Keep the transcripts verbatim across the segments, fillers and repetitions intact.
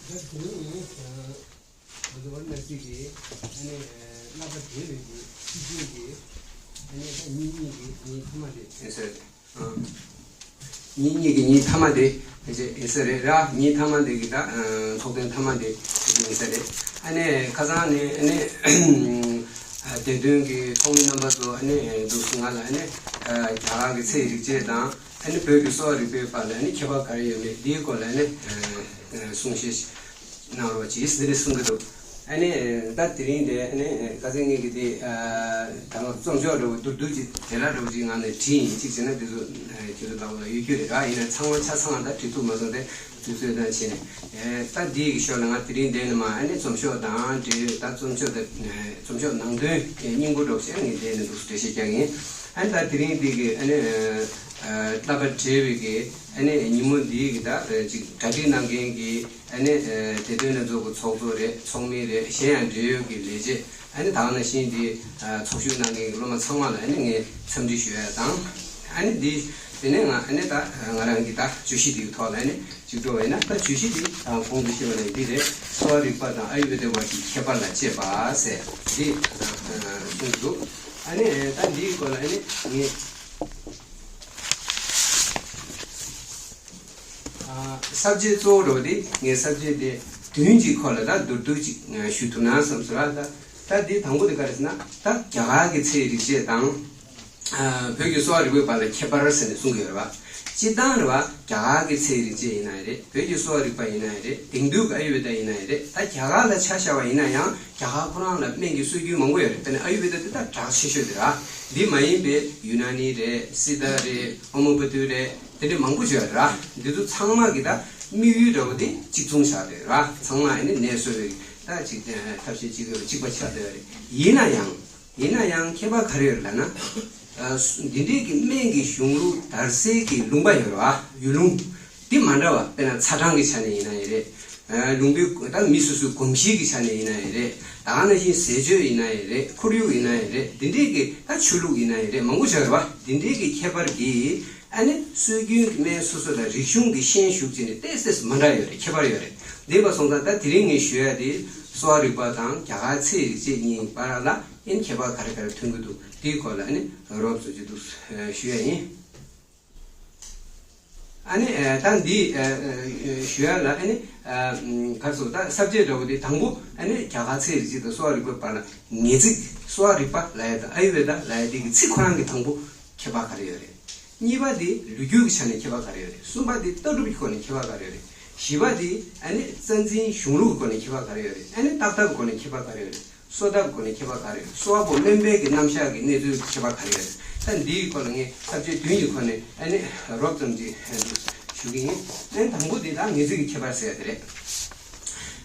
ད་དེ་ནས་ང་ཚོ་བར་ན་གཅིག་གིས་ཨ་ནི་བསླབ་པ་བགྲེས་པའི་གི་ཤེས་བྱའི་གི་ཨ་ནི་ད་གཉིས་གཉིས་ཀྱི་གཉིས་ཐ་མ་དེ་ཨེ་སོ་རེད། གཉིས་གཉིས་ཀྱི་གཉིས་ཐ་མ་དེ་ཨེ་ཨེ་སོ་རེད་ར། གཉིས་ཐ་མ་དེ་གི་ད་ཚོགས་ཐེངས་ཐ་མ་དེ་ཨེ་སོ་རེད། ཨ་ནི་ཁ་སང་ནས་ཨ་ནི་སྡེ་དོན་གྱི་ཚོགས་མི་རྣམ་པ་ཚོ་ཨ་ནི་འདུག་སེ་ང་ལ་ཨ་ནི་རྒྱ་གར་གྱི་ཚེ་ཡི་རིག་བྱེད་དང་། ཨ་ནི་བོད་ཀྱི་གསོ་བ་རིག་པའི་བར་ལ་ཨ་ནི་ཁྱད་པར་ག་རེ་ཡོད་མེད་འདིའི་སྐོར་ལ་ཨ་ནི་གསུང་བཤད་གནང་རོགས་གྱིས་ཟེར་ནས་གསུང་གི་འདུག་ཨ་ནི་ད་དེ་རིང་དེ་ཨ་ནི་ཁ་སང་ངེད་ཀྱི་དེ་ད་ང་རྩོམ་ཤོག་འདྲ་བོ་བསྡུར་བསྡུར་གྱི་དེ་ལ་འདྲ་བོ་ཅིག་ངང་ནས་བྲིས་ཡིན། གཅིག་བྱས་ན་དེ་ཚོ་ཁྱེད་ཚོ་ལྟ་བུ་ལ་ཡོད་རྒྱུ་རེད་ར། ཡིན་ན་ཚང་མ་ཆ་ཚང་ལ་ད་བྲིས་ཐུབ་མ་སོང་སྟེ་དུས་ཚོད་དང་བྱས་ནས་ད་འདིའི་གི་ཞོར་ལ་ང་དེ་རིང་དེ་ནས་མ་ཨ་ནི་རྩོམ་ཤོག་དང་འབྲེལ་ཡོད་ད་རྩོམ་ཤོག་དང་རྩོམ་ཤོག་ནང་དོན་སྙིང་པོ་འདྲ་བོ་ཞིག་ངས་དེ་ནས་འདུག་སེ་འགྲེལ་བཤད་རྒྱག་གི་ཡིན། ཨ་ནི་ད་དེ་རིང་འདི་གི་ཨ་ནི་བསླབ་པ་བགྲེས་པའི་གི་ཨ་ནི་ཉིན་མོ་འདིའི་གི་ད་ཅིག་གྲ་སྒྲིག་གནང་མཁན་གི་ཨ་ནི་སྡེ་དོན་སྣ་ཚོགས་ཀྱི་ཚོགས་གཙོ་རེད། ཚོགས་མི་རེད། གཞན་ཡང་འབྲེལ་ཡོད་ཀྱི་ལས་བྱེད། ཨ་ནི་ད་ག་ནང་བཞིན་འདི་ཚོགས་ཞུགས་གནང་མཁན་གྱི་སློབ་མ་ཚང་མ་ལ་ཨ་ནི་ངས་འཚམས་འདྲི་ཞུ་ཡ་དང་། ཨ་ནི་འདི་དེ་ནས་ང་ཨ་ནི་ད་ང་རང་གི་ད་བརྗོད་གཞི་འདིའི་ཐོག་ལ་ཨ་ནི་ཅིག་འགྲོ་བ་ཡིན་ན། ད་བརྗོད་གཞི་འདི་གོང་དུ་བཤད་པ་ནང་འདི་རེད། གསོ་བ་རིག་པ་དང་ཨ་ཡུ་ཝེ་དའི་བར་གྱི་ཁྱད་པར་ལ་དཔྱད་པ་ཟེར་འདི་གསུངས་འདུག་ཨ་ནི་ད་འདིའི་སྐོར་ལ་ཨ་ནི་ངས་ཨ་ས་བཅད་གཙོ་བོ་འདྲ་བོ་དེ་ངས་ས་བཅད་དེ་བདུན་གྱི་སྐོར་ལ་ད་མདོར་བསྡུས་ཅིག་ཞུ་ཐུབ་ན་བསམ་སོང་ར། ད་ད་འདི་དང་པོ་དེ་ག་རེ་ཟེར་ན། ད་རྒྱ་གར་གྱི་ཚེ་ཡི་རིག་བྱེད་དང་། ཨ་བོད་ཀྱི་གསོ་བ་རིག་པའི་བར་ལ་ཁྱད་པར་ཟེར་ནས་གསུང་གི་ཡོད་རེད་བ། སྤྱིར་བཏང་རེད་བ། རྒྱ་གར་གྱི་ཚེ་ཡི་རིག་བྱེད་ཡིན་ན་ཡང་རེད། བོད་ཀྱི་གསོ་བ་རིག་པ་ཡིན་ན་ཡང་རེད། དེང་དུས་ཀྱི་ཨ་ཡུ་ཝེ་ད་ཡིན་ན་ཡང་རེད། ད་རྒྱ་གར་ལ་ཆ་བཞག་པ་ཡིན་ན་ཡང་རྒྱ་གར་ཁོ་རང་ལ་སྨན་གྱི་སྲོལ་རྒྱུན་མང་པོ་ཡོད་རེད། དཔེར་ན་ཨ་ཡུ་ཝེ་ད་དེ་ད་གྲགས་ཆེ་ཤོས་དེ་ར། འདི་མ་ཡིན་པའི་ཡུ་ན་ནི་རེད། སི་ཏཱ་རེད། ཧོ་མིའོ་པ་ཐི་རེད། དེ་འདྲ་མང་པོ་ཡོད་རེད་ར། འདི་ཚོ་ཚང་མ་གི་ད་དམིགས་ཡུལ་འདྲ་བོ་དེ་གཅིག་མཚུངས་ཆགས་བསྡད་ར། ཚང་མ་ཨ་ནི་ནད་གསོ་བའི་ད་ཅིག་ཐབས་ཤེས་གཅིག་གཅིག་པ་ཆགས་བསྡད་ཡོད་རེད། ཡིན་ན་ཡང་། ཡིན་ན་ཡང་ཁྱད་པར་ག་རེ་ཡོད་ལབ་ན། ཨ་སུ་འདི་འདྲའི་གི་སྨན་གྱི་གཞུང་ལུགས་དར་སའི་གི་ལུང་པ་ཡོད་རེད་བ། ཡུལ་ལུང་འདི་མ་འདྲ་བ། དཔེར་ན་ཚ་གྲང་གི་ཆ་ནས་ཡིན་ན་ཡང་རེད། ཨ་ལུང་པའི་ད་མི་སོ་སོའི་གོམས་གཤིས་ཀྱི་ཆ་ནས་ཡིན་ན་ཡང་རེད། ད་ག་ནང་བཞིན་ཟས་སྤྱོད་ཡིན་ན་ཡང་རེད། ཁོར་ཡུག་ཡིན་ན་ཡང་རེད། འདི་འདྲའི་གི་ད་ཆོས་ལུགས་ཡིན་ན་ཡང་རེད། མང་པོ་ཡོད་རེད་བ། འདི་འདྲའི་གི་ཁྱད་པར་གྱིས་ཨ་ནི་སྲོལ་རྒྱུན་གྱི་སྨན་སོ་སོ་ལ་རིག་གཞུང་གི་ཤན་ཞུགས་བྱས་ནས་ཏོག་ཙམ་མ་འདྲ་ཡོད་རེད། ཁྱད་པར་ཡོད་རེད། འདི་པ་སོང་ཙང་ད་དེ་རིང་ངས་ཞུ་ཡ་དེ་གསོ་བ་རིག་པ་དང་རྒྱ་གར་ཚེ་ཡི་རིག་བྱེད་གཉིས་བར་ལ་ཨ་ནི་ཁྱད་པར་ག་རེ་ག་རེ་ཐོན་གྱི་འདུག་དེའི་སྐོར་ལ་ཨ་ནི་རོབ་ཙམ་ཅིག་འདུག་ཞུ་ཡ་ཡིན། ཨ་ནི་ཨ་ད་འདི་ཨ་ཨ་ཞུ་ཡ་ལ་ཨ་ནི་ཨ་ག་རེ་ཟེར། ད་ས་བཅད་འདྲ་བོ་དེ་དང་པོ་ཨ་ནི་རྒྱ་གར་ཚེ་ཡི་རིག་བྱེད་དང་གསོ་བ་རིག་པའི་བར་ལ་ངེས་ཚིག་གསོ་བ་རིག་པ་ལབ་ཡ་དང་ཨ་ཡུ་ཝེ་ད་ལབ་ཡ་དེ་གི་ཚིག་ཁོ་རང་གི་དང་པོ་ཁྱད་པར་ག་རེ་ཡོད་རེད། གཉིས་པ་དེ་ལོ་རྒྱུས་ཀྱི་ཆ་ནས་ཁྱད་པར་ག་རེ་ཡོད་རེད། གསུམ་པ་དེ་ལྟ་གྲུབ་ཀྱི་སྒོ་ནས་ཁྱད་པར་ག་རེ་ཡོད་རེད། བཞི་པ་དེ་ཨ་ནི་རྩ་འཛིན་གཞུང་ལུགས་ཀྱི་སྒོ་ནས་ཁྱད་པར་ག་རེ་ཡོད་རེད། ཨ་ནི་བརྟག་ཐབས་ཀྱི་སྒོ་ནས་ཁྱད་པར་ག་རེ་ཡོད་རེད། གསོ་ཐབས་སྒོ་ནས་ཁྱད་པར་ག་རེ་ཡོད། གསོ་བ་པོ་སྨན་པའི་གི་རྣམ་གཞག་གི་གནས་ཚུལ་ཁྱད་པར་ག་རེ་ཡོད། ད་འདིའི་སྐོར་ལ་ངས་ས་བཅད་བདུན་གྱི་ཁོ་ནས་ཨ་ནི་རོབ་ཙམ་ཅིག་ཞུ་གི་ཡིན། ཨ་ནི་དང་པོ་དེ་ད་ངེས་ཚིག་གི་ཁྱད་པར་ཟེར་ཡ་དེ་རེད།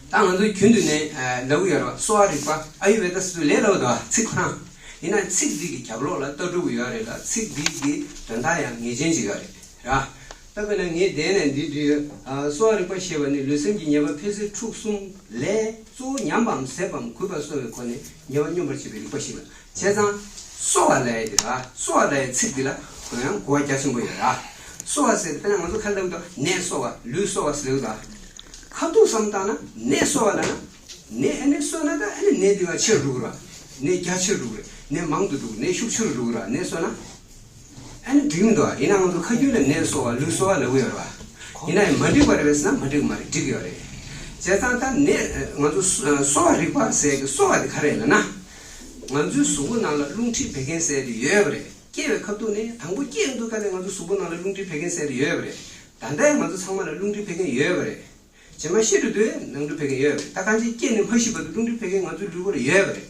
ད་ང་ཚོ་རྒྱུན་དུ་ནས་ལབ་ཀྱི་ཡོད་རེད་བ། གསོ་བ་རིག་པ་ཨ་ཡུ་ཝེ་ད་ཟེར་དུས་ལས་སླ་པོ་འདུག་བ། ཚིག་ཁོ་རང་། ཡིན་ན་ཚིག་འདི་གི་རྒྱབ་ལོགས་ལ་ལྟ་གྲུབ་ཡོད་རེད་ལ། ཚིག་འདི་གི་དོན་དག་ཡང་ངེས་ཅན་ཅིག་ཡོད་རེད་ར། ད་དཔེར་ན་ངས་དེ་ནས་འདི་བྲིས་ཡོད། ཨ་གསོ་བ་རིག་པ་ཞེས་པ་ནི་ལུས་སེམས་ཀྱི་ཉེས་པ་ཕན་གསོད་འཁྲུག་གསུམ་ལས་གཙོ་བོ་ཉམས་པའམ་ཟད་པའམ་གུད་པར་གསོ་བའི་སྒོ་ནས་ཉེས་པ་སྙོམས་པར་བྱེད་པའི་རིག་པ་ཞིག་ལ། བྱས་ཙང་གསོ་བ་ལབ་ཡ་དེ་ར། གསོ་བ་ལབ་ཡ་ཚིག་འདི་ལ་ཁོ་ཡང་གོ་བ་རྒྱ་ཆེན་པོ་ཡོད་ར། གསོ་བ་ཟེར་དེ་དཔེར་ན་ང་ཚོ་ཁ་ལབ་དུས་ནད་གསོ་བ། ལུས་གསོ་བ་ཟེར་ལབ་དུས། ཁ་ཐུག་བསམ་བཏང་ན་ནད་གསོ་བ་ལབ་ན། ནད་ཨ་ནི་གསོ་ན་ད་ཨ་ནི་ནད་འདི་བ་ཆེར་འགྲོ་གི་ར། ནད་རྒྱ་ཆེར་འགྲོ་གི་རེད། ནད་མང་དུ་འགྲོ་གི། ནད་ཤུགས་ཆེ་རུ་འགྲོ་གི་ར། ནད་གསོ་ན། ཨ་ནི་འགྲིག་མི་འདུག་ཨ། ཡིན་ན་ང་ཚོ་ཁ་རྒྱུན་ལ་ནད་གསོ་བ་ལུས་གསོ་བ་ལབ་ཀྱི་ཡོད་རེད་བ། ཡིན་ན་ཡང་མ་འགྲིག་པ་རེད་པས་ཟེར་ན་མ་འགྲིག་མ་རེད། འགྲིག་ཡོད་རེད། བྱས་ཙང་ད་ནད་ང་ཚོ་གསོ་བ་རིག་པ་ཟེར་གི་གསོ་བ་དེ་ག་རེ་ལབ་ན། ང་ཚོའི་གཟུགས་པོ་ནང་ལ་རླུང་མཁྲིས་བད་ཀན་ཟེར་དེ་ཡོད་པ་རེད། སྐྱེ་བའི་ཁ་ཐུག་ནས་དང་པོ་སྐྱེ་ཡོང་དུས་ཀ་ནས་ང་ཚོའི་གཟུགས་པོ་ནང་ལ་རླུང་མཁྲིས་བད་ཀན་ཟེར་དེ་ཡོད་པ་རེད། ད་ལྟའི་ང་ཚོ་ཚང་མ་ལ་རླུང་མཁྲིས་བད་ཀན་ཡོད་པ་རེད། རྗེས་མ་ཤི་འགྲོ་དུས་རླུང་མཁྲིས་བད་ཀན་ཡོད་པ་རེད། ད་གང་ཅི་སྐྱེས་ནས་མ་ཤི་བར་དུ་རླུང་མཁྲིས་བད་ཀན་ང་ཚོའི་ལུས་པོར་ཡོད་པ་རེད།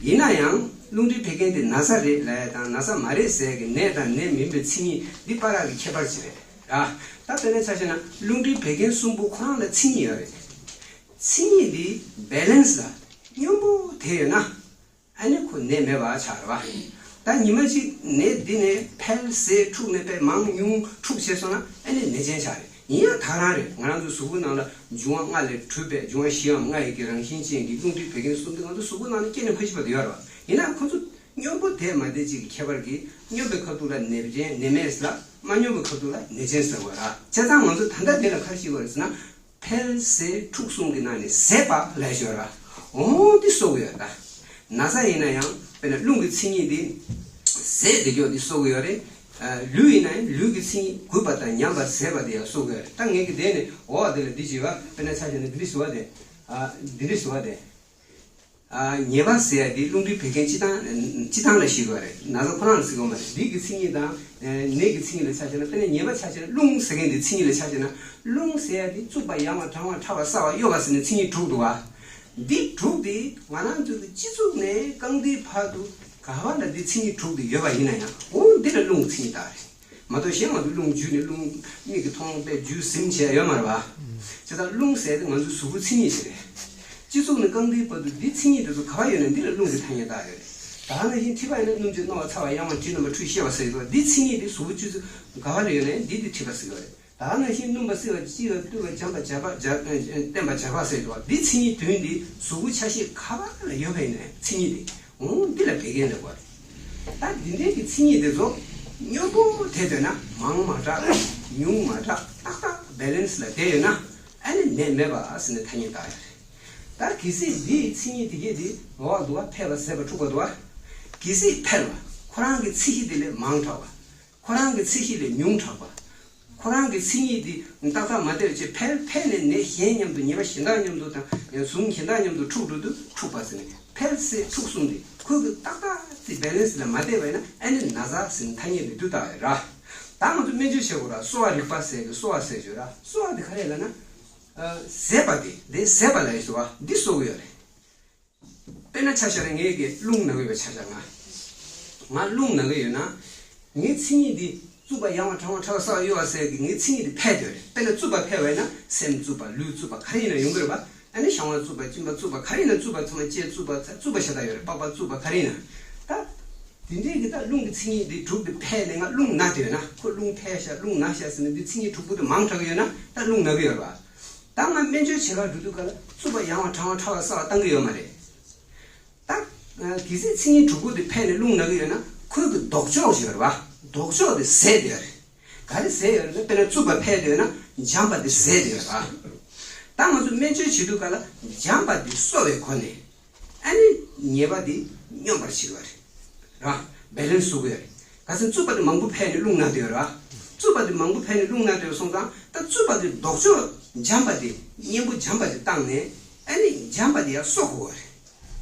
ཡིན་ན་ཡང་རླུང་མཁྲིས་བད་ཀན་དེ་ན་ཚ་རེད་ལབ་ཡ་དང་ན་ཚ་མ་རེད་ཟེར་གི་ནད་དང་ནད་མིན་པའི་མཚན་ཉིད་འདི་བར་གྱི་ཁྱད་པར་ཅི་རེད་ར། ད་དཔེར་ན་ཆ་བཞག་ན་རླུང་མཁྲིས་བད་ཀན་གསུམ་པོ་ཁོ་རང་ལ་མཚན་ཉིད་ཡོད་རེད། མཚན་ཉིད་འདི་བེ་ལེན་སི་ལ་སྙོམས་པོ་བསྡད་ཡོད་ན། ཨ་ནི་ཁོ་ནད་མེད་པ་ཆགས་རེད་བ། ད་ཉི་མ་གཅིག་ནད་འདི་ནས་འཕེལ་ཟད་འཁྲུགས་ནས་དཔེ་མང་ཉུང་འཁྲུགས་བྱས་སོང་ན་ཨ་ནི་ནད་ཅན་ཆགས་རེད། ཡིན་ཡང་ད་རང་རེད། ང་རང་ཚོའི་གཟུགས་པོ་ནང་ལ་འབྱུང་བ་ལྔ་ལས་གྲུབ་པའི་འབྱུང་བ་བཞིའམ་ལྔ་ཡི་གི་རང་བཞིན་ཅན་གྱི་རླུང་མཁྲིས་བད་ཀན་གསུམ་དེ་ང་ཚོའི་གཟུགས་པོ་ནང་ལ་སྐྱེས་ནས་མ་ཤི་བར་དུ་ཡོད་རེད་བ། ཡིན་ན་ཁོ་ཚོ་སྙོམས་པོ་བསྡད་མ་བསྡད་ཅིག་གི་ཁྱད་པར་གྱིས་སྙོམས་པའི་ཁ་ཐུག་ལ་ནད་ཅན་ནད་མེད་ཟེར་ལ། མ་སྙོམས་པའི་ཁ་ཐུག་ལ་ནད་ཅན་ཟེར་བ་ར། བྱས་ཙང་ང་ཚོ་ད་ལྟ་འདི་ལ་ག་རེ་ཤེས་དགོས་རེད་ཟེར་ན། བད་ འཕེལ་ཟད་འཁྲུགས་གསུམ་གྱི་ནང་ནས་ཟད་པ་ལབ་ཡ་ཅིག་ཡོད་ར། འོ་འདི་གསོ་གི་ཡོད་ད། ན་ཚ་ཡིན་ན་ཡང་དཔེར་ན་རླུང་གི་མཚན་ཉིད་འདི་ཟད་དེ་ཀྱོག་འདི་གསོ་གི་ཡོད་རེད། ཨ། ལུས་ཡིན་ན་ཡང་ལུས་ཀྱི་མཚན་ཉིད་རྒུད་པ་དང་ཉམས་པ་ཟད་པ་དེ་ཡང་གསོ་གི་ཡོད་རེད། ད་ངས་ཀྱི་དེ་ནས་འོ་དེ་ལ་འདི་བྱེད་པ་དཔེར་ན་ཆ་བཞག་ན་འདི་འདྲ་ཞུ་བ་དེ། ཨ། འདི་འདྲ་ཞུ་བ་དེ། ཨ། ཉེས་པ་ཟེར་ཡ་དེ་རླུང་མཁྲིས་བད་ཀན་སྤྱི་བཏང་སྤྱི་བཏང་ལ་ཞིག་དགོས་རེད། ན་ཚ་ཁོ་རང་ལ་ཟེར་དགོས་མ་རེད། འདི་གི་མཚན་ཉིད་དང་ནད་ཀྱི་མཚན་ཉིད་ལ་ཆ་བཞག་ན། དཔེར་ན་ཉེས་པ་ཆ་བཞག་ན། རླུང་ཟེར་མཁན་དེ་མཚན་ཉིད་ལ་ཆ་བཞག་ན། རླུང་ཟེར་ཡ་དེ་རྩུབ་པ་ཡང་བ་གྲང་བ་ཕྲ་བ་སྲ་བ་གཡོ་བ་ཟེར་ནས་མཚན་ཉིད་དྲུག་འདུག་བ། འདི་དྲུག་དེ་ང་རང་ཚོ་གི་སྤྱི་གཙུག་ནས་རྐང་མཐིལ་བར་དུ་ག་བ་ལ་འདི་མཚན་ཉིད་དྲུག་དེ་ཡོད་པ་ཡིན་ན་ཡང་། འོ་འདི་ལ་རླུང་མཚན་ཉིད་བཏགས་རེད། མ་གཏོགས་གཞན་ང་ཚོ་རླུང་རྒྱུ་ནས་རླུང་མིག་གིས་མཐོང་བས་རྒྱུ་ཟིན་བྱས་ཡོད་མ་རེད་བ། བྱས་ཙང་རླུང་ཟེར་དེ་ང་ཚོའི་གཟུགས་པོའི་མཚན་ཉིད་ཅིག་རེད། སྤྱི་གཙུག་ནས་རྐང་མཐིལ་བར་དུ་འདི་མཚན་ཉིད་དེ་ཚོ་ག་བ་ཡོད་ན་འདི་ལ་རླུང་གི་ཐ་སྙད་བཏགས་ཡོད་རེད། ད་ག་ནང་བཞིན་མཁྲིས་པ་ཡིན་ན་སྣུམ་བཅུད་རྣོ་བ་ཚ་བ་ཡང་བ་དྲི་མནམ་པ་ཁྲུས་བཤལ་བ་ཟེར་གྱི་འདུག་བ། འདི་མཚན་ཉིད་དེ་གཟུགས་པོ་སྤྱི་གཙུག་ག་བ་ལ་ཡོད་ན་འདི་དེ་མཁྲིས་པ་ཟེར་གྱི་རེད། ད་ག་ནང་བཞིན་སྣུམ་པ་བསིལ་བ་ལྕི་བ་རྟུལ་བ་འཇམ་པ་འཇམ་པ་འཇམ་བརྟན་པ་འཇམ་པ་ཟེར་གྱི་འདུག་བ། འདི་མཚན་ཉིད་བདུན་འདི་གཟུགས་པོའི་ཆ་ཤས་ག་བ་ལ་ཡོད་པ་ཡིན་ན་མཚན་ཉིད་དེ། འོ་འདི་ལ་བད་ཀན་ལབ་དགོས་རེད། ད་འདི་འདྲའི་གི་མཚན་ཉིད་དེ་ཚོ་མཉམ་པོ་བསྡད་ཡོད་ན། མང་མ་དྲགས་ཉུང་མ་དྲགས་ཏག་ཏག་བེ་ལེན་སི་ལ་བསྡད་ཡོད་ན། ཨ་ནི་ནད་མེད་པ་ཟེར་ནས་ཐ་སྙད་བཏགས་ཡོད་རེད། ད་གལ་སྲིད་འདིའི་མཚན་ཉིད་དེ་གས་དེ་འོག་འདུག་བ། འཕེལ་བ་ཟད་པ་འཁྲུགས་པ་འདུག་བ། གལ་སྲིད་འཕེལ་བ་ཁོ་རང་གི་ཚད་གཞི་དེ་ལས་མང་དྲགས་པ། ཁོ་རང་གི་ཚད་གཞི་ལས་ཉུང་དྲགས་པ། ཁོ་རང་གི་མཚན་ཉིད་དེ་ཏག་ཏག་མ་བསྡད་པ་བྱས། འཕེལ་འཕེལ་ནས་ནད་གཞན་མཉམ་དུ། ཉེས་པ་གཞན་དག་མཉམ་དུ་དང་ཟུངས་གཞན་དག་མཉམ་དུ་འཁྲུགས་འགྲོ་དུས་འཁྲུགས་པ་ཟེར་ནས། འཕེལ་ཟད་འཁྲུགས་གསུམ་དེ་ཁོ་གི་ཏག་ཏག་དེ་བེ་ལེན་སི་ལ་མ་བསྡད་པ་ཡིན་ན། ཨ་ནི་ན་ཚ་ཟེར་ནས་ཐ་སྙད་དེ་འདི་བཏགས་ཡོད་ར། ད་ང་ཚོ་སྨན་བཅོས་བྱེད་དགོས་ར། གསོ་བ་རིག་པ་ཟེར་གི། གསོ་བ་ཟེར་གྱི་ཡོད་ར། གསོ་བ་དེ་ག་རེ་ལབ་ན། ཨ། ཟད་པ་དེ། དེ་ཟད་པ་ལ་ཡི་གསོ་བ་འདི་གསོ་གི་ཡོད་རེད། དཔེར་ན་ཆ་བཞག་ན་ངས་ཀྱི་རླུང་ན་གི་ཡོད་པ་ཆ་བཞག་ན། ང་རླུང་ན་གི་ཡོད་ན། ངའི་མཚན་ཉིད་འདི་རྩུབ་པ་ཡང་བ་གྲང་བ་ཕྲ་བ་སྲ་བ་གཡོ་བ་ཟེར་གི་ངའི་མཚན་ཉིད་འདི་འཕེལ་དེ་རེད། དཔེར་ན་རྩུབ་པ་འཕེལ་བ་ཡིན་ན་སེམས་རྩུབ་པ། ལུས་རྩུབ་པ་ག་རེ་ཡིན་ན་ཡོང་གི་རེད་པ། ཨ་ནི་བཤང་བ་རྩུབ་པ། གཅིན་པ་རྩུབ་པ་ག་རེ་ཡིན་ན་རྩུབ་པ། ཚང་མ་ལྕེ་རྩུབ་པ། རྩུབ་པ་ཤ་སྟག་ཡོད་རེད། པགས་པ་རྩུབ་པ་ག་རེ་ཡིན་ན། ད་དེ་འདྲའི་གི་ད་རླུང་གི་མཚན་ཉིད་འདི་དྲུག་འདི་འཕེལ་ནས་ང་རླུང་ན་དེ་ཡོད་ན། ཁོ་རླུང་འཕེལ་ཤག་རླུང་ན་ཤག་ཟེར་ནས་འདི་མཚན་ཉིད་དྲུག་པོ་དེ་མང་དྲགས་ཡོད་ན་ད་རླུང་ན་གི་ཡོད་རེད་པ། ད་ང་སྨན་བཅོས་བྱེད་གར་འགྲོ་དུས་ག་ལ་རྩུབ་པ་ཡང་བ་གྲང་བ་ཕྲ་བ་སྲ་བ་བཏང་གི་ཡོད་མ་རེད། ད་གལ་སྲིད་མཚན་ཉིད་དྲུག་པོ་དེ་འཕེལ་ནས་རླུང་ན་གི་ཡོད་ན། ཁོའི་གི་ལྡོག་ཕྱོགས་ཤིག་ཡོད་རེད་པ། ལྡོག་ཕྱོགས་དེ་ཟད་དེ་ཡོད་རེད། ག་རེ་ཟད་ཡོད་རེད་ན། དཔེར་ན་རྩུབ་པ་འཕེལ་དེ་ཡོད་ན་འཇམ་པ་དེ་ཟད་དེ་ཡོད་རེད་པ། ད་ང་ཚོ་སྨན་བཅོས་བྱེད་དུས་ག་ལ་འཇམ་པ་དེ་གསོ་བའི་སྒོ་ནས། ཨ་ནི་ཉེས་པ་དེ་སྙོམས་པར་བྱེད་ཀྱི་ཡོད་རེད། ར། བེ་ལེན་སི་བཟོ་གི་ཡོད་རེད། ག་ཚོད་རྩུབ་པ་དེ་མང་པོ་འཕེལ་ནས་རླུང་ན་དེ་ཡོད་རེད་པ། རྩུབ་པ་དེ་མང་པོ་འཕེལ་ནས་རླུང་ན་དེ་ཡོད་སོང་ཙང་། ད་རྩུབ་པ་དེ་ལྡོག་ཕྱོགས་འཇམ་པ་དེ། གཉེན་པོ་འཇམ་པ་དེ་བཏང་ནས། ཨ་ནི་འཇམ་པ་དེ་ཡར་གསོ་དགོས་པ་རེད།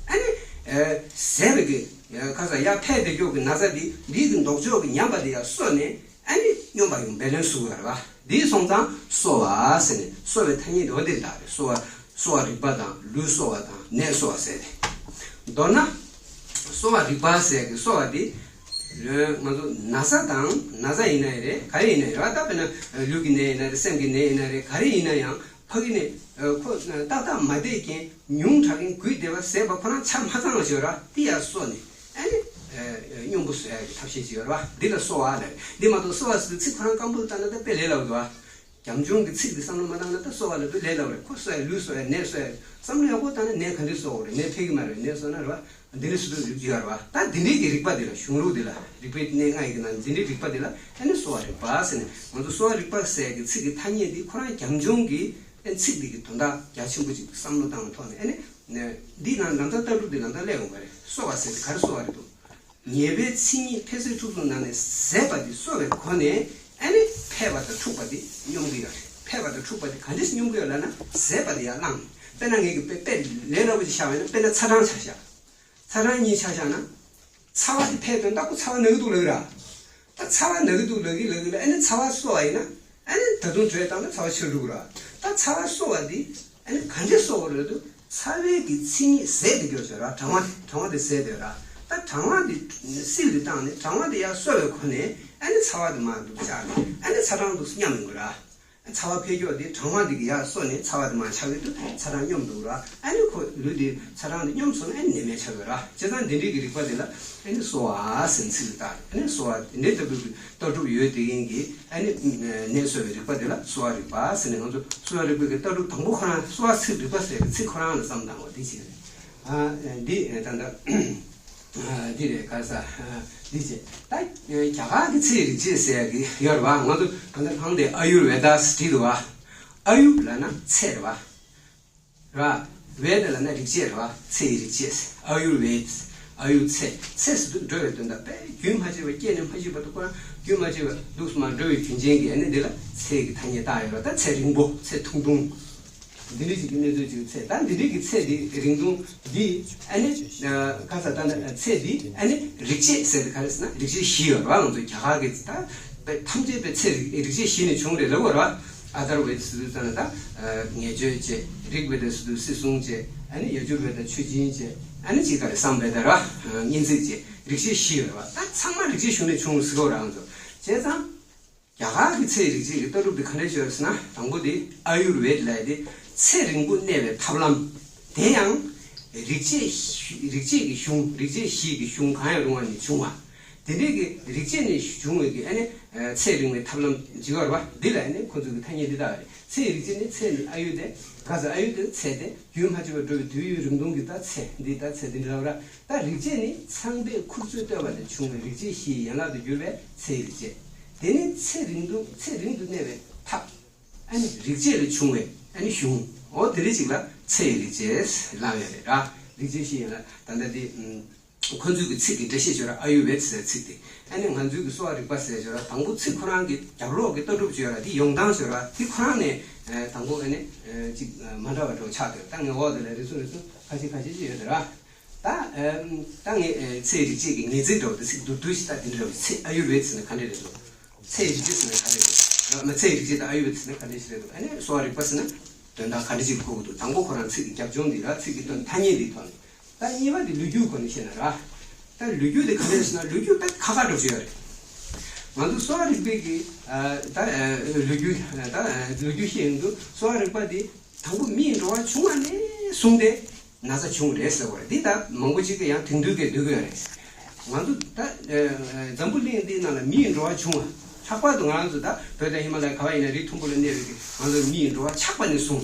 ཨ་ནི། ཨ། ཟད་པའི་གི། ཨ། ཁ་ས་ཡར་འཕེལ་དེ་ཀྱོག་གི་ན་ཚ་དེ་འདི་གི་ལྡོག་ཕྱོགས་ཀྱི་ཉམས་པ་དེ་ཡར་གསོ་ནས། ཨ་ནི་སྙོམས་པར་ཡོང་བའི་ལན་གསུངས་ཡོད་རེད་པ། འདི་སོང་ཙང་གསོ་བ་ཟེར་ནས། གསོ་བའི་ཐ་སྙད་དེ་འོ་དེ་ལ་བཏགས་རེད། གསོ་བ། གསོ་བ་རིག་པ་དང་ལུས་གསོ་བ་དང་ནད་གསོ་བ་ཟེར་ཏེ། མདོར་ན། གསོ་བ་རིག་པ་ཟེར་གི་གསོ་བ་དེ། ང་ཚོ་ན་ཚ་དང་། ན་ཚ་ཡིན་ན་ཡང་རེད། ག་རེ་ཡིན་ན་ཡང་རེད་པ། ད་དཔེར་ན་ལུས་ཀྱི་ནད་ཡིན་ན་རེད། སེམས་ཀྱི་ནད་ཡིན་ན་རེད། ག་རེ་ཡིན་ན་ཡང་། ཕ་གི་ནས། ཨ། ཁོ་ཏག་ཏག་མ་བསྡད་མཁན། ཉུང་དྲགས་མཁན། རྒུད་བསྡད་པ། ཟད་པ་ཁོ་རང་ཆ་མ་ཚང་བ་ཞིག་ཡོད་ར། དེ་ཡར་གསོ་ནས། ཨ་ནི། ཨ། སྙོམས་པོ་བཟོ་ཡག་གི་ཐབས་ཤེས་ཅིག་ཡོད་ར་བ། འདི་ལ་གསོ་བ་ལབ། འདི་མ་གཏོགས་གསོ་བ་ཟེར་ཚིག་ཁོ་རང་སྐམ་པོ་ལ་བཏང་ན་ད་དཔེ་ལས་སླ་པོ་འདུག་བ། རྒྱབ་ལྗོངས་ཀྱི་ཚིག་འདི་བསམ་བློ་མ་བཏང་ན་ད་གསོ་བ་ལབ་དུས་ལས་སླ་པོ་རེད། ཁོ་གསོ་ཡག་ལུས་གསོ་ཡག་ནད་གསོ་ཡག་བསམ་བློ་ཡག་པོ་བཏང་ན་ནད་ག་འདྲས་གསོ་དགོས་རེད། ནད་འཕེལ་གི་མ་རེད། ནད་གསོ་ན་ར་བ། འདི་འདྲའི་སྲིད་དུ་རིགས་ཡོད་རེད་བ། ད་འདི་འདྲའི་གི་རིག་པ་འདི་ལ། གཞུང་ལུགས་འདི་ལ། རིག་པའི་གནས་ལྔ་ཡི་གི་ནང་འདི་འདྲའི་རིག་པ་འདི་ལ་ཨ་ནི་གསོ་བ་རིག་པ་ཟེར་ནས། ང་ཚོ་གསོ་བ་རིག་པ་ཟེར་གི་ཚིག་གི་ཐ་སྙད་འདི་ཁོ་རང་རྒྱབ་ལྗོངས་ཀྱི་ཨ་ནི་ཚིག་འདི་གི་དོན་དག་རྒྱ་ཆེན་པོ་ཅིག་བསམ་བློ་བཏང་བའི་ཐོག་ནས། ཨ་ནི་འདི་ནང་ལམ་ཐག་ལྟ་གྲུབ་འདི་ལམ་ཐག་སླེབས་འོང་བ་རེད། གསོ་བ་ཟེར་དེ་ག་རེ་གསོ་བ་རེད་འདུག་ཉེས་པའི་མཚན་ཉིད་འཕེལ་ཟད་འཁྲུགས་གསུམ་ནང་ནས་ཟད་པ་འདི་གསོ་བའི་སྒོ་ནས། ཨ་ནི་འཕེལ་བ་དང་འཁྲུགས་པ་འདི་སྙོམས་ཀྱི་ཡོད་རེད། འཕེལ་བ་དང་འཁྲུགས་པ་འདི་ག་འདྲས་སྙོམས་ཀྱི་ཡོད་ལབ་ན། ཟད་པ་འདི་ཡར་བླངས། དཔེར་ན་ངས་ཀྱི་དཔེ་དཔེ་ལས་སླ་པོ་ཅིག་བཞག་པ་ཡིན་ན། དཔེར་ན་ཚ་གྲང་ཆ་བཞག་ཚ་གྲང་གཉིས་ཆ་བཞག་ན། ཚ་བ་དེ་འཕེལ་དོན་ད་ཁོ་ཚ་བ་ན་གི་འདུག་ལབ་ཀྱི་ར། ད་ཚ་བ་ན་གི་འདུག་ལབ་ཀྱི་ལབ་ཀྱི་ལ། ཨ་ནི་ཚ་བ་གསོ་བ་ཡིན་ན། ཨ་ནི་ད་དུང་དྲོད་བཏང་ན་ཚ་བ་ཆེར་འགྲོ་གི་ར། ད་ཚ་བ་གསོ་བ་འདི་ཨ་ནི་ག་འདྲས་གསོ་དགོས་རེད་འདུག་ཚ་བའི་གི་མཚན་ཉིད་ཟད་དེ་ཀྱོག་ཟེར་ར། གྲང་བ་གྲང་བ་དེ་ཟད་དེ་ར། ད་གྲང་བ་དེ་བསིལ་དུ་བཏང་ནས། གྲང་བ་དེ་ཡར་གསོ་བའི་སྒོ་ནས། ཨ་ནི་ཚ་བ་དེ་མར་འདུག་བཞག་ནས། ཨ་ནི་ཚ་གྲང་འདུག་སྙམ་ཡོང་གི་ར། ཚ་བ་འཕེལ་ཀྱོག་དེ་གྲང་བ་འདི་གིས་ཡར་གསོ་ནས་ཚ་བ་དེ་མར་ཆག་གི་འདུག་ཚ་གྲང་སྙོམས་འདུག་ར། ཨ་ནི་ཁོ་ལུས་དེ་ཚ་གྲང་དེ་སྙོམས་སོང་ན་ཨ་ནི་ནད་མེད་ཆགས་ཡོད་ར། བྱས་ཙང་འདི་འདྲའི་གི་རིག་པ་དེ་ལ་ཨ་ནི་གསོ་བ་ཟེར་ཚིག་ལ་བཏགས། ཨ་ནི་གསོ་བ་འདི་འདྲའི་ལྟ་བུའི་གི་ལྟ་གྲུབ་ཡོད་དེ་ཡིན་གི། ཨ་ནི་ནད་གསོ་བའི་རིག་པ་དེ་ལ་གསོ་བ་རིག་པ་ཟེར་ནས། ང་ཚོ་གསོ་བ་རིག་པའི་གི་ལྟ་གྲུབ་དང་པོ་ཁོ་རང་གསོ་བ་ཚིག་རིག་པ་ཟེར་གི་ཚིག་ཁོ་རང་ལ་བསམ་བཏང་བ་འདི་བྱས་རེད། ཨ། འདི་ད་ལྟ། འདི་རེད། ག་ས། འདི་བྱས། ད་རྒྱ་གར་གྱི་ཚེའི་རིག་བྱེད་ཟེར་ཡ་གི་ཡོད་རེད་བ། ང་ཚོ་གང་ལྟར་ལྷང་དེ་ཨ་ཡུར་ཝེ་དཱ་ཟེར་བྲིས་འདུག་བ། ཨ་ཡུར་ལབ་ན་ཚེ་རེད་བ། ར། བེད་ལབ་ན་རིག་བྱེད་རེད་བ། ཚེ་ཡི་རིག་བྱེད། ཨ་ཡུར་བེད། ཨ་ཡུར་ཚེ། ཚེ་ཟེར་དུས་འགྲོ་བའི་དོན་དག་དཔེ་རྒྱུན་མ་ཆད་པར་སྐྱེས་ནས་མ་སྐྱེས་བར་དུ་ཁོ་རང་རྒྱུན་མ་ཆད་པར་འདུག་སེ་མར་འགྲོ་བའི་རྒྱུ་རྐྱེན་གྱིས་ཨ་ནི་འདི་ལ་ཚེ་གི་ཐ་སྙད་བཏགས་ཡོད་རེད། ད་ཚེ་རིང་པོ་ཚེ་ཐུང་ཐུང་། འདི་འདྲ་ཞིག་གི་གནས་ཚུལ་ཅིག་ཚེ། ད་འདི་འདྲའི་གི་ཚེ་འདི་རིང་ཐུང་འདི་ཨ་ནི་ཁ་ས་ད་ནི་ཚེ་འདི་ཨ་ནི་རིག་བྱེད་ཟེར་དེ་ག་རེ་ཟེར་ན་རིག་བྱེད་བཞི་ཡོད་རེད་བ། ང་ཚོ་རྒྱ་གར་གི་ད་ཐམས་ཅད་པའི་ཚེ་རིག་རིག་བྱེད་བཞི་ནས་བྱུང་རེད་ལབ་ཡོད་རེད་བ། ཨ་ཐར་བེད་ཟེར་དུས་ཙམ་ན་ད་ངེས་བརྗོད་བྱེད། རིག་བེད་ཟེར་དུས་སྲིད་སྲུང་བྱེད། ཨ་ནི་ཡ་ཇུར་བེད་ཆོས་སྦྱིན་བྱེད། ཨ་ནི་ཅིག་ག་རེ་སམ་བེད་ར་སྙན་ཚིག་བྱེད། རིག་བྱེད་བཞི་ཡོད་རེད་བ། ད་ཚང་མ་རིག་བྱེད་གཞུང་ནས་བྱུང་ཟེར་གོ་རང་ཚོ། བྱས་ཙང་། རྒྱ་གར་གྱི་ཚེ་ཡི་རིག་བྱེད་ཀྱི་ལྟ་གྲུབ་དེ་ག་འདྲ་ཞིག་ཡོད་ཟེར་ན། དང་པོ་དེ་ཨ་ཡུར་བེད་ལབ་ཡ་དེ་ཚེ་རིང་པོ་གནས་པའི་ཐབས་ལམ། དེ་ཡང་རིག་བྱེད་རིག་བྱེད་ཀྱི་གཞུང་རིག་བྱེད་བཞི་གི་གཞུང་གང་ཡང་རུང་བ་ནས་བྱུང་བ། དེ་འདྲའི་གི་རིག་བྱེད་ནས་བྱུང་བའི་གི་ཨ་ནི་ཚེ་རིང་བའི་ཐབས་ལམ་ཅིག་ཡོད་རེད་བ། འདི་ལ་ཨ་ནི་ཁོ་ཚོས་གི་ཐ་སྙད་འདི་ལྟ་བ་རེད། ཚེ་ཡི་རིག་བྱེད་ནི་ཚེ་ནི་ཨ་ཡུར་དེ་ག་ས་ཨ་ཡུར་དེ་ཚེ་དེ། རྒྱུན་མ་ཆད་པར་འགྲོ་བའི་དུས་ཡུན་རིང་ཐུང་གི་ད་ཚེ་འདི་ད་ཚེ་འདི་འདྲ་བ་ར། ད་རིག་བྱེད་ནི་ཚངས་པས་ཁུར་ཚོས་བཏོད་པ་ལས་བྱུང་བའི་རིག་བྱེད་བཞིའི་ཡན་ལག་ཏུ་གྱུར་པའི་ཚེ་ཡི་རིག་བྱེད། དེ་ནི་ཚེ་རིང་དུ་ཚེ་རིང་དུ་གནས་པའི་ཐབས། ཨ་ནི་རིག་བྱེད་ལས་བྱུང་བའི་ཨ་ནི་གཞུང་། འོ་དེ་རིགས་ཅིག་ལ་ཚེ་ཡི་རིག་བྱེད་ལབ་ཡོད་རེད་ར། རིག་བྱེད་བཞིའི་ཡན་ལག་ད་ལྟ་དེ་ཁོ་ཚོའི་གི་ཚིག་གི་འགྲེལ་བཤད་བྱོས་ར། ཨ་ཡུར་བེད་ཟེར་ཚིག་དེ། ཨ་ནི་ང་ཚོའི་གི་གསོ་བ་རིག་པ་ཟེར་བྱོས་ར། དང་པོ་ཚིག་ཁོ་རང་གི་རྒྱབ་ལོགས་ཀྱི་ལྟ་གྲུབ་བྱོས་ར། དེ་ཡོང་སྟངས་བྱོས་ར། དེ་ཁོ་རང་ནས་དང་པོ་ཨ་ནི་ཅིག་མ་འདྲ་བ་འདྲ་བོ་ཆགས་འདུག་ད་ངས་འོག་དེ་ལ་རེ་ཟུང་རེ་ཟུང་ཁ་ཤས་ཁ་ཤས་ཅིག་ཡོད་དེ་ར། ད་ད་ངས་ཚེ་རིག་བྱེད་ཀྱི་ངེས་ཚིག་འདྲ་བོ་དེ་ཚིག་མདོར་བསྡུས་ཤིག་ད་དེ་འདྲ་བོ་ཚེ་ཨ་ཡུར་བེད་ཟེར་ན་ག་འདྲ་རེད་འདུག་ཚེ་རིག་བྱེད་ཟེར་ན་ག་འདྲ་རེད་འདུག་མ་ཚེ་རིག་བྱེད་དང་ཨ་ཡུར་བེད་ཟེར་ན་ག་འདྲ་ཞིག་རེད་འདུག་ཨ་ནི་གསོ་བ་རིག་པ་ཟེར་ན་དོན་དག་ག་འདྲ་ཞིག་གོ་གི་འདུག་དང་པོ་ཁོ་རང་ཚིག་གི་རྒྱབ་ལྗོངས་འདི་ར། ཚིག་གི་དོན་ཐ་སྙད་འདིའི་ཐོག་ནས། ད་གཉིས་པ་དེ་ལོ་རྒྱུས་སྐོར་ནས་བཤད་ན་ར། ད་ལོ་རྒྱུས་དེ་ག་འདྲ་ཟེར་ན་ལོ་རྒྱུས་དཔེ་ཁག་ཁག་འདྲ་བོ་ཞིག་ཡོད་རེད། ང་ཚོ་གསོ་བ་རིག་པའི་གི་ད་ལོ་རྒྱུས་ད་ལོ་རྒྱུས་བཤད་ཡོང་དུས་གསོ་བ་རིག་པ་དེ་དང་པོ་མིའི་འགྲོ་བ་བྱུང་བ་ནས་བཟུང་སྟེ་ན་ཚ་བྱུང་རེད་ཟེར་བ་རེད། འདི་ད་མང་པོ་ཅིག་གིས་ཡང་དེང་དུས་སྐད་འདོད་ཀྱི་ཡོད་རེད། ང་ཚོ་ད་འཛམ་བུ་གླིང་འདིའི་ནང་ལ་མིའི་འགྲོ་བ་བྱུང་བ། ལྷག་པར་དུ་ང་རང་ཚོ་ད་བོད་དང་ཧི་མ་ལ་ཡའི་ག་བ་ཡིན་ན་རི་མཐོན་པོ་ལ་གནས་པའི་གི་ང་ཚོ་མིའི་འགྲོ་བ་ཆགས་པ་ནས་བཟུང་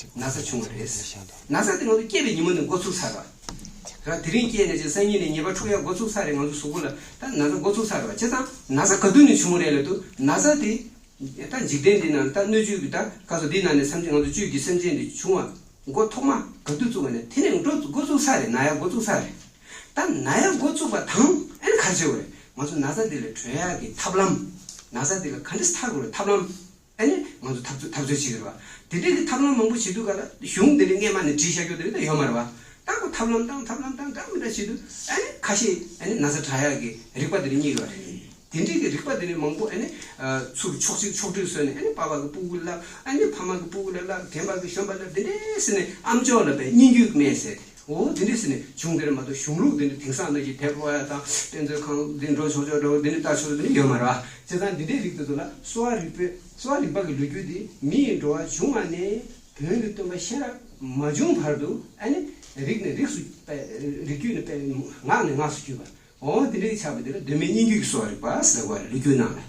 ན་ཚ་བྱུང་བ་རེད། ན་ཚ་དེ་ང་ཚོ་སྐྱེས་པའི་ཉིན་མོ་ནས་འགོ་ཚུགས་ཚར་བ། ད་དེ་རིང་སྐྱེས་ནས་ཅིག་སང་ཉིན་ནས་ཉེས་པ་འཁྲུག་ཡ་འགོ་ཚུགས་ཚར་རེད། ང་ཚོ་གཟུགས་པོ་ལ་ད་ན་ཚ་འགོ་ཚུགས་ཚར་བ། བྱས་ཙང་ན་ཚ་ག་དུས་ནས་བྱུང་རེད་ལབ་དུས་ན་ཚ་དེ་ད་འཇིག་རྟེན་འདི་ནང་ད་སྣོད་བཅུད་ཀྱི་ད་ག་ཚོད་འདི་ནང་ནས་སེམས་ཅན་ང་ཚོ་བཅུད་ཀྱི་སེམས་ཅན་འདི་བྱུང་བ་འགོ་ཐོག་མ་ག་དུས་བཙུགས་པ་ནས་དེ་ནས་འགྲོ་འགོ་ཚུགས་ཚར་རེད། ན་ཡ་འགོ་ཚུགས་ཚར་རེད། ད་ན་ཡ་འགོ་བཙུགས་པ་དང་ཨ་ནི་ག་རེ་བྱེད་དགོས་རེད། ང་ཚོ་ན་ཚ་འདི་ལས་གྲོལ་ཡག་གི་ཐབས་ལམ། ན་ཚ་འདི་ལ་ག་འདྲས་ཐར་དགོས་རེད། ཐབས་ལམ། ཨ་ནི་ང་ཚོ་འཐབ་རྩོད་འཐབ་རྩོད་བྱེད་ཀྱི་རེད་བ། དེ་འདྲས་ཀྱི་ཐབས་ལམ་མང་པོ་བྱེད་དུས་ག་ལ་གཞུང་འདི་ནས་སྔས་མ་ནས་བྲིས་བཞག་རྒྱུ་དེ་རིགས་ད་ཡོད་མ་རེད་བ། ད་ཁོ་ཐབས་ལམ་དང་ཐབས་ལམ་དང་འདྲ་མི་འདྲ་བྱེད་དུས་ཨ་ནི་ཁ་ཤས་ཨ་ནི་ན་ཚ་དྲག་ཡག་གི་རིག་པ་དེ་རིགས་རྙེད་ཀྱི་རེད། དེ་འདྲས་ཀྱི་རིག་པ་དེ་རིགས་མང་པོ་ཨ་ནི་ཚུར་ཕྱོགས་གཅིག་ཕྱོགས་བསྒྲིགས་བཟོས་ནས་ཨ་ནི་པ་ཕ་གི་ཕྲུ་གུ་ལ་ཨ་ནི་ཕ་མ་གི་ཕྲུ་གུ་ལ་ལབ། རྒན་པ་གི་གཞོན་པ་ལ་དེ་འདྲས་ཟེར་ནས་ཨམ་ཅོག་ལ་བས་སྙན་བརྒྱུད་སྨྲས་ཟེར། འོ་དེ་འདྲས་ཟེར་ནས་བྱུང་དེར་མ་གཏོགས་གཞུང་ལུགས་དེ་འདྲས་དེང་སང་ནང་གི་དེབ་ཀློག་ཡ་དང་དཔེ་མཛོད་ཁང་དེ་འགྲོ་ཆོག་ཆོག་འགྲོ་དེ་འདྲས་ལྟ་ཆོག་དེ་འདྲས་ཡོད་མ་རེད་བ། བྱས་ཙང་འདི་འདྲའི་རིགས་དེ་ཚོ་ལ་གསོ་བ་རིག་པའི་གསོ་བ་རིག་པ་གི་ལོ་རྒྱུས་དེ་མི་ཡི་འགྲོ་བ་བྱུང་བ་ནས་བོན་གྱི་སྟོན་པ་གཤེན་རབ་མ་བྱུང་བར་དུ་ཨ་ནི་རིགས་ནས་རིགས་སུ་རིགས་རྒྱུད་ནས་ངག་ནས་ངག་སུ་བརྒྱུད་པ། འོ་དེ་འདྲའི་ཆགས་པ་དེ་ལ་གདོད་མའི་སྙན་བརྒྱུད་ཀྱི་གསོ་བ་རིག་པ་ཟེར་བ་རེད། ལོ་རྒྱུས་ནང་ལ་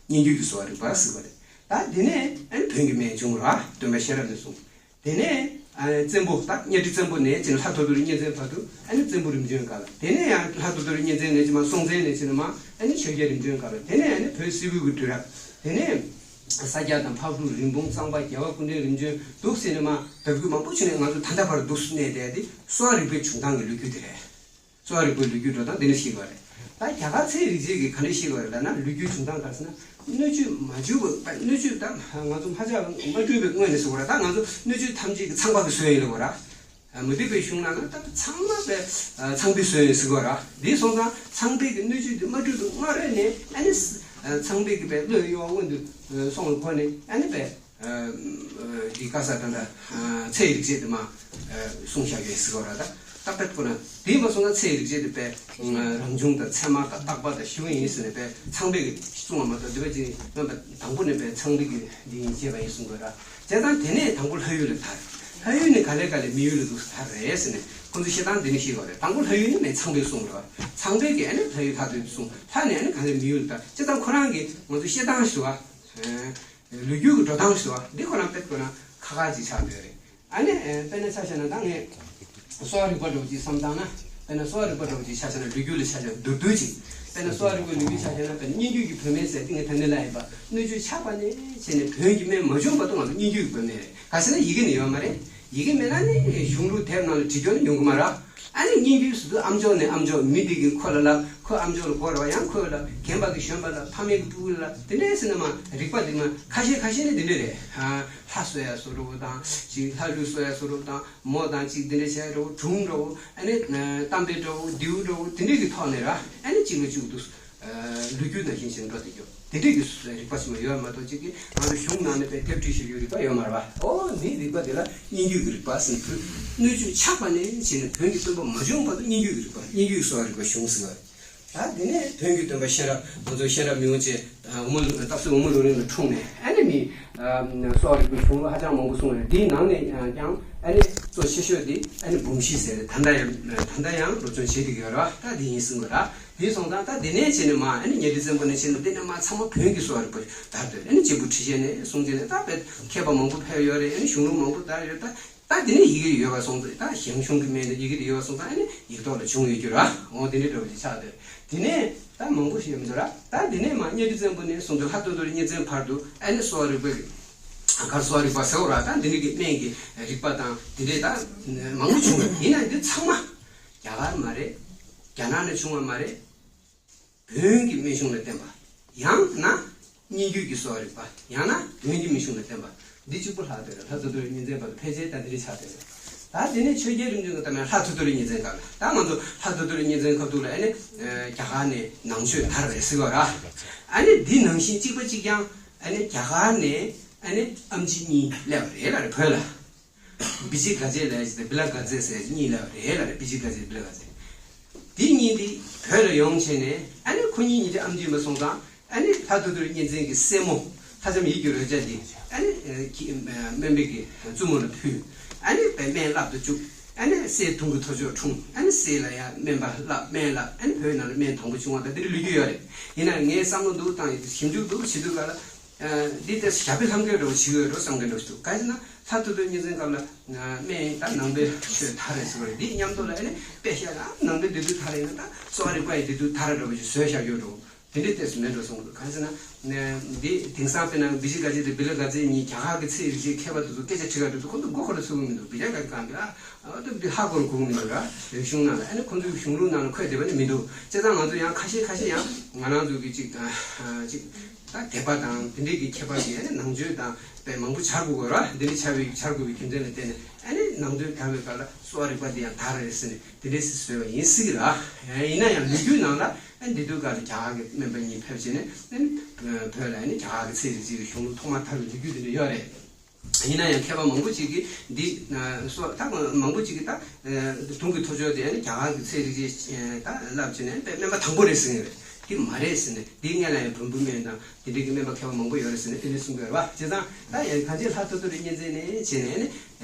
སྙན་བརྒྱུད་ཀྱི་གསོ་བ་རིག་པ་ཟེར་བ་རེད། ད་དེ་ནས་ཨ་ནི་བོན་གྱི་སྨན་བྱུང་ར། སྟོན་པ་གཤེན་རབ་ནས་བཟུང་། དེ་ནས་ཨ་བཙན་པོ་ད་གཉའ་ཁྲི་བཙན་པོ་ནས་ཕྱིན་ལྷ་ཐོ་ཐོ་རི་གཉན་བཙན་བར་དུ་ཨ་ནི་བཙན་པོ་རིམ་བྱོན་སྐབས་ལ། དེ་ནས་ཡང་ལྷ་ཐོ་ཐོ་རི་གཉན་བཙན་ནས་ཕྱིན་མ་སྲོང་བཙན་ནས་ཕྱིན་མ་ཨ་ནི་ཆོས་རྒྱལ་རིམ་བྱོན་སྐབས་ལ། དེ་ནས་ཨ་ནི་བོད་སིལ་བུ་གི་དུས་རབས། དེ་ནས་ས་སྐྱ་དང་ཕག་གྲུ་རིན་སྤུངས་གཙང་པ་རྒྱལ་བ་སྐུ་ཕྲེང་རིམ་བྱོན་འདུག་ཟེར་ནས་མ་ལྡབ་འགྱུར་མང་པོ་བྱུང་ནས་ང་ཚོ་ད་ལྟ་བར་འདུག་གནས་བསྡད་དེ་གསོ་བ་རིག་པའི་བྱུང་སྟངས་ཀྱི་ལོ་རྒྱུས་དེ་རེད། གསོ་བ་རིག་པའི་ལོ་རྒྱུས་འགྲོ་སྟངས་འདི་འདྲ་ཤེས་དགོས་རེད། ད་རྒྱ་གར་ཚེ་རིག་བྱེད་ཀྱིས་ག་འདྲ་ཤེས་དགོས་རེད་ལབ་ན་ལོ་རྒྱུས་བྱུང་སྟངས་ག་རེ་ཟེར་ན་སྣོད་བཅུད་མ་བྱུང་བའི་སྣོད་བཅུད་ད་ང་ཚོ་མ་ཆགས་མ་གྲུབ་པའི་སྔོན་ནས་ཟེར་དགོས་རེད། ད་ང་ཚོ་སྣོད་བཅུད་ཐམས་ཅད་ཀྱི་ཚངས་པ་གིས་བཟོས་ཡིན་ལབ་དགོས་རེད། མུ་སྟེགས་པའི་གཞུང་ནང་ན་ད་ཚང་མ་པའི་ཚངས་པས་བཟོས་ཡིན་ཟེར་དགོས་རེད། འདི་སོང་ཙང་ཚངས་པའི་གི་སྣོད་བཅུད་འདི་མ་གྲུབ་པའི་སྔ་རོལ་ནས་ཨ་ནི་ཚངས་པའི་གི་པའི་བློའི་གཡོ་བ་སྔོན་དུ་སོང་བའི་སྒོ་ནས་ཨ་ནི་པའི། འདི་ཀ་ས་ད་ལྟ་ཚེ་ཡི་རིག་བྱེད་དུ་མ་གསུངས་བཞག་ཡོད་ཟེར་བ་ར། ད་ད་དཔེ་ཁོ་ན་དེ་མ་གསུངས་ན་ཚེ་ཡི་རིག་བྱེད་དུ་པའི་རང་བྱུང་དང་ཚད་མ་དང་རྟག་པ་དང་ཞི་བ་ཡིན་ཟེར་ནས་པའི་ཚངས་པའི་གི་གསུང་བ་མ་གཏོགས་འདི་པའི་ཅི་སྨོན་པ་དང་པོ་ནས་པའི་ཚངས་པའི་གི་འདི་ཡིན་བྱས་པ་ཡིན་གསུང་དགོས་ར། བྱས་ཙང་དེ་ནས་དང་པོ་ལྷ་ཡུལ་ལ་དར། ལྷ་ཡུལ་ནས་ག་ལེ་ག་ལེ་མི་ཡུལ་ལ་འདུག་སེ་དར་རེད་ཟེར་ནས་ཁོ་ཚོ་བཤད་སྟངས་འདི་ནས་ཤེས་དགོས་རེད། དང་པོ་ལྷ་ཡུལ་ནས་མེད་ཚངས་པའི་གསུང་ར། ཚངས་པའི་གི་ཨ་ནི་ལྷ་ཡུལ་ལྷ་དུ་གསུང་། ལྷ་ནས་ཨ་ནི་ག་ལེ་མི་ཡུལ་ལ་དར། བྱས་ཙང་ཁོ་རང་གི་ང་ཚོ་བཤད་སྟངས་ཞུ་བ། ལོ་རྒྱུས་ཀྱི་འགྲོ་སྟངས་ཞུ་བ་འདི་ཁོ་རང་དཔེ་ཁོ་ན་ཁག་ཁག་ཅིག་ཆགས་བསྡད་རེད། ཨ་ནི་དཔེར་ན་ཆ་བཞག་ན་ད་ངས་གསོ་བ་རིག་པ་འདྲ་བོ་ཅིག་བསམ་བཏང་ན། དཔེར་ན་གསོ་བ་རིག་པ་འདྲ་བོ་ཅིག་ཆ་བཞག་ན་ལོ་རྒྱུས་ལ་ཆ་བཞག་མདོར་བསྡུས་ཅིག་ དཔེར་ན་གསོ་བ་རིག་པའི་ལོ་རྒྱུས་ཆ་བཞག་ན། དཔེར་ན་སྙན་བརྒྱུད་ཀྱི་བུད་མེད་ཟེར་ཏེ་ངས་ད་ནས་ལབ་ཡིན་པ། སྣོད་བཅུད་ཆགས་པ་ནས་བྱས་ནས་བོན་གྱི་སྨན་མ་བྱུང་བར་དུ་ང་ཚོ་སྙན་བརྒྱུད་ཀྱི་བུད་མེད་རེད། ག་ཟེར་ན་ཡི་གེ་ནི་ཡོད་མ་རེད། ཡི་གེ་མེད་ན་ནི་གཞུང་ལུགས་དེབ་ནང་ལ་བྲིས་རྒྱུ་ནི་ཡོང་གི་མ་རེད། ཨ་ནི་སྙན་བརྒྱུད་ཟེར་དུས་ཨམ་ཅོག་ནས་ཨམ་ཅོག་མི་དེ་གིས་ཁོ་ལ་ལབ། ཁོས་ཨམ་ཅོག་ལ་གོ་རེད་པ། ཡང་ཁོས་ལབ། རྒན་པ་གིས་གཞོན་པ་ལ་ལབ། ཕ་མེས་ཀྱིས་སྤུ་གུ་ལ་ལབ། དེ་འདྲས་ཟེར་ནས་མར་རིག་པ་དེ་མར་ཁ་ཤས་ཁ་ཤས་ནི་དེ་འདྲས་རེད། ཨ། ལྷ་གསོལ་ཡ་བཟོ་འདྲ་བོ་དང་། ཅིག་ལྷ་གླུ་གསོལ་ཡ་བཟོ་འདྲ་བོ་དང་། མོ་དང་ཅིག་དེ་འདྲས་བྱས་འདྲ་བོ། སྒྲུང་འདྲ་བོ། ཨ་ནི་གཏམ་དཔེ་འདྲ་བོ། མདེའུ་འདྲ་བོ། དེ་འདྲས་ཀྱི་ཐོག་ནས་ར། ཨ་ནི་གཅིག་ལ་གཅིག་ཏུ་ལོ་རྒྱུས་ནང་བཞིན་བྱས་ནས་འགྲོ་བསྡད་རྒྱུ། དེ་འདྲས་ཀྱི་རིག་པ་ཞིག་མ་ཡོད་མ་གཏོགས། གཅིག་གིས་ང་ཚོ་གཞུང་ནང་ནས་དཔེ་དེབ་བྲིས་ཤེས་རྒྱུ་རིག་པ་ཡོད་མ་རེད་པ། ཨོ་འདིའི་རིག་པ་དེ་ལ་སྙན་བརྒྱུད་ཀྱི་རིག་པ་ཟེར་ནས་ཕུལ། སྣོད་བཅུད་ཆགས་པ་ནས་བྱས་ནས་བོན་གྱི་སྟོན་པ་མ་བྱུང་བར་དུ་སྙན་བརྒྱུད་ཀྱི་རིག་པ། སྙན་བརྒྱུད་གསོ་བ་རིག་པ་བྱུང་ཟེར་བ་རེད། ད་དེ་ནས་བོན་གྱི་སྟོན་པ་གཤེན་རབ། ང་ཚོ་གཤེན་རབ་མི་དབང་བཅས་དབུ་མ། སྟག་གཟིག་དབུ་མ་ལོ་རིང་ལ་འཁྲུངས་ནས། ཨ་ནི་མི་གསོ་བ་རིག་པའི་གཞུང་ལུགས་ཧ་ཅང་མང་པོ་གསུངས་ཡོད། དེའི་ནང་ནས་ཀྱང་ཨ་ནི་གཙོ་ཆེ་ཤོས་དེ་ཨ་ནི་འབུམ་བཞི་ཟེར་ཏེ་ད་ལྟ་ཡང་ད་ལྟ་ཡང་སློབ་སྦྱོང་བྱེད་བསྡད་ཀྱི་ཡོད་རེད་པ། ད་དེ་ཡིན་གསུངས་པ་རེད། དེ་སོང་ཙང་ད་དེ་ནས་བྱས་ནས་མར་ཨ་ནི་གཉའ་ཁྲི་བཙན་པོ་ནས་བྱས་ནས་དེ་ནས་མར་ཚང་མ་བོན་གྱི་གསོ་བ་རིག་པ་དར་ཏེ། ཨ་ནི་གཅེར་བུ་ཁྲི་བྱས་ནས་སྲོང་བཙན་ནས། ད་དཔེ་མཁས་པ་མང་པོ་ཕེབས་ཡོད་རེད། ཨ་ནི་གཞུང་ལུགས་མང་པོ་དར་ཡོད། ད་ད་དེ་ནས་ཡི་གེ་ཡོད་པ་སོང་ཙང་། ད་ཞང་ཞུང་གི་སྨན་དང་ཡི་གེ་དེ་ཡོད་པ་སོང་ཙང་། ཨ་ནི་ཡིག་ཐོག་ལ་བྱུང་ཡོད་རྒྱུ་རེད་པ། འོ་དེ་འདྲའི་འདྲ་བོ་ཅིག་ཆགས་ཏེ། དེ་ནས་ད་མང་པོ་ཞིག་ཡོད་མི་འདུག་ར། ད་དེ་ནས་མར་གཉའ་ཁྲི་བཙན་པོ་ནས་བཟུང་སྟེ་ལྷ་ཐོ་ཐོ་རི་གཉན་བཙན་བར་དུ་ཨ་ནི་གསོ་བ་རིག་པའི་ག་རེ། གསོ་བ་རིག་པ་ཟེར་བ་ར། ད་འདི་འདྲ་གི་སྨན་གྱི་རིག་པ་དང་དེ་འདྲས་ད་མང་པོ་བྱུང་བ་རེད། ཡིན་ན་འདི་ཚང་མ་རྒྱ་གར་མ་རེད། རྒྱ་ནག་ནས་བྱུང་བ་མ་རེད། བོན་གྱི་སྨན་གཞུང་ལ་བརྟེན་པ། ཡང་ན་སྙན་བརྒྱུད་ཀྱི་གསོ་བ་རིག་པ། ཡང་ན་བོན་གྱི་སྨན་གཞུང་ལ་བརྟེན་པ། འདི་གཅིག་པུ་ལྷག་བསྡད་རེད། ལྷ་ཐོ་ཐོ་རི་གཉན་བཙན་བར་དུ་ཕལ་ཆེར་ད་འདི་འདྲ་ཆགས་བསྡད་རེད། ད་དེ་ནས་ཆོས་རྒྱལ་རིམ་བྱོན་གྱི་སྟབས་ནས་ལྷ་ཐོ་ཐོ་རི་གཉན་བཙན་སྐབས་ལ། ད་ང་ཚོ་ལྷ་ཐོ་ཐོ་རི་གཉན་བཙན་སྐབས་དུས་ལ་ཨ་ནི་རྒྱ་གར་ནས་ནང་ཆོས་དར་བ་རེད་ཟེར་བ་ར། ཨ་ནི་འདི་ནང་བཞིན་གཅིག་པ་གཅིག་རྐྱང་ཨ་ནི་རྒྱ་གར་ནས་ཨ་ནི་ཨེམ་ཆི་གཉིས་སླེབས་པ་རེད་ལབ་རེད། བོད་ལ། བི་ཇི་གྷ་ཛེ་ལབ་ཡ་ཅིག་དང་བི་ལ་གྷ་ཛེ་ཟེར་ཡ་ཅིག་གཉིས་སླེབས་པ་རེད་ལབ་རེད། བི་ཇི་གྷ་ཛེ། བི་ལ་གྷ་ཛེ། འདི་གཉིས་འདི་བོད་ལ་ཡོང་བྱས་ནས། ཨ་ནི་ཁོ་གཉིས་གཉིས་ཀྱི་ཨེམ་ཆི་མ་སོང་ཙང་། ཨ་ནི་ལྷ་ཐོ་ཐོ་རི་གཉན་བཙན་གྱི་སྲས་མོ་ལྷ་ལྕམ་ཡིད་ཀྱི་རོལ་ཆ་འདི་ཨ་ནི་ཨ་ཁྱི་སྨན་པའི་གི་བཙུན་མོ་ལ་ཕུལ། ཨ་ནི་དཔེ་སྨན་བསླབ་ཏུ་བཅུག། ཨ་ནི་སྲས་དུང་གི་ཐོར་ཅོག་འཁྲུངས། ཨ་ནི་སྲས་ལ་ཡང་སྨན་པ་བསླབ། སྨན་བསླབ། ཨ་ནི་བོད་ནང་ལ་སྨན་དང་པོ་བྱུང་བ་དང་། འདི་འདྲའི་ལོ་རྒྱུས་ཡོད་རེད། ཡིན་ན་ངས་བསམ་བློ་འདུག་བཏང་ཡོད། ཞིབ་འཇུག་འདུག་བྱེད་དུས་ག་ལ། ཨ། འདི་ལྟར་ཞབས་པད་ལྷམ་གོས་འདྲ་བོ་བྱེད་ཀྱི་ཡོད་འགྲོ་བསམ་གྱི་འདྲ་བོ་ཞིག་འདུག་ག་ཅི་ན་ལྷ་ཐོ་ཐོ་གཉན་བཙན་སྐབས་ལ་སྨན་ད་ནང་པའི་ཆོས་དར་རེད་ཟེར་བ་རེད། འདི་མཉམ་དུ་ལ་ཨ་ནི་དཔེ་བཞག་ན་ནང་པའི་འདི་དུས་དར་རེད་ན། ད་གསོ་བ་རིག་པ་ཡི་འདི་དུས་དར་རེད་འདྲ་བོ་ཞིག་བཟོས་བཞག་ཡོད་འགྲོ། དེ་འདྲའི་ལྟས་སུ་མེད་འགྲོ་གསུངས་འདུག་ག་ཅི་ན་འདི་དེང་སང་དཔེར་ན་བི་ཇི་གྷ་ཛེ་དང་བི་ལ་གྷ་ཛེ་གཉིས་རྒྱ་གར་གྱི་ཚེ་རིག་བྱེད་མཁས་པ་དེ་ཚོ་སྐད་ཆ་དྲི་ག་འགྲོ་དུས། ཁོང་ཚོ་མགོ་འཁོར་ལ་ཚུད་ཀྱི་མི་འདུག་བི་ཇི་གྷ་ཛེ་གང་གི་ཨ། ཨ། ད་འདི་ཧ་གོ་རུ་གོ་གི་མི་འདུག་ར། རིག་གཞུང་ནང་ལ་ཨ་ནི་ཁོང་ཚོའི་གཞུང་ལུགས་ནང་ལ་འཁོད་བསྡད་པ་ནི་མི་འདུག་བྱས་ཙང་ང་ཚོ་ཡང་ཁ་ཤས་ཁ་ཤས་ཡང་ང་རང་ཚོ་གི་ཅིག་ཨ། ཅིག་ད་དད་པ་དང་དེ་འདྲའི་གི་ཁྱད་པར་གྱིས་ཨ་ནི་ནང་ཆོས་དང་དཔེ་མང་པོ་སྦྱར་དགོས་གོ་ར། འདི་འདྲ་སྦྱར་བའི་སྦྱར་དགོས་པའི་རྒྱུ་མཚན་ལ་བརྟེན་ནས་ཨ་ནི་ནང་དོན་དར་བའི་སྐབས་ལ་གསོ་བ་རིག་པ་འདི་ཡང་དར་རེད་ཟེར་ནས་དེ་འདྲའི་སྲིད་བཟོས་པ་ཡིན་སྲིད་ཀྱི་ར། ཡིན་ན་ཡང་ལོ་རྒྱུས་ནང་ལ་ཨ་ནི་འདི་དུས་སྐབས་ལ་རྒྱ་གར་གྱི་སྨན་པ་གཉིས་ཕེབས་བྱས་ནས་ཨ་ནི་བོད་ལ་ཨ་ནི་རྒྱ་གར་གྱི་ཚེ་རིག་བྱེད་ཀྱི་གཞུང་ལུགས་ཐོག་མར་དར་བའི་ལོ་རྒྱུས་དེ་འདྲ་ཡོད་རེད། ཡིན་ན་ཡང་མཁས་པ་མང་པོ་ཅིག་གིས་འདི་སོ་ད་མང་པོ་ཅིག་གིས་ད་དུང་གི་ཐོ་ཅོག་དེ་ནི་རྒྱ་གར་གྱི་ཚེ་རིག་ཅེས་ད་ལབ་བྱས་ནས་དཔེ་སྨན་པ་དང་པོ་རེད་ཟེར་གྱི་རེད། འདི་མ་རེད་ཟེར་ནས། འདི་སྔོན་ལ་ཡང་བོན་པོའི་སྨན་དང་དེ་འདྲའི་གི་སྨན་པ་མཁས་པ་མང་པོ་ཡོད་རེད་ཟེར་ནས་དེ་འདྲ་གསུང་གི་ཡོད་རེད་པ། བྱས་ཙང་ད་ཡང་གང་ཅི་ལྷ་ཐོ་ཐོ་རི་གཉན་བཙན་ནས་བྱས་ནས་ནི་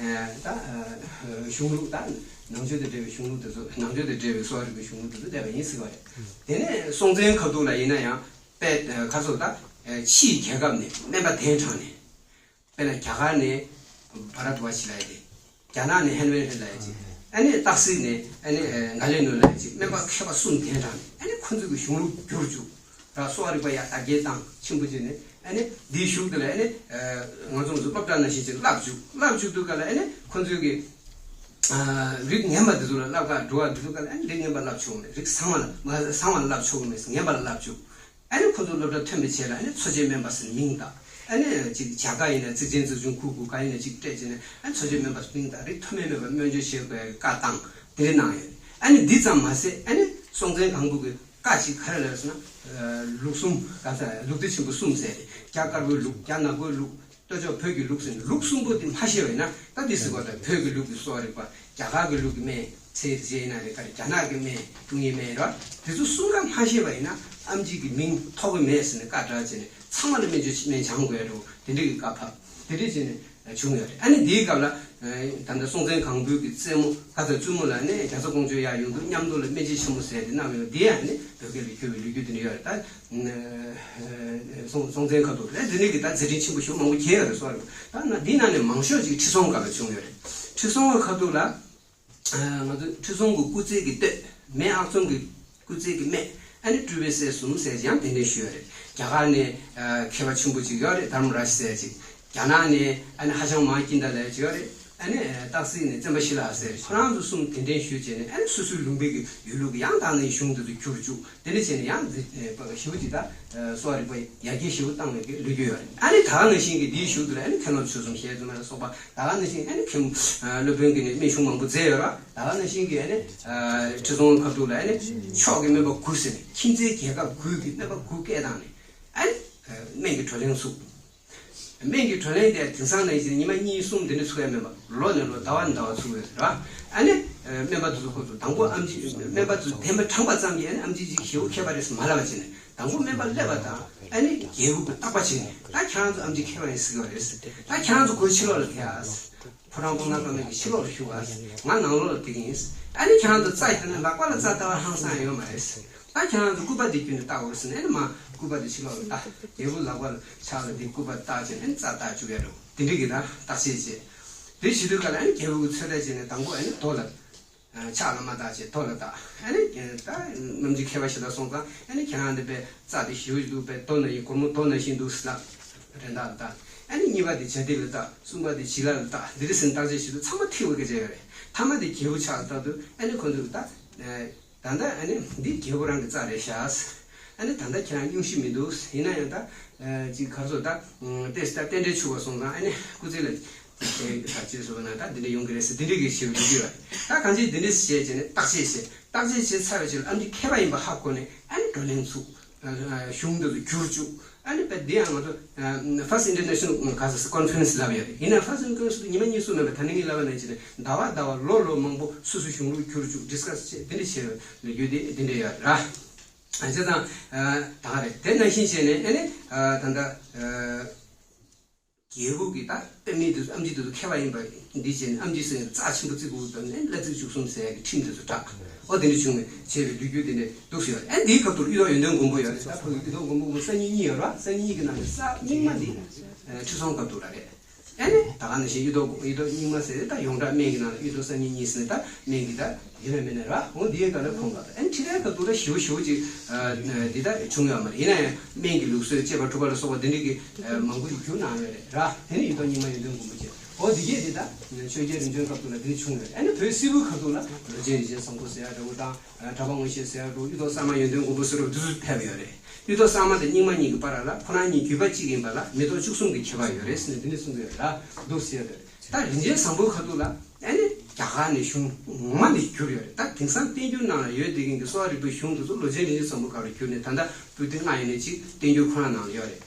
ད་གཞུང་ལུགས་ད་ནང་ཆོས་དང་འབྲེལ་བའི་གཞུང་ལུགས་དེ་ཚོ། ནང་ཆོས་དང་འབྲེལ་བའི་གསོ་བ་རིག་པའི་གཞུང་ལུགས་དེ་ཚོ་བསྡད་པ་ཡིན་ཟེར་བ་རེད། དེ་ནས་སྲོང་བཙན་ཁ་ཐུག་ལ་ཡིན་ན་ཡང་དཔེ་ག་ཚོད་ད་ཕྱིའི་རྒྱལ་ཁབ་ནས་སྨན་པ་གདན་དྲངས་ནས། དཔེར་ན་རྒྱ་གར་ནས་བྷ་ར་དྭ་ཇི་ལབ་ཡ་དེ། རྒྱ་ནག་ནས་ཧན་ཝེ་ཧན་ལབ་ཡ་ཅིག་ཨ་ནི་སྟག་གཟིག་ནས་ཨ་ནི་ག་ལེ་ནོ་ལབ་ཡ་ཅིག་སྨན་པ་མཁས་པ་གསུམ་གདན་དྲངས་ནས་ཨ་ནི་ཁོ་ཚོ་གི་གཞུང་ལུགས་བསྒྱུར་བཅུག་ར། གསོ་བ་རིག་པ་ཡར་དར་རྒྱས་བཏང་ཆེན་པོ་བྱས་ནས། ཨ་ནི་འདིའི་གཞུག་དེ་ལ་ཨ་ནི་ང་ཚོ་ང་ཚོ་སློབ་གྲྭ་ནང་བཞིན་ཅིག་བསླབ་བཅུག་བསླབ་བཅུག་དུས་སྐབས་ལ་ཨ་ནི་ཁོ་ཚོས་ཀྱི་རིགས་ངན་པ་དེ་ཚོ་ལ་བསླབ་ག་འགྲོ་བ་དེ་ཚོ་སྐབས་ལ་ཨ་ནི་རིགས་ངན་པ་བསླབ་ཆོག་གི་མེད། རིགས་བཟང་བ་ལ་བཟང་བ་ལ་བསླབ་ཆོག་གི་མེད། ངན་པ་ལ་བསླབ་བཅུག་ཨ་ནི་ཁོ་ཚོ་སློབ་གྲྭ་ཐོན་པའི་རྗེས་ལ་ཨ་ནི་འཚོ་བྱེད་སྨན་པ་ཟེར་མིང་བཏགས། ཨ་ནི་ཅིག་བྱ་དགའ་ཡིན་ན་གཙིགས་ཆེན་གཙིགས་ཆུང་ཁུག་ཁུག་ག་ཡིན་ན་ཅིག་སྤྲད་བྱས་ནས་ཨ་ནི་འཚོ་བྱེད་སྨན་པ་ཟེར་མིང་བཏགས། རིགས་མཐོ་དམན་སྨན་པ་སྨན་བཅོས་བྱེད་དགོས་ཡ་བཀའ་བཏང་། དེ་འདྲ་གནང་ཡོད། ཨ་ནི་འདི་ཙམ་མ་ཟད་ཨ་ནི་སྲོང་བཙན་སྒམ་པོ་གི་བཀའ་ཅིག་ག་རེ་ལབ་ཟེར་ན། ལུགས་གསུམ་ག་ས་ལུགས་སྡེ་ཆེན་པོ་གསུམ་ཟེར་ཏེ། རྒྱ་དཀར་པོའི་ལུགས། རྒྱ་ནག་པོའི་ལུགས། སྟོད་ཕྱོགས་བོད་ཀྱི་ལུགས་ཟེར་ནས་ལུགས་གསུམ་པོ་དེ་མ་ཤེས་པ་ཡིན་ན། ད་འདི་ཟེར་བ་ལྟར་བོད་ཀྱི་ལུགས་ཀྱི་གསོ་བ་རིག་པ། རྒྱ་གར་གྱི་ལུགས་ཀྱི་སྨན་ཚེ་རིག་བྱེད་ཡིན་ན་རེད། ག་རེ་རྒྱ་ནག་གི་སྨན་ཀྲུང་ཡི་སྨན་རེད་བ། དེ་ཚོ་གསུམ་ཀ་མ་ཤེས་པ་ཡིན་ན་ཨེམ་ཆི་གི་མིང་ཐོགས་ཀྱི་མེད་ཟེར་ནས་བཀའ་བསྒྲགས་བྱས་ནས་ཚང་མ་ལ་སྨན་བཅོས་སྨན་སྦྱང་དགོས་ཡ་འདྲ་བོ་དེ་འདྲ་གི་བཀའ་ཕབ། དེ་འདྲ་བྱས་ནས་བྱུང་ཡོད་རེད། ཨ་ནི་འདིའི་སྐབས་ལ་ད་ལྟ་སྲོང་བཙན་སྒམ་པོའི་གི་རྩེ་མོ་ག་ཚ་བཙུན་མོ་ལ་ནི་རྒྱ་བཟའ་ཀོང་ཇོ་ཡར་ཡོང་དུས་མཉམ་དུ་ལ་སྨན་དཔྱད་ཆེན་མོ་ཟེར་ཏེ་གནང་ཡོད། འདི་ཡང་ནི་བོད་སྐད་ལ་བསྒྱུར་བའི་ལོ་རྒྱུས་དེ་འདྲ་ཡོད་རེད། ད་སྲོང་སྲོང་བཙན་ཁ་ཐུག་རེད། འདི་ནས་ཀྱི་ད་མཛད་འཕྲིན་ཆེན་པོ་ཞེ་མང་པོ་བྱས་ཡོད་རེད་སོགས་རེད། ད་ན་འདི་ནང་ནས་མང་ཤོས་ཅིག་ཁྲི་སྲོང་སྐབས་ལ་བྱུང་ཡོད་རེད། ཁྲི་སྲོང་ཁ་ཐུག་ལ་ང་ཚོ་ཁྲི་སྲོང་གི་སྐུ་ཚེ་གི་སྟོད་མེས་ཨག་ཚོམ་གི་སྐུ་ཚེ་གི་སྨད། ཨ་ནི་སྤྲུལ་པའི་སྲས་གསུམ་ཟེར་ཡང་གདན་འདྲེན་ཞུས་ཡོད་རེད། རྒྱ་གར་ནས་ཨ་མཁས་པ་ཆེན་པོ་ཅིག་ཡོད་རེད། དྷརྨ་རཱཇ་ཟེར་ཅིག་རྒྱ་ནག་ནས་ཨ་ནི་ཧ་ཅང་མ་ཀིན་ད་ལབ་ཅིག་ཡོད་རེད། ཨ་ནི་སྟག་གཟིག་ནས་བཙན་པོ་ཤི་ལ་ཟེར་ཁོ་རང་ཚོ་གསུམ་གདན་འདྲེན་ཞུས་བྱས་ནས། ཨ་ནི་སོ་སོའི་ལུང་པའི་གི་ཡུལ་ལུགས་ཀྱི་ཡང་དག་ནས་གཞུང་དེ་ཚོ་བསྒྱུར་བཅུག་དེ་འདྲ་བྱས་ནས་ཡང་མཛད་པ་ཞེ་པོ་ཅིག་ད་གསོ་བ་རིག་པ་ཡར་རྒྱས་ཞེ་པོ་བཏང་བའི་གི་ལོ་རྒྱུས་ཡོད་རེད། ཨ་ནི་ད་ག་ནང་བཞིན་གྱི་འདིའི་གཞུག་ཏུ་ལ་ཨ་ནི་མཁན་སློབ་ཆོས་གསུམ་ཞལ་བཙུན་མ་ལ་སོགས་པ། ད་ག་ནང་བཞིན་ཨ་ནི་མཁན་སློབ་དཔོན་གྱིས་ནི་སྨན་གཞུང་མང་པོ་མཛད་ཡོད་ར། ད་ག་ནང་བཞིན་གྱི་ཨ་ནི་ཁྲི་སྲོང་ཁ་ཐུག་ལ་ཨ་ནི་མཆོག་གི་སྨན་པ་དགུ་ཟེར་ནས་ཁྱིམ་མཚེས་རྒྱལ་ཁབ་དགུ་གི་སྨན་པ་དགུ་སྐད་བཏང་ནས་ཨ་ནི་སྨན་གྱི་བགྲོ་གླེང་ཚུགས། སྨན་གྱི་བགྲོ་གླེང་དེ་དེང་སང་ནང་བཞིན་ཉི་མ་གཉིས་གསུམ་དེ་འདྲ་ཚུགས་ཡ་མིན་པ། ལོ་ནས་ལོ་ཟླ་བ་ནས་ཟླ་བ་ཚུགས་ཡོད་རེད་བ། ཨ་ནི་སྨན་པ་དེ་ཚོ་ཁོ་ཚོ་དང་པོ་ཨེམ་ཆི་སྨན་པ་ཚོ་བདེན་པ་དྲངས་པ་ཙམ་གྱིས་ཨ་ནི་ཨེམ་ཆི་ཅིག་ཞེ་པོ་མཁས་པ་རེད་ཟེར་མ་ལབ་པ་བྱས་ནས། དང་པོ་སྨན་པ་སླེབས་པ་དང་ཨ་ནི་རྒྱལ་པོ་གི་བརྟག་པ་བྱས་ནས། ད་ཁྱེད་རང་ཚོ་ཨེམ་ཆི་མཁས་པ་ཡིན་ཟེར་གྱི་རེད། ད་ཁྱེད་རང་ཚོ་སྒོའི་ཕྱི་ལོགས་ལ་ཕེབས་ཨ། ཕོ་བྲང་སྐུ་ན་གཏོང་མཁན་གྱི་ཕྱི་ལོགས་ལ་བཞུགས་ཨ། ང་ནང་ལོགས་ལ་བསྡད་ཀྱི་ཡིན། ཨ་ནི་ཁྱེད་རང་ཚོ་རྩྭ་ཡིན་ན་ལག་པ་ལ་རྩྭ་ལྟ་བ་ཧང་སང་ཡོད་མ་རེད། ད་ཁྱེད་རང་ཚོ་སྐུད་པ་དེ་བརྒྱུད་ནས་བཏགས་དགོས་ཟེར་ནས། ཨ་ནི་མ་སྐུད་པ་དེ་ཕྱི་ལོགས་ལ་བཏགས། རྒྱལ་པོ་ལག་པ་ལ་ཕྱག་ལ་དེ་སྐུད་པ་བཏགས་བྱས་ནས་ཨ་ནི་རྩྭ་བཏགས་བཅུག་ཡ་འགྲོ། དེ་འདྲ་གི་ད་བརྟག་དཔྱད་བྱས། དེ་བྱེད་དུས་ག་ལ་ཨ་ནི་རྒྱལ་པོ་གི་ཚོད་ལྟ་བྱས་ནས་དང་པོ་ཨ་ནི་རྡོ་ལ་ཕྱག་ལ་མ་བཏགས་བྱས་རྡོ་ལ་བཏགས། ཨ་ནི་ད་ནམ་རྒྱུན་མཁས་པ་ཞིག་ལ་སོང་ཙང་ཨ་ནི་ཁྱེད་རང་འདི་པའི་རྩྭ་དེ་ཞེ་པོ་ཅིག་འདུག་པས། རྡོ་ནང་བཞིན་སྒོར་མོ་རྡོ་ནང་བཞིན་འདུག་ཟེར་ལབ། རེད་འདུག་ད། ཨ་ནི་གཉིས་པ་དེ་བྱ་དེ་ལ་བཏགས། གསུམ་པ་དེ་བྱི་ལ་ལ་བཏགས། འདི་འདྲ་ཟེར་བརྟག་དཔྱད་བྱེད་དུས་ཚང་མ་ཐིག་པ་སྐད་ཆ་ཡོད་རེད། ཐ་མ་དེ་རྒྱལ་པོ་ཕྱག་ལ་བཏགས་དུས་ཨ་ནི་ཁོ་ཚོས་ད། ད་ལྟ་ཨ་ནི་འདི་རྒྱལ་པོ་རང་གི་རྩྭ་རེད་ཤག་ཨ་ནི་ད་ལྟ་ཁྱེད་རང་སྙུང་གཞི་མི་འདུག་ཡིན་ན་ཡང་ད་ཅིག་ག་རེ་ཟེར་ད། ཏེས་ད་རྟེན་འབྲེལ་འཆུགས་པ་སོང་ཙང་ཨ་ནི་སྐུ་ཚེ་ལ་ད་ཅི་ཟེར་ན་ད་འདི་འདྲ་ཡོང་གི་རེད་ཟེར། འདི་འདྲ་གི་ཞེས་པ་འདི་རེད། ད་གང་ཅི་འདི་འདྲ་བྱས་བྱས་ནས་བརྟག་དཔྱད་བྱས། བརྟག་དཔྱད་བྱས་ཚར་བའི་རྗེས་ལ་ཨ་ནི་མཁས་པ་ཡིན་པ་ཧ་གོ་ནས་ཨ་ནི་བགྲོ་གླེང་ཚུགས། གཞུང་འདི་ཚོ་བསྒྱུར་བཅུག་ཨ་ནི་པ་འདི་ཡང་ང་ཚོ་First International Conference ལབ་ཡོད་རེད། ཡིན་ན་First International Conference ཉི་མ་གཉིས་གསུམ་མིན་པ། ད་ནི་ངས་ལབ་པ་ནང་བཞིན་ཟླ་བ་ཟླ་བ་ལོ་ལོ་མང་པོ་སོ་སོའི་གཞུང་ལུགས་བསྒྱུར་བཅུག discuss བྱས་འདི་འདྲ་བྱས་པའི་ལོ་རྒྱུས་དེ་འདི་འདྲ་ཡོད་ར། བྱས་ཙང་ད་ག་རེད། དེ་ནང་བཞིན་བྱས་ནས་ཨ་ནི་ད་ལྟ་རྒྱལ་པོ་གི་ད་པད་མི་དེ་ཚོ་ཨེམ་ཆི་དེ་ཚོ་མཁས་པ་ཡིན་པ་འདི་བྱས་ནས་ཨེམ་ཆི་ཟེར་ནས་རྩ་ཆེན་པོ་བརྩི་དགོས་དང་ནས་གླ་རྩི་བཅུ་གསུམ་ཟེར་ཡ་གི་ཁྲིམས་དེ་ཚོ་བསྒྲགས། ཨོ་དེ་འདྲ་བྱུང་བའི་བྱས་པའི་ལོ་རྒྱུས་དེ་འདྲ་འདུག་ཟེར་ཡོད་རེད། ཨ་འདིའི་སྐབས་དུ་གཡུ་ཐོག་ཡོན་ཏན་མགོན་པོ་ཡོད་རེད། ད་ཕ་གི་གཡུ་ཐོག་མགོན་པོ་གསར་རྙིང་གཉིས་ཡོད་རེད་བ། གསར་རྙིང་གཉིས་ཀྱི་ནང་ནས་གསར་རྙིང་མ་འདི་ཁྲི་སྲོང་སྐབས་དུ་ལ་རེད། ཨ་ནི་ད་ག་ནང་བཞིན་གཡུ་ཐོག་གཡུ་ཐོག་རྙིང་མ་ཟེར་ད་ཡོངས་གྲགས་སྨན་གྱི་ནང་ལ་གཡུ་ཐོག་གསར་རྙིང་གཉིས་ཟེར་ནས་ད་སྨན་གྱི་ད་ཡིན་ན་མིན་ན་ར། འོ་འདི་ཡི་ག་ལ་ཁོང་ག་ད་ཨ་ནི་ཁྲི་རལ་སྐབས་དུ་ལ་ཞེ་པོ་ཞེ་པོ་ཅིག་འདི་ད་བྱུང་ཡོད་མ་རེད། ཡིན་ན་ཡང་སྨན་གྱི་ལུགས་སྲོལ་བཅས་པ་གྲུབ་པ་ལ་སོགས་པ་འདི་འདྲ་གི་མང་པོ་ཞིག་བསྒྱུར་གནང་ཡོད་རེད་ར། དེ་ནི་གཡུ་ཐོག་རྙིང་མ་ཡོན་ཏན་མགོན་པོ་བཅས། འོ་འདི་གས་འདི་ད་ཆོས་རྒྱལ་རིམ་བྱོན་སྐབས་དུ་ལ་འདི་བྱུང་ཡོད་རེད། ཨ་ནི་བོད་སིལ་བུའི་ཁ་ཐུག་ལ་ལོ་ཆེན་རིན་ཆེན་བཟང་པོ་ཟེར་ཡ་འདྲ་བོ་དང་། གྲྭ་པ་མངོན་ཤེས་ཟེར་ཡ་འདྲ་བོ། གཡུ་ཐོག་གསར་མ་ཡོན་ཏན་མགོན་པོ་ཟེར་བ་འདི་ཚོ་ཕེབས་ཡོད་རེད། གཡུ་ཐོག་གསར་མ་དང་རྙིང་མ་གཉིས་ཀྱི་བར་ལ་ཁོ་རང་གཉིས་བརྒྱུད་པ་གཅིག་ཡིན་པ་ལ་མེ་ཏོག་བཅུ་གསུམ་གྱི་ཁྱད་པར་ཡོད་རེད་ཟེར་ནས་འདི་ནས་གསུངས་ཀྱི་ཡོད་རེད་ལ། འདུག་ཟེར་ཡ་དེ་རེད། ད་རིན་ཆེན་བཟང་པོའི་ཁ་ཐུག་ལ་ཨ་ནི་རྒྱ་གར་ནས་གཞུང་ངོ་མ་ནས་བསྒྱུར་ཡོད་རེད། ད་དེང་སང་བསྟན་འགྱུར་ནང་ལ་ཡོད་བསྡད་མཁན་གྱི་གསོ་བ་རིག་པའི་གཞུང་དེ་ཚོ་ལོ་ཆེན་རིན་ཆེན་བཟང་པོའི་སྐབས་ལ་བསྒྱུར་ནས་ད་ལྟ་པོད་ཏི་ལྔ་ཡིན་ནའི་གཅིག་བསྟན་འགྱུར་ཁོ་རང་ནང་ལ་ཡོད་རེད།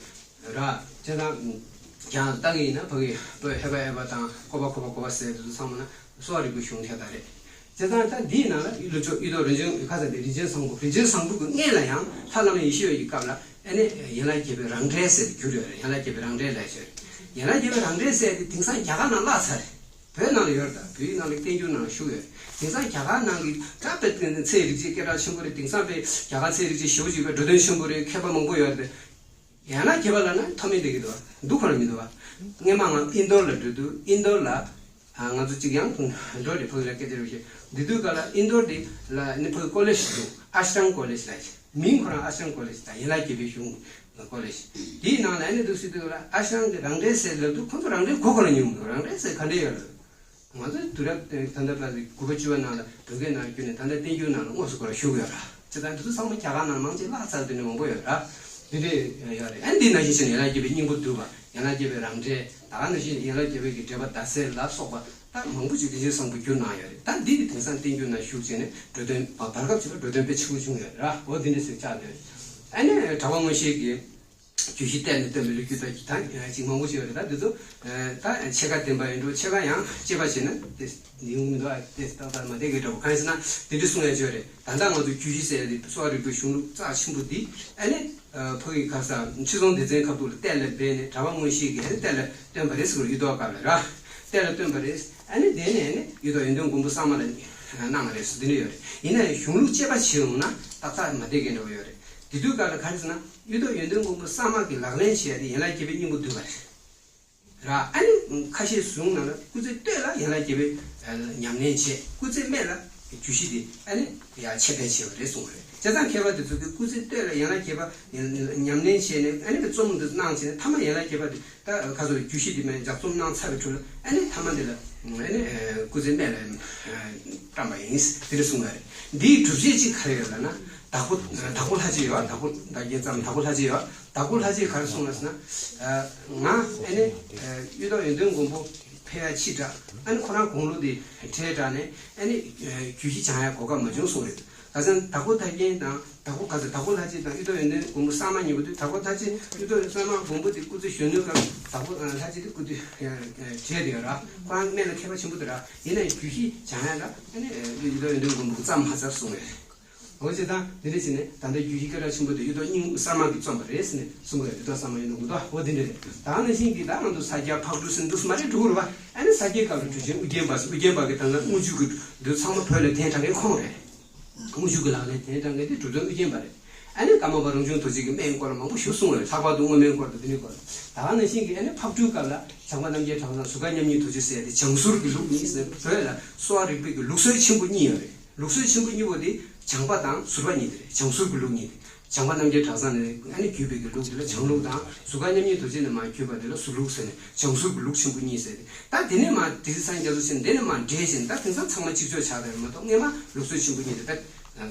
ར། བྱས་ཙང་། ཀྱང་ལྟ་གི་ཡིན་ན་ཕ་གི་བོད་ཧེ་བ་ཧེ་བ་དང་ཀོ་བ་ཁོ་བ་ཀོ་བ་ཟེར་དེ་ཚོ་ཚང་མ་ན་གསོ་བ་རིག་པའི་གཞུང་དེ་དག་རེད། བྱས་ཙང་ད་འདིའི་ནང་ལ་ལུགས་ཕྱོགས་གཡུ་ཐོག་རིན་ཆེན་ཁ་ས་དེ་རིན་ཆེན་བཟང་པོ། རིན་ཆེན་བཟང་པོ་གི་སྔོན་ལ་ཡང་ལྷ་བླ་མ་ཡེ་ཤེས་འོད་ཀྱི་སྐབས་ལ་ཨ་ནི་ཡན་ལག་བརྒྱད་པའི་རང་འགྲེལ་ཟེར་བསྒྱུར་ཡོད་རེད། ཡན་ལག་བརྒྱད་པའི་རང་འགྲེལ་ལབ་ཡོད་རེད། ཡན་ལག་བརྒྱད་པའི་རང་འགྲེལ་ཟེར་དེ་དེང་སང་རྒྱ་གར་ནང་བརླག་ཚར་རེད། བོད་ནང་ལ་ཡོད་རེད། ད་བོད་ཡིག་ནང་ལ་བསྟན་འགྱུར་ནང་ལ་བཞུགས་ཡོད་རེད། དེང་སང་རྒྱ་གར་ནང་གི་ད་དཔེ་ཚད་རིག་བྱེད་སྐད་གྲགས་ཆེན་པོ་རེད། དེང་སང་དཔེ་རྒྱ་གར་ཚད་རིག་བྱེད་ཞེ་པོ་ཅིག་དཔེ་འགྲོ་དོན་ཆེན་པོ་རེད། མཁས་པ་མང་པོ་ཡོད་རེད། ཡང་ན་རྒྱབ་ལ་ན་ཐོག་མེད་བསྡད་ཀྱི་འདུག་བ། འདུག་ཁོ་ན་མི་འདུག་བ། སྔོན་མ་ང་ཨིན་རྡོར་ལ་འགྲོ་དུས་ཨིན་རྡོར་ལ་ང་ཚོ་གཅིག་ཡང་འགྲོ་རེད། ཕ་གི་ལ་སྐད་ཆ་རེ་བཤད་འདི་དུས་ག་ལ་ཨིན་རྡོར་དེ་ལ་ནི་ཕ་གི་ཀོ་ལེཇ་ཞིག་འདུག་ཨ་ཤྲམ་ཀོ་ལེཇ་ལ། མིང་ཁོ་རང་ཨ་ཤྲམ་ཀོ་ལེཇ་དང་ཡན་ལག་བརྒྱད་པའི་གཞུང་ཀོ་ལེཇ། དེའི་ནང་ལ་ནི་འདུག་སྲིད་དུས་ལ་ཨ་ཤྲམ་གི་རང་འགྲེལ་ཟེར་ལབ་དུས་ཁོ་ཚོ་རང་འགྲེལ་གོ་ཁོ་ན་ཉུང་མི་འདུག་རང་འགྲེལ་ཟེར་ག་འདྲས་ཡོད་རེད། ང་ཚོའི་དུས་རབས་དེ་ད་ལྟ་བར་དགུ་པ་བཅུ་པ་ནང་ལ་བོད་སྐད་ནང་བསྒྱུར་ནས་ད་ལྟ་བསྟན་འགྱུར་ནང་ལ་དངོས་སུ་ཁོ་རང་བཞུགས་ཡོད་ར། བྱས་ཙང་འདི་ཚོ་ཚང་མ་རྒྱ་གར་ནང་མང་ཆེ་བརླག་ཚར་དེ་འདྲ་མང་པོ་ཡོད་ར། འདི་འདྲས་ཡོད་རེད། ཨ་འདི་ནང་བཞིན་བྱས་ནས་ཡན་ལག་བརྒྱད་པའི་སྙིང་པོ་བསྡུས་པ། ཡན་ལག་བརྒྱད་པའི་རང་འགྲེལ། ད་ག་ནང་བཞིན་ཡན་ལག་བརྒྱད་པའི་གི་འགྲེལ་པ་ཟླ་ཟེར་ལ་སོགས་པ་ད་མང་པོ་ཅིག་རིན་ཆེན་བཟང་པོ་བསྒྱུར་གནང་ཡོད་རེད། ད་འདི་གི་དེང་སང་བསྟན་འགྱུར་ནང་བཞུགས་བྱས་ནས་འགྲོ་དོན་བར་བར་སྐབས་ཅིག་ལ་འགྲོ་དོན་དཔེ་ཆེན་པོ་བྱུང་ཡོད་ར། འོ་འདི་འདྲས་ཟེར་བཅར་དོན། ཨ་ནི་གྲྭ་པ་མངོན་ཤེས་ཀྱིས། རྒྱུད་བཞི་གཏེར་ནས་བཏོན་པའི་ལོ་རྒྱུས་དང་ད་ཅིག་མང་པོ་ཞིག་ཡོད་རེད། ད་འདི་ཚོ་ད་ཕྱེད་ཀ་བདེན་པ་ཡིན་འགྲོ། ཕྱེད་ཀ་ཡང་དཔྱད་པ་བྱས་ན་དེ་ཡོང་མི་འདུག་ཨ་དེ་ཏག་ཏག་མ་བསྡད་ཀྱི་འདྲ་པོ། གང་ཡིན་ཟེར་ན་དེ་འདྲ་གསུང་ཡ་ཅིག་ཡོད་རེད། ད་ལྟ་ང་ཚོ་རྒྱུད་བཞི་ཟེར་ཡ་དེ་གསོ་བ་རིག་པའི་གཞུང་ལུགས་རྩ་ཆེན་པོ་འདི་ཨ་ནི་ཕ་གི་ག་ས་ཁྲི་སྲོང་ལྡེ་བཙན་ཁ་ཐུག་ལ་གཏེར་ལ་སྦས་ནས་གྲྭ་པ་མངོན་ཤེས་ཀྱིས་ཨ་ནི་གཏེར་ལ་བཏོན་པ་རེད་ཟེར་གྱི་ཡོད་དོ། སྐབས་ལ་ར་གཏེར་ལ་བཏོན་པ་རེད། ཨ་ནི་དེ་ནས་ཨ་ནི་གཡུ་ཐོག་ཡོན་ཏན་མགོན་པོ་གསར་མ་ལ་གནང་བ་རེད་ཟེར་འདི་འདྲ་ཡོད་རེད། ཡིན་ན་ཡང་གཞུང་ལུགས་དཔྱད་པ་བྱེད་ཡོང་ན་ཏག་ཏག་མ་བསྡད་མཁན་འདྲ་པོ་ཡོད་རེད། དེ་དུས་སྐབས་ལ་ག་རེ་ཟེར་ན། གཡུ་ཐོག་ཡོན་ཏན་མགོན་པོ་གསར་མ་གིས་ལག་ལེན་བྱས་ཏེ་ཡན་ལག་བརྒྱད་པའི་སྙིང་པོ་བསྡུས་པ་རེད། ར་ཨ་ནི་ཁ་ཤས་གཞུང་ནང་ལ་སྐུ་ཚེ་སྟོད་ལ་ཡན་ལག་བརྒྱད་པའི་ཉམས་ལེན་བྱས། སྐུ་ཚེ་སྨད་ལ་ རྒྱུད་བཞི་དེ་ཨ་ནི་ཡང་ཆད་པ་བྱས་པ་རེད་གསུངས་པ་རེད། བྱས་ཙང་མཁས་པ་དེ་ཚོ་གི་སྐུ་ཚེ་སྟོད་ལ་ཡན་ལག་བརྒྱད་པ་ཉམས་ལེན་བྱས་ནས་ཨ་ནི་རྩོམ་འདི་གནང་བྱས་ནས་མཐའ་མ་ཡན་ལག་བརྒྱད་པ་དེ། ད་ཁ་སོ་རྒྱུད་བཞི་དེ་མན་ལྗགས་རྩོམ་གནང་ཚར་བའི་ཁྲོད་ལ་ཨ་ནི་མཐའ་མ་དེ་ལ་ཨ་ནི་སྐུ་ཚེ་སྨད་ལ་བཀྲམ་པ་ཡིན་དེ་འདྲ་གསུངས་པ་རེད། འདིའི་སྒྲུབ་བྱེད་ཅིག་ག་རེ་ཡོད་ལབ་ན། དྭགས་པོ་དྭགས་པོ་ལྷ་རྗེ་ཡོད། དྭགས་པོ་དྭགས་རྒྱལ་ཙམ་དྭགས་པོ་ལྷ་རྗེ་ཡོད། དྭགས་པོ་ལྷ་རྗེས་ག་རེ་གསུངས་ལབ་ཟེར་ན། ང་ཨ་ནི་གཡུ་ཐོག་ཡོན་ཏན་མགོན་པོ་ཕེབས་ཡ་ཕྱི་དྲགས། ཨ་ནི་ཁོ་རང་དགུང་ལོ་དེ་བགྲེས་དྲགས་ནས་ཨ་ནི་རྒྱུད་བཞི་སྦྱང་ཡ་གོ་སྐབས་མ་བྱུང་གསུངས་རེད། ག་ཟེར་ན་དྭགས་པོ་ཐར་རྒྱན་དང་དྭགས་པོ་ག་ཟེར་དྭགས་པོ་ལྷ་རྗེ་དང་གཡུ་ཐོག་ཡོན་ཏན་མགོན་པོ་གསར་མ་གཉིས་པོ་དེ། དྭགས་པོ་ཐར་རྗེ་གཡུ་ཐོག་གསར་མ་མགོན་པོ་དེ་སྐུ་ཚེ་གཞོན་ནུའི་སྐབས་དྭགས་པོ་ལྷ་རྗེ་དེ་སྐུ་དུས་བགྲེས་དེ་ཡོད་ར། ཁོ་རང་སྨན་ལ་མཁས་པ་ཆེན་པོ་དེ་ར། ཡིན་ནའི་རྒྱུད་བཞི་སྦྱང་ཡ་ལ་ཨ་ནི་གཡུ་ཐོག་ཡོན་ཏན་མགོན་པོ་བརྩམས་མ་ཚར་གསུངས་རེད། འོ་བྱས་ཙང་འདི་འདྲ་བྱས་ནས་ད་ལྟ་རྒྱུད་བཞི་སྐད་གྲགས་ཆེན་པོ་དེ་གཡུ་ཐོག་རྙིང་གསར་མ་གིས་རྩོམ་པ་རེད་ཟེར་ནས་གསུངས་པ་རེད། གཡུ་ཐོག་གསར་མ་ཡིན་ནོ་མི་འདུག་འོ་དེ་འདྲ་རེད། ད་ག་ནང་བཞིན་གྱི་ད་ང་ཚོ་ས་སྐྱ་ཕག་གྲུ་ཟེར་འདུག་སེ་མ་རེད་འགྲོ་གི་རེད་པ། ཨ་ནི་ས་སྐྱའི་སྐབས་ལ་གྲུབ་ཆེན་ཨུ་རྒྱན་པ་ཟེར། ཨུ་རྒྱན་པ་གི་ད་ལྟ་དངུལ་ཆུ་གི་འདི་ཚང་མ་བོད་ལ་གདན་དྲངས་མཁན་ཁོང་རེད། དངུལ་ཆུ་གི་ལག་ལེན་གདན་དྲངས་མཁན་དེ་གྲུབ་ཆེན་ཨུ་རྒྱན་པ་རེད། ཨ་ནི་ཀརྨ་པ་རང་བྱུང་རྡོ་རྗེ་གིས་སྨན་སྐོར་ལ་མང་པོ་ཞིག་གསུངས་པ་རེད། ལྷག་པར་དུ་བསྔོ་སྨོན་སྐོར་དང་དེ་འདྲའི་སྐོར་ལ། ད་ག་ནང་བཞིན་གྱི་ཨ་ནི་ཕག་གྲུའི་སྐབས་ལ་བྱང་པ་རྣམ་རྒྱལ་གྲགས་བཟང་ཟུར་བཀའ་མཉམ་ཉིད་རྡོ་རྗེ་ཟེར་ཡ་དེ་བྱང་ཟུར་གྱི་ལུགས་གཉིས་ཟེར། བོད་ལ་གསོ་བ་རིག་པའི་གི་ལུགས་སྲོལ་ཆེན་པོ་གཉིས་ཡོད་རེད། ལུགས་སྲོལ་ཆེན་པོ་གཉིས་པོ་དེ་བྱང་པ་དང་ཟུར་པ་གཉིས་དེ་རེད། བྱང་ཟུར་གྱི་ལུགས་གཉིས་དེ། བྱང་པ་རྣམ་རྒྱལ་གྲགས་བཟང་ནས་ཨ་ནི་བརྒྱུད་པའི་གི་ལུགས་དེ་ལ་བྱང་ལུགས་དང་། ཟུར་བཀའ་མཉམ་ཉིད་རྡོ་རྗེ་ནས་མར་བརྒྱུད་པ་དེ་ལ་ཟུར་ལུགས་ཟེར་ནས་བྱང་ཟུར་གྱི་ལུགས་ཆེན་པོ་གཉིས་ཟེར་ཏེ། ད་དེ་ནས་མར་སྡེ་སྲིད་སངས་རྒྱས་རྒྱ་མཚོ་ཟེར་ནས་དེ་ནས་མར་འདྲེས་ཟིན། ད་དེང་སང་ཚང་མ་གཅིག་ཆོག་ཆགས་བསྡད་མ་གཏོགས་སྔས་མ་ལུགས་སྲོལ་ཆེན་པོ་གཉིས་དེ་ད་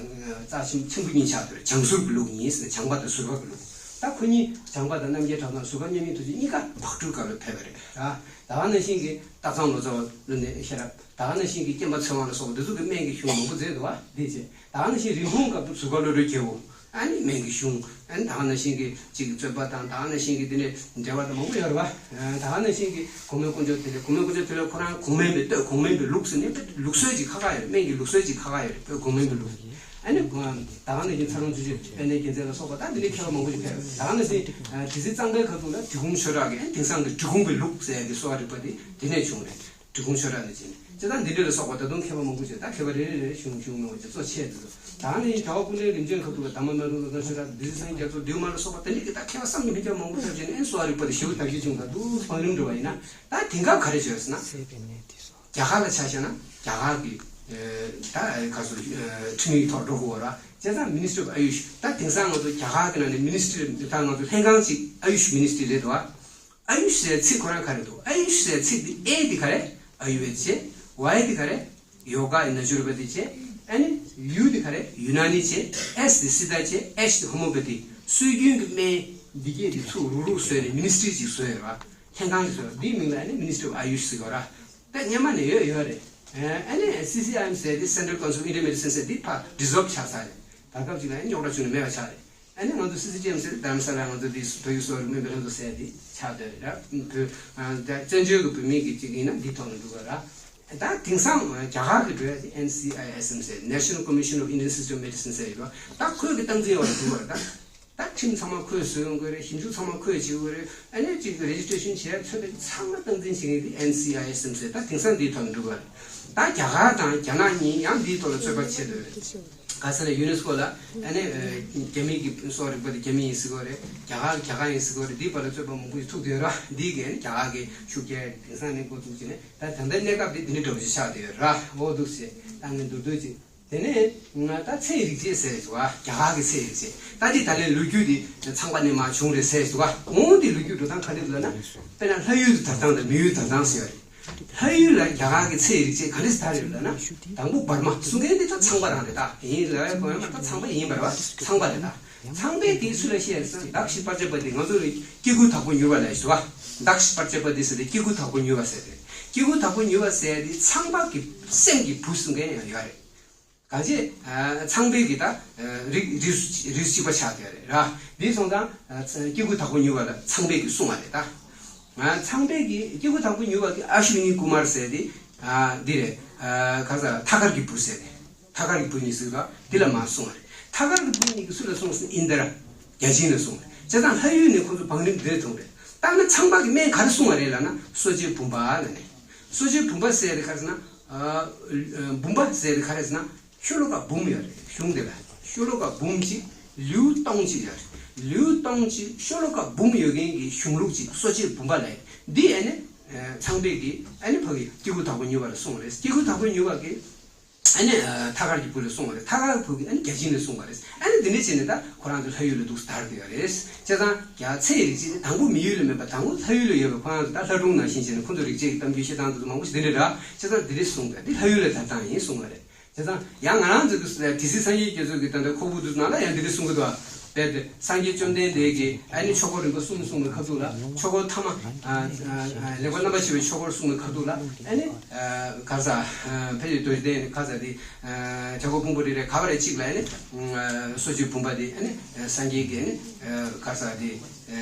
རྩ་ཆེན་ཆེན་པོ་གཉིས་ཆགས་བསྡད་རེད། བྱང་ཟུར་གྱི་ལུགས་གཉིས་ཟེར་ནས་བྱང་པ་དང་ཟུར་པ་གི་ལུགས། ད་ཁོ་གཉིས་བྱང་པ་དང་རྣམ་རྒྱལ་གྲགས་བཟང་ཟུར་བཀའ་མཉམ་ཉིད་རྡོ་རྗེ་གཉིས་ཀ་ཕག་གྲུའི་སྐབས་ལ་ཕེབས་པ་རེད། ད་ད་ག་ནང་བཞིན་གྱི་སྟག་ཚང་ལོ་ཙཱ་བ་ལུ་ནས་ཤེས་རབ། ད་ག་ནང་བཞིན་གྱི་སྐྱེམ་པ་ཚེ་དབང་ལ་སོགས་པ་འདི་ཚོ་གིས་སྨན་གྱི་གཞུང་མང་པོ་མཛད་འདུག་བ། འདི་བྱས། ད་ག་ནང་བཞིན་རིན་སྤུངས་སྐབས་སུ་ཟུར་བཀའ་བློ་གྲོས་རྒྱལ་པོ་ཨ་ནི་སྨན་གྱི་གཞུང་། ཨ་ནི་ད་ག་ནང་བཞིན་གྱི་གཅིག་གི་རྩོད་པ་དང་། ད་ག་ནང་བཞིན་གྱི་འདི་ནས་འགྲེལ་པ་དང་མང་པོ་ཡོད་རེད་བ། ད་ག་ནང་བཞིན་གྱི་གོང་མའི་དཀོན་མཆོག་ཐོད་རྒལ། གོང་མའི་དཀོན་མཆོག་ཐོད་རྒལ་ཁོ་རང་གོང་སྨན་པའི་སྟོད་གོང་སྨན་པའི་ལུགས་ཟེར་ནས་ལུགས་སྲོལ་ཅིག་ཁག་ཁག་ཡོད་རེད། སྨན་གྱི་ལུགས་སྲོལ་ཅིག་ཁག་ཁག་ཡོད་རེད། སྟོད་གོང་སྨན་པའི་ལུགས། ཨ་ནི་ད་ག་ནང་བཞིན་ཚ་རོང་ཆུ་ཆེན་དཔལ་ལྡན་རྒྱལ་མཚན་ལ་སོགས་པ་ད་འདི་ནས་མཁས་པ་མང་པོ་ཞིག་ཕེབས་རེད། ད་ག་ནང་བཞིན་དེ་ཚེ་གཙང་པའི་ཁ་ཐུག་ལ་འབྲི་གུང་ཆོས་གྲགས་ཀྱི་ཨ་ནི་དེང་སང་གི་འབྲི་གུང་པའི་ལུགས་ཟེར་ཡ་གི་གསོ་བ་རིག་པ་དེ་དེ་ནས་བྱུང་རེད། འབྲི་གུང་ཆོས་གྲགས་ནས་བྱས་ནས། བྱས་ཙང་འདི་འདྲ་ལ་སོགས་པ་ད་དུང་མཁས་པ་མང་པོ་ཞིག་ད་མཁས་པ་རེ་རེ་རེ་རེ་ཞུ་ཞུ་མི་འོས་ཀྱི་གཙོ་ཆེ་འདི་ཚོ། ད་ནི་གྲྭ་པ་ཀུན་ལེགས་རིམ་བྱོན་ཁ་ཐུག་ལ་དར་མ་སྨན་རུ་ལོ་ཙཱ་ཆོས་གྲགས། སྡེ་སྲིད་སངས་རྒྱས་རྒྱ་མཚོ་མདུན་མ་ལ་སོགས་པ་དེ་འདྲ་གི་ད་མཁས་པ་བསམ་གྱིས་མི་ཁྱབ་མང་པོ་ཐོབ་བྱས་ནས་ཨེ་གསོ་བ་རིག་པ་དེ་ཞེ་པོ་དར་རྒྱས་བྱུང་། ད་དུང་བང་རིམ་འགྲོ་བ་ཡིན་ན་ད་དེང་སྐབས་ག་རེ་བྱས་ཟེར་ན། རྒྱ་གར་ལ་ཆ་བཞག་ན་རྒྱ་གར་གི་ད་ག་ཚོད་ཁྲིམས་ཡིག་ཐོག་འགྲོ་དགོས་ར། བྱས་ཙང་Ministry of Ayush། ད་དེང་སང་ང་ཚོ་རྒྱ་གར་གི་ནང་ནས་Ministry། ད་ང་ཚོ་ལྷན་ཁང་གཅིག་Ayush Ministry རེད་འདུག་ཨ། Ayush ཟེར་ཚིག་ཁོ་རང་ག་རེ་འདུག Ayush ཟེར་ཚིག་འདི་A འདི་ག་རེ། Ayurveda བྱས། Y འདི་ག་རེ། Yoga Naturopathy བྱས། ཨ་ནི་U འདི་ག་རེ། Unani བྱས། S འདི་Siddha བྱས། H འདི་Homeopathy། སྲོལ་རྒྱུན་གྱི་སྨན་འདི་གས་འདི་ཚུར་རུག་རུག་བཟོས་ནས་Ministry ཅིག་བཟོས་ཡོད་ར། ལྷན་ཁང་ཅིག་བཟོས་ཡོད། འདིའི་མིང་ལ་ཨ་ནི་Ministry of Ayush ཟེར་གྱི་ཡོད་ར། ད་སྔོན་མ་ནས་ཡོད་ཡོད་རེད། ཨ་ནི་C C I M ཟེར་དེ་Central Council of Indian Medicine ཟེར་དེ་ཕར་dissolve ཆགས་ཚར་རེད། ད་སྐབས་ཅིག་ལ་ཨ་ནི་རྙོག་དྲ་བྱུང་ནས་མེད་པ་ཆགས་རེད། ཨ་ནི་ང་ཚོ་སི་སི་ཅི་ཨེམ་ཟེར་དེ་དྷ་རམ་ས་ལ་ང་ཚོ་དེ་བོད་ཀྱི་གསོ་བ་རིག་སྨན་པའི་ལྷན་ཚོགས་ཟེར་དེ་ཆགས་བསྡད་རེད་ར། བོད་ད་བཙན་བྱོལ་གྱི་བོད་མི་གི་ཅིག་ཡིན་ན་འདི་ཐོག་ནས་འགྲོ་གི་ར། ད་དེང་སང་རྒྱ་གར་གྱི་འགྲོ་ཡ་དེ་N C I S M ཟེར། National Commission of Indian Institute of Medicine ཟེར་ཡོད་ར། ད་ཁོས་གི་སྟངས་འཛིན་ཡོད་ར་འགྲོ་གི་ར། ད་ད་ཁྲིམས་ཚང་མ་ཁོས་བཟོ་ཡོང་གི་རེད། ཞིབ་འཇུག་ཚང་མ་ཁོས་བྱེད་དགོས་རེད། ཨ་ནི་ཅིག་registration་བྱེད་ཡ་ཚོད་ལ་ཚང་མ་སྟངས་འཛིན་བྱེད་མཁན་དེ་N C I S M ཟེར། ད་དེང་སང་འདིའི་ཐོག་ནས་འགྲོ་གི་རེད། ད་རྒྱ་གར་དང་རྒྱ་ནག་གཉིས་ཡང་འདིའི་ཐོག་ལ་རྩོད་པ་བྱེད་འདོད་རེད། ག་ས་ལ་ཡུ་ནེ་སི་ཀོ་ལ་ཨ་ནི་རྒྱ་མི་གི་གསོ་བ་རིག་པ་དེ་རྒྱ་མི་ཡིན་ཟེར་གི་རེད། རྒྱ་གར་རྒྱ་གར་ཡིན་ཟེར་གི་རེད། འདིའི་བར་ལ་རྩོད་པ་མང་པོ་ཞིག་ཐུག་བསྡད་ར། འདིའི་གི་ཨ་ནི་རྒྱ་གར་གི་ཤུགས་རྒྱག་དེང་སང་ནས་འགོ་བཙུགས་བྱས་ནས་ད་ད་ལྟའི་གནས་སྐབས་འདི་འདི་འདྲ་འདྲ་བོ་ཞིག་ཆགས་བསྡད་ཡོད་ར། འོ་འདུག་ཟེར་ད་ངས་མདོར་བསྡུས་ཅིག་དེ་ནས་ང་ད་ཚེ་ཡི་རིག་བྱེད་ཟེར་བ། རྒྱ་གར་གྱི་ཚེ་ཡི་རིག་བྱེད། ད་འདི་ད་ལན་ལོ་རྒྱུས་འདི་ཚངས་པ་ནས་མར་བྱུང་རེད་ཟེར་བ། འོང་འདི་ལོ་རྒྱུས་འགྲོ་སྟངས་ག་འདྲ་འདུག་ལབ་ན། དཔེར་ན་ལྷ་ཡུལ་དུ་དར་སྟངས་དང་མི་ཡུལ་དར་སྟངས་ཟེར་བ་རེད། ལྷ་ཡུལ་ལ་རྒྱ་གར་གྱི་ཚེ་ཡི་རིག་བྱེད་ག་འདྲ་ཞིག་དར་ཡོད་ལབ་ན། དང་པོ་འབར་མ་གསུང་མཁན་འདི་ད་ཚངས་པ་རང་རེད། ད་ཡིན་ལབ་ཡ་གོ་ཡ་མ་ད་ཚངས་པ་ཡིན་པ་རེད་བ། ཚངས་པ་རེད་ད། ཚངས་པས་དེ་སུ་ལ་བཤད་ཟེར་ན། དཱ་ཤི་པྲ་ཛཱ་པ་ཏི། ང་ཚོ་ལ་སྐྱེ་དགུའི་བདག་པོ་མྱུར་བ་ལབ་ཡ་ཞིག་འདུག་བ། དཱ་ཤི་པྲ་ཛཱ་པ་ཏི་ཟེར་ཏེ་སྐྱེ་དགུའི་བདག་པོ་མྱུར་བ་ཟེར་ཏེ། སྐྱེ་དགུའི་བདག་པོ་མྱུར་བ་ཟེར་ཏེ་ཚངས་པ་གི་སེམས་ཀྱི་བུ་གསུང་མཁན་ཡང་ཡོད་རེད། གང་ཅི། ཚངས་པའི་གི་ད་རིགས་རིགས་རིགས་གཅིག་པ་ཆགས་བསྡད་རེད་ར། འདི་སོང་ཙང་སྐྱེ་དགུའི་བདག་པོ་མྱུར་བ་ལ་ཚངས་པའི་གི་གསུང་བ་རེད་ད། ཚངས་པའི་གི་སྐྱེ་དགུའི་བདག་པོ་མྱུར་བ་གི་ཨ་ཤུ་ནི་ཀུ་མར་ཟེར་ཏེ་འདི་རེད། ག་ས་ཐ་གར་གྱི་བུ་ཟེར་ཏེ། ཐ་གར་གྱི་བུ་གཉིས་ཟེར་ལ་འདི་ལ་མར་གསུངས་པ་རེད། ཐ་གར་གྱི་བུ་གཉིས་ཀྱིས་སུ་ལ་གསུངས་ཟེར་ན་ཨིན་དྲ་བརྒྱ་བྱིན་ལ་གསུངས་པ་རེད། བྱས་ཙང་ལྷ་ཡུལ་ནས་ཁོ་ཚོ་བང་རིམ་འདིར་ཐོན་པ་རེད། ད་ནི་ཚངས་པ་གིས་སྨན་ག་རེ་གསུངས་པ་རེད་ལབ་ན། གསོ་དཔྱད་བུམ་པ་ལབ་ནས། གསོ་དཔྱད་བུམ་པ་ཟེར་དེ་ག་རེ་ཟེར་ན། བུམ་པ་ཟེར་དེ་ག་རེ་ཟེར་ན། ཤོ་ལོ་ཀ་འབུམ་ཡོད་རེད་གཞུང་དེ་ལ། ཤོ་ལོ་ཀ་འབུམ་གཅིག་ལེའུ་སྟོང་གཅིག་ཡོད་རེད། ལེའུ་སྟོང་གཅིག་ཤོ་ལོ་ཀ་འབུམ་ཡོད་མཁན་གྱི་གཞུང་ལུགས་གཅིག་གསོ་དཔྱད་བུམ་པ་ལབ། འདི་ཨ་ནི་ཚངས་པས་ཀྱིས་ཨ་ནི་ཕ་གི་སྐྱེ་དགུའི་བདག་པོ་མྱུར་བ་ལ་གསུངས་པ་རེད། སྐྱེ་དགུའི་བདག་པོ་མྱུར་བ་གིས། ཨ་ནི་ཐ་སྐར་གྱི་བུ་ལ་གསུངས་པ་རེད། ཐ་སྐར་བུ་གིས་ཨ་ནི་བརྒྱ་བྱིན་ལ་གསུངས་པ་རེད། ཨ་ནི་འདི་འདྲ་བྱས་ནས་ད་ཁོ་རང་ཚོ་ལྷ་ཡུལ་ལ་འདུག་སེ་དར་བསྡད་ཡོད་རེད། བྱས་ཙང་རྒྱ་ཚད་རིག་བྱེད་དང་པོ་མི་ཡུལ་ལ་མེད་པ། དང་པོ་ལྷ་ཡུལ་ལ་ཡོད་པ། ཁོ་རང་ཚོ་ད་ལྷ་སྒྲུང་ནང་བཞིན་བྱས་ནས་ཁོ་ཚོ་རིག་བྱེད་ཀྱི་གཏམ་རྒྱུད་བཤད་སྟངས་དེ་ཚོ་མང་པོ་ཞིག་འདི་འདྲ་རེད། བྱས་ཙང་འདི་འདྲ་གསུངས་པས་འདི་ལྷ་ཡུལ་ལ་དར་སྟངས་ཡིན་གསུངས་པ་རེད། བྱས་ཙང་ཡང་ང་རང་ཚོ་གི་དེ་སྲིད་སངས་རྒྱས་རྒྱ་མཚོ་གི་ད་ལྟ་ཁོག་པ་དེ་ཚོ་ནང་ལ་ཡང་འདི་འདྲ་གསུང་གི་འདུག་དཔེ་དེ་སངས་རྒྱས་བཅོམ་ལྡན་འདས་ཀྱིས་ཨ་ནི་ཆོས་འཁོར་རིམ་པ་གསུམ་གསུངས་པའི་ཁ་ཐུག་ལ། ཆོས་འཁོར་ཐ་མ་ཨ་ཨ་ཨ་ལེགས་པར་རྣམ་པར་ཕྱེ་བའི་ཆོས་འཁོར་གསུངས་པའི་ཁ་ཐུག་ལ། ཨ་ནི་ཨ་ག་རེ་ཟ། ཨ་ཕ་ཡུལ་རྡོ་རྗེ་གདན་ག་རེ་ཟ་དེ། ཨ་བྱ་རྒོད་ཕུང་པོ་རེ་རེ་ག་བ་རེ་གཅིག་ལ་ཨ་ནི་ཨ་སོ་སོའི་བུམ་པ་དེ་ཨ་ནི་ཨ་སངས་རྒྱས་ཀྱི་ཨ་ནི་ཨ་ག་རེ་ཟ་དེ། ཨ་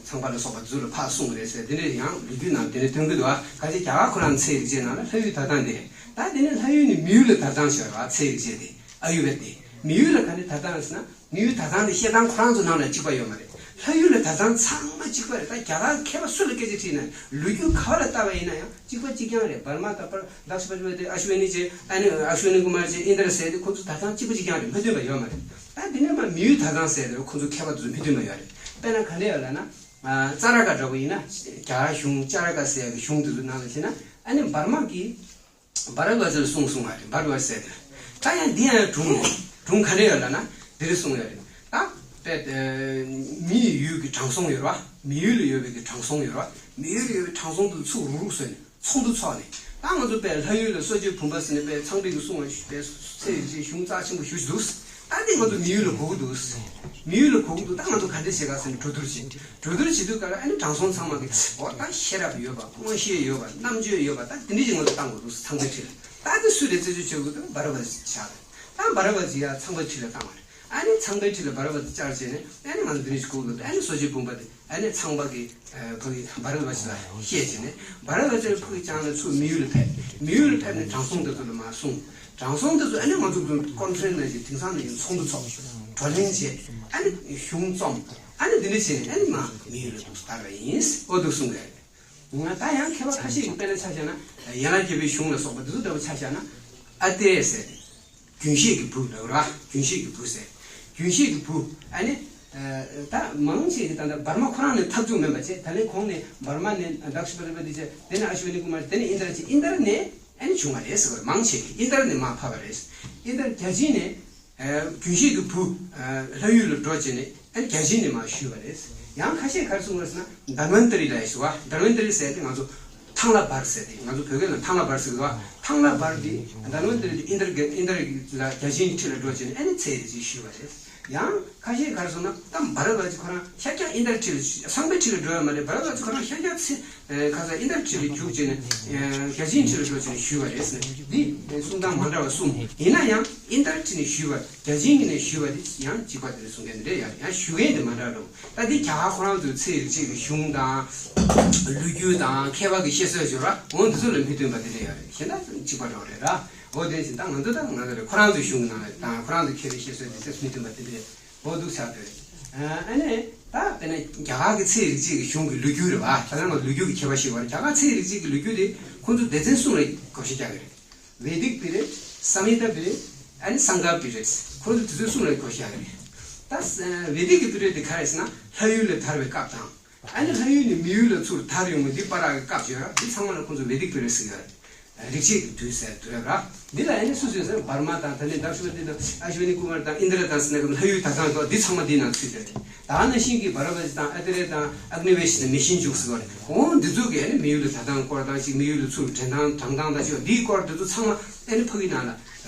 ཚངས་པ་ལ་སོགས་པ་དེ་ཚོ་ལ་ཕར་གསུངས་རེད་ཟེར། དེ་འདྲ་ཡང་ལོ་རྒྱུས་ནང་དེ་འདྲ་སྟོན་གྱི་འདུག་ཨ་ག་ཅི་རྒྱ་གར་ཁོ་རང་ཚད་རིག་བྱེད་ནང་ལ་ལྷ་ཡུལ་དར་སྟངས་དེ། ད་དེ་ནས་ལྷ་ཡུལ་ནས་མི་ཡུལ་ལ་དར་སྟངས་ཤིག་རེད་བ། ཚད་རིག་བྱེད་དེ་ཨ་ཡུ་བེད་དེ། མི་ཡུལ་ལ་ག་འདྲ་དར་སྟངས་ཟེར་ན། མི་ཡུལ་དར་སྟངས་དེ་བཤད་སྟངས་ཁོ་རང་ཚོ་ནང་ལ་གཅིག་པ་ཡོད་མ་རེད། ལྷ་ཡུལ་ལ་དར་སྟངས་ཚང་མ་གཅིག་པ་རེད། ད་རྒྱ་གར་མཁས་པ་སུ་ལ་སྐད་ཆ་དྲིས་ན་ལོ་རྒྱུས་ག་བ་ལ་བལྟ་བ་ཡིན་ན་ཡང་གཅིག་པ་གཅིག་རྐྱང་རེད། བར་མ་ད་པར་དག་ཤི་པ་ཤི་པ་དེ་ཨ་ཤི་ཝེ་ནི་བྱས། ཨ་ནི་ཨ་ཤི་ཝེ་ནི་ཀུ་མར་བྱས། ཨིན་དྲ་ཟེར་དེ་ཁོ་ཚོ་དར་སྟངས་གཅིག་པ་གཅིག་རྐྱང་རེད། མི་མཐུན་པ་ཡོད་མ་རེད། ད་དེ་ནས་མ་མི་ཡུལ་དར་སྟངས་ཟེར་དེ་ཁོ་ཚོ་མཁས་པ་དེ་ཚོ་མི་མཐུན་པ་ཡོད་རེད། དཔེར་ན་ག་འདྲ་ཡོད་ལབ་ན། ཙ་ར་ཀ་འདྲ་བོ་ཡིན་ན་རྒྱ་གཞུང་ཙ་ར་ཀ་ཟེར་ཡ་གི་གཞུང་དེ་ཚོ་ནང་ལ་བྱས་ན་ཨ་ནི་བར་མ་གི་བྷ་ར་ཝ་ཙར་གསུངས་གསུངས་པ་རེད། བྷ་ར་ཝ་ཙར་ཟེར་དེ། ད་ཡང་འདི་ཡང་སྒྲུང་རེད། སྒྲུང་ག་འདྲ་ཡོད་ལབ་ན་འདི་རེད་གསུངས་ཡོད་རེད། ད་དཔེ་མི་ཡི་ཡུལ་གྱི་དྲང་སྲོང་ཡོད་རེད་བ། མི་ཡུལ་ལ་ཡོད་པའི་གི་དྲང་སྲོང་ཡོད་རེད་བ། མི་ཡུལ་ལ་ཡོད་པའི་དྲང་སྲོང་དེ་ཚུར་རུག་རུག་བཟོས་ནས་ཚོགས་འདུ་ཚོགས་ནས། ད་ང་ཚོ་དཔེ་ལྷ་ཡུལ་ལ་གསོ་དཔྱད་བུམ་པ་ཟེར་ནས་དཔེ་ཚངས་པའི་གི་གསུང་བ་དཔེ་ཚེ་ཡི་གཞུང་རྩ་ཆེན་པོ་ཞུ་ཞུ་འདུག་ད་འདི་ང་ཚོ་མི་ཡུལ་ལ་གོ་གི་འདུག་མི་ཡུལ་ལ་གོ་གི་འདུག་ད་ང་ཚོ་ག་འདྲ་བྱེད་ག་ཟེར་ནས་གྲོས་བསྡུར་བྱེད། གྲོས་བསྡུར་བྱེད་དུས་ག་ལ་ཨ་ནི་དྲང་སྲོང་ཚང་མ་གིས་འོ་ད་ཤེས་རབ་ཡོད་པ། མངོན་ཤེས་ཡོད་པ། རྣམ་དཔྱོད་ཡོད་པ། ད་དེ་འདྲ་ཞིག་ང་ཚོ་བཏང་དགོས་འདུག་ཚངས་པའི་ཁྲི་ལ། ད་དེ་སུ་རེད་རྩད་གཅོད་བྱེད་དགོས་འདུག་བྷ་ར་ཝ་ཙི་བཞག་རེད། ད་བྷ་ར་ཝ་ཙི་ཡ་ཚངས་པའི་ཁྲི་ལ་བཏང་བ་རེད། ཨ་ནི་ཚངས་པའི་ཁྲི་ལ་བྷ་ར་ཝ་ཙི་བཅར་བྱས་ནས་ཨ་ནི་ང་ཚོ་འདི་འདྲ་ཞིག་དགོས་འདུག་ཨ་ནི་གསོ་དཔྱད་བུམ་པ་དེ་ཨ་ནི་ཚངས་པ་གིས་ཕ་གི་བྷ་ར་ཝ་ཙི་ལ་བཤད་བྱས་ནས། བྷ་ར་ཝ་ཙི་ཕ་གི་བཅར་ནས་ཚུར་མི་ཡུལ་ལ་ཕེབས། མི་ཡུལ་ལ་ཕེབས་ནས་དྲང་སྲོང་དེ་ཚོ་ལ་མར་གསུངས། དྲང་སྲོང་དེ་ཚོ་ཨ་ནི་ང་ཚོ་ཀོན་ཕ་རེན་སི་ནང་བཞིན་དེང་སང་ནང་བཞིན་ཚོགས་འདུ་ཚོགས། བགྲོ་གླེང་བྱས། ཨ་ནི་གཞུང་རྩོམ། ཨ་ནི་འདི་འདྲ་བྱས་ནས་ཨ་ནི་མར་མི་ཡུལ་ལ་འདུག་སེ་དར་བ་ཡིན། འོ་འདུག་གསུངས་པས། ད་ཡང་མཁས་པ་ཁ་ཤས་ཀྱིས་དཔེར་ན་ཆ་བཞག་ན། ཡན་ལག་བརྒྱད་པའི་གཞུང་ལ་སོགས་པ་འདི་ཚོ་ལྟ་བུ་ཆ་བཞག་ན། ཨ་ཏི་རེ་ཟེར། རྒྱུན་ཤེས་ཀྱི་བུ་ལབ་ར། རྒྱུན་ཤེས་ཀྱི་བུ་ཟེར། རྒྱུན་ཤེས་ཀྱི་བུ། ཨ་ནི། ད་མང་ཆེ་གི་ད་ལྟ་བར་མ་ཁོ་རང་ནས་འཐབ་འཛུགས་མིན་པ་བྱས། ད་ལན་གོང་ནས་བར་མ་ནས་དག་ཤི་པ་རི་པ་དི་བྱས། དེ་ནས་ཨ་ཤི་ཝ་ནི་ཀུ་མར། དེ་ནས་ཨིན་དྲ་བྱས། ཨིན་དྲ་ནས་ཨ་ནི་བྱུང་བ་རེད་ཟེར་བ་རེད། མང་ཆེ་གི་ཨིན་དྲ་ནས་མར་ཕབ་པ་རེད། ཨིན་དྲ་བརྒྱ་བྱིན་ནས། རྒྱུན་ཤེས་ཀྱི་བུ་ལྷ་ཡུལ་ལ་འགྲོ་བྱས་ནས་ཨ་ནི་བརྒྱ་བྱིན་ནས་མར་ཞུས་པ་རེད། ཡང་ཁ་ཤས་ག་རེ་གསུངས་པ་རེད་ཟེར་ན། དྷ་ན་ཝན་ཏ་རི་ལབ་ཡ་ཞིག་བ། དྷ་ན་ཝན་ཏ་རི་ཟེར་དེ་ང་ཚོ་ཐང་ལྷ་བར་ཟེར་དེ། ང་ཚོ་བོད་སྐད་ནང་ཐང་ལྷ་བར་ཟེར་གི་འདུག་བ། ཐང་ལྷ་བར་དེ་དྷ་ན་ཝན་ཏ་རི་དེ་ཨིན་དྲ་གི་ཨིན་དྲ་ལ་བརྒྱ་བྱིན་ཁྲི་ལ་འགྲོ་བྱས་ནས་ཨ་ནི་ཚེ་རེ་ཅིག་ཞུས་པ་རེད། ཡང་ཁ་ཤས་ག་རེ་གསུངས་ན། ད་བྷ་ར་ཝ་ཙི་ཁོ་རང་ཤར་རྒྱག་ཨིན་དྲ་ཁྲི་ལ། ཚངས་པའི་ཁྲི་ལ་འགྲོ་ཡ་མ་རེད། བྷ་ར་ཝ་ཙི་ཁོ་རང་ཤར་རྒྱག་ཚེ། ཁ་སང་ཨིན་དྲ་ཁྲི་ལ་རྒྱུགས་བྱས་ནས་བརྒྱ་བྱིན་ཁྲི་ལ་འགྲོ་བྱས་ནས་ཞུས་པ་རེད་ཟེར་ནས། འདི་གསུང་སྟངས་མ་འདྲ་བ་གསུམ། ཡིན་ན་ཡང་ཨིན་དྲ་ཁྲི་ནས་ཞུས་པ། བརྒྱ་བྱིན་གྱི་ནས་ཞུས་པ་དེ་ཡང་གཅིག་པ་དེ་རེད་གསུང་མཁན་དེ་འདྲ་ཡང་། ཡང་ཞུ་མཁན་དེ་མ་འདྲ་འགྲོ། ད་འདི་རྒྱ་གར་ཁོ་རང་ཚོའི་ཚེ་རིག་བྱེད་ཀྱི་གཞུང་དང་། ལོ་རྒྱུས་དང་། མཁས་པ་གི་བཤད་སྲོལ་ཟེར་བ། འོ་འདི་ཚོ་ལ་མི་མཐུན་པ་དེ་འདྲ་ཡང་རེད། གཞན་དག་ཚོ་གཅིག་པ་འདྲ་བ་རེད་ར། འོ་དེ་བཞིན་ད་ང་ཚོ་ད་ང་ཚོ་རེད། ཁོ་རང་ཚོའི་གཞུང་གི་ནང་ལ་དང་ཁོ་རང་ཚོའི་མཁས་པའི་བཤད་སྲོལ་དེ་ཚོ་མི་མཐུན་པ་དེ་འདྲ་རེད། འོ་འདུག་ཆགས་འདུག་རེད། ཨ་ནི་ད་དཔེར་ན་རྒྱ་གར་གྱི་ཚེ་རིག་བྱེད་ཀྱི་གཞུང་གི་ལོ་རྒྱུས་རེད་བ། ད་ལྟ་ང་ལོ་རྒྱུས་ཀྱི་མཁས་པ་ཞིག་བར། རྒྱ་གར་ཚེ་རིག་བྱེད་ཀྱི་ལོ་རྒྱུས་དེ་ཁོ་ཚོ་སྡེ་ཚན་གསུམ་ལ་བགོ་བཤའ་རྒྱག་གི་རེད། བེ་དིག་པི་རི་ཡོཌ། སཾ་ཡུགྟ་པི་རི་ཡོཌ། ཨ་ནི་སངྒ་པི་རི་ཡོཌ། ཁོ་ཚོ་དེ་ཚོ་གསུམ་ལ་བགོ་བཤའ་རྒྱག་གི་རེད། ད་བེ་དིག་གི་པི་རི་ཡོཌ་དེ་ག་རེ་ཟེར་ན་ལྷ་ཡུལ་ལ་དར་བའི་སྐབས་དང་། ཨ་ནི་ལྷ་ཡུལ་ནས་མི་ཡུལ་ལ་ཚུར་དར་ཡོང་བའི་འདི་བར་གྱི་སྐབས་ཅིག་ཡོད་ར། འདི་ཚང་མ་ལ་ཁོ་ཚོ་བེ་དིག་པི་རི་ཡོཌ་ཟེར་གི་ཡོད་ར། རིག་བྱེད་ཀྱི་དུས་ཟེར་དུས་རབས་ར། འདི་ལ་ཨ་ནི་སུ་སུ་ཟེར་བར་མ་དང་། ད་ནི་དག་ཤི་པ་འདི་དང་ཨ་ཤི་ཝ་ནི་ཀུ་མར་དང་ཨིན་དྲ་དང་ཟེར་ན་ལྷ་ཡུལ་དར་སྟངས་དང་འདི་ཚང་མ་འདིའི་ནང་ཚུད་ཡོད་རེད། ད་ནང་བཞིན་གྱི་བྷ་ར་ཝ་ཙི་དང་ཨ་ཏི་རེ་དང་ཨག་ནི་ཝེ་ཤི་དང་མེ་ཤིན་ཇུག་ཟེར་བ་རེད། འོ་འདི་ཚོ་གིས་ཨ་ནི་མི་ཡུལ་ལ་དར་སྟངས་སྐོར་དང་ཅིག་མི་ཡུལ་ལ་ཚུར་འདྲེན་སྟངས་དྲངས་སྟངས་དང་ཅིག་འདིའི་སྐོར་འདི་ཚོ་ཚང་མ་ཨ་ནི་ཕ་གི་ནང་ལ་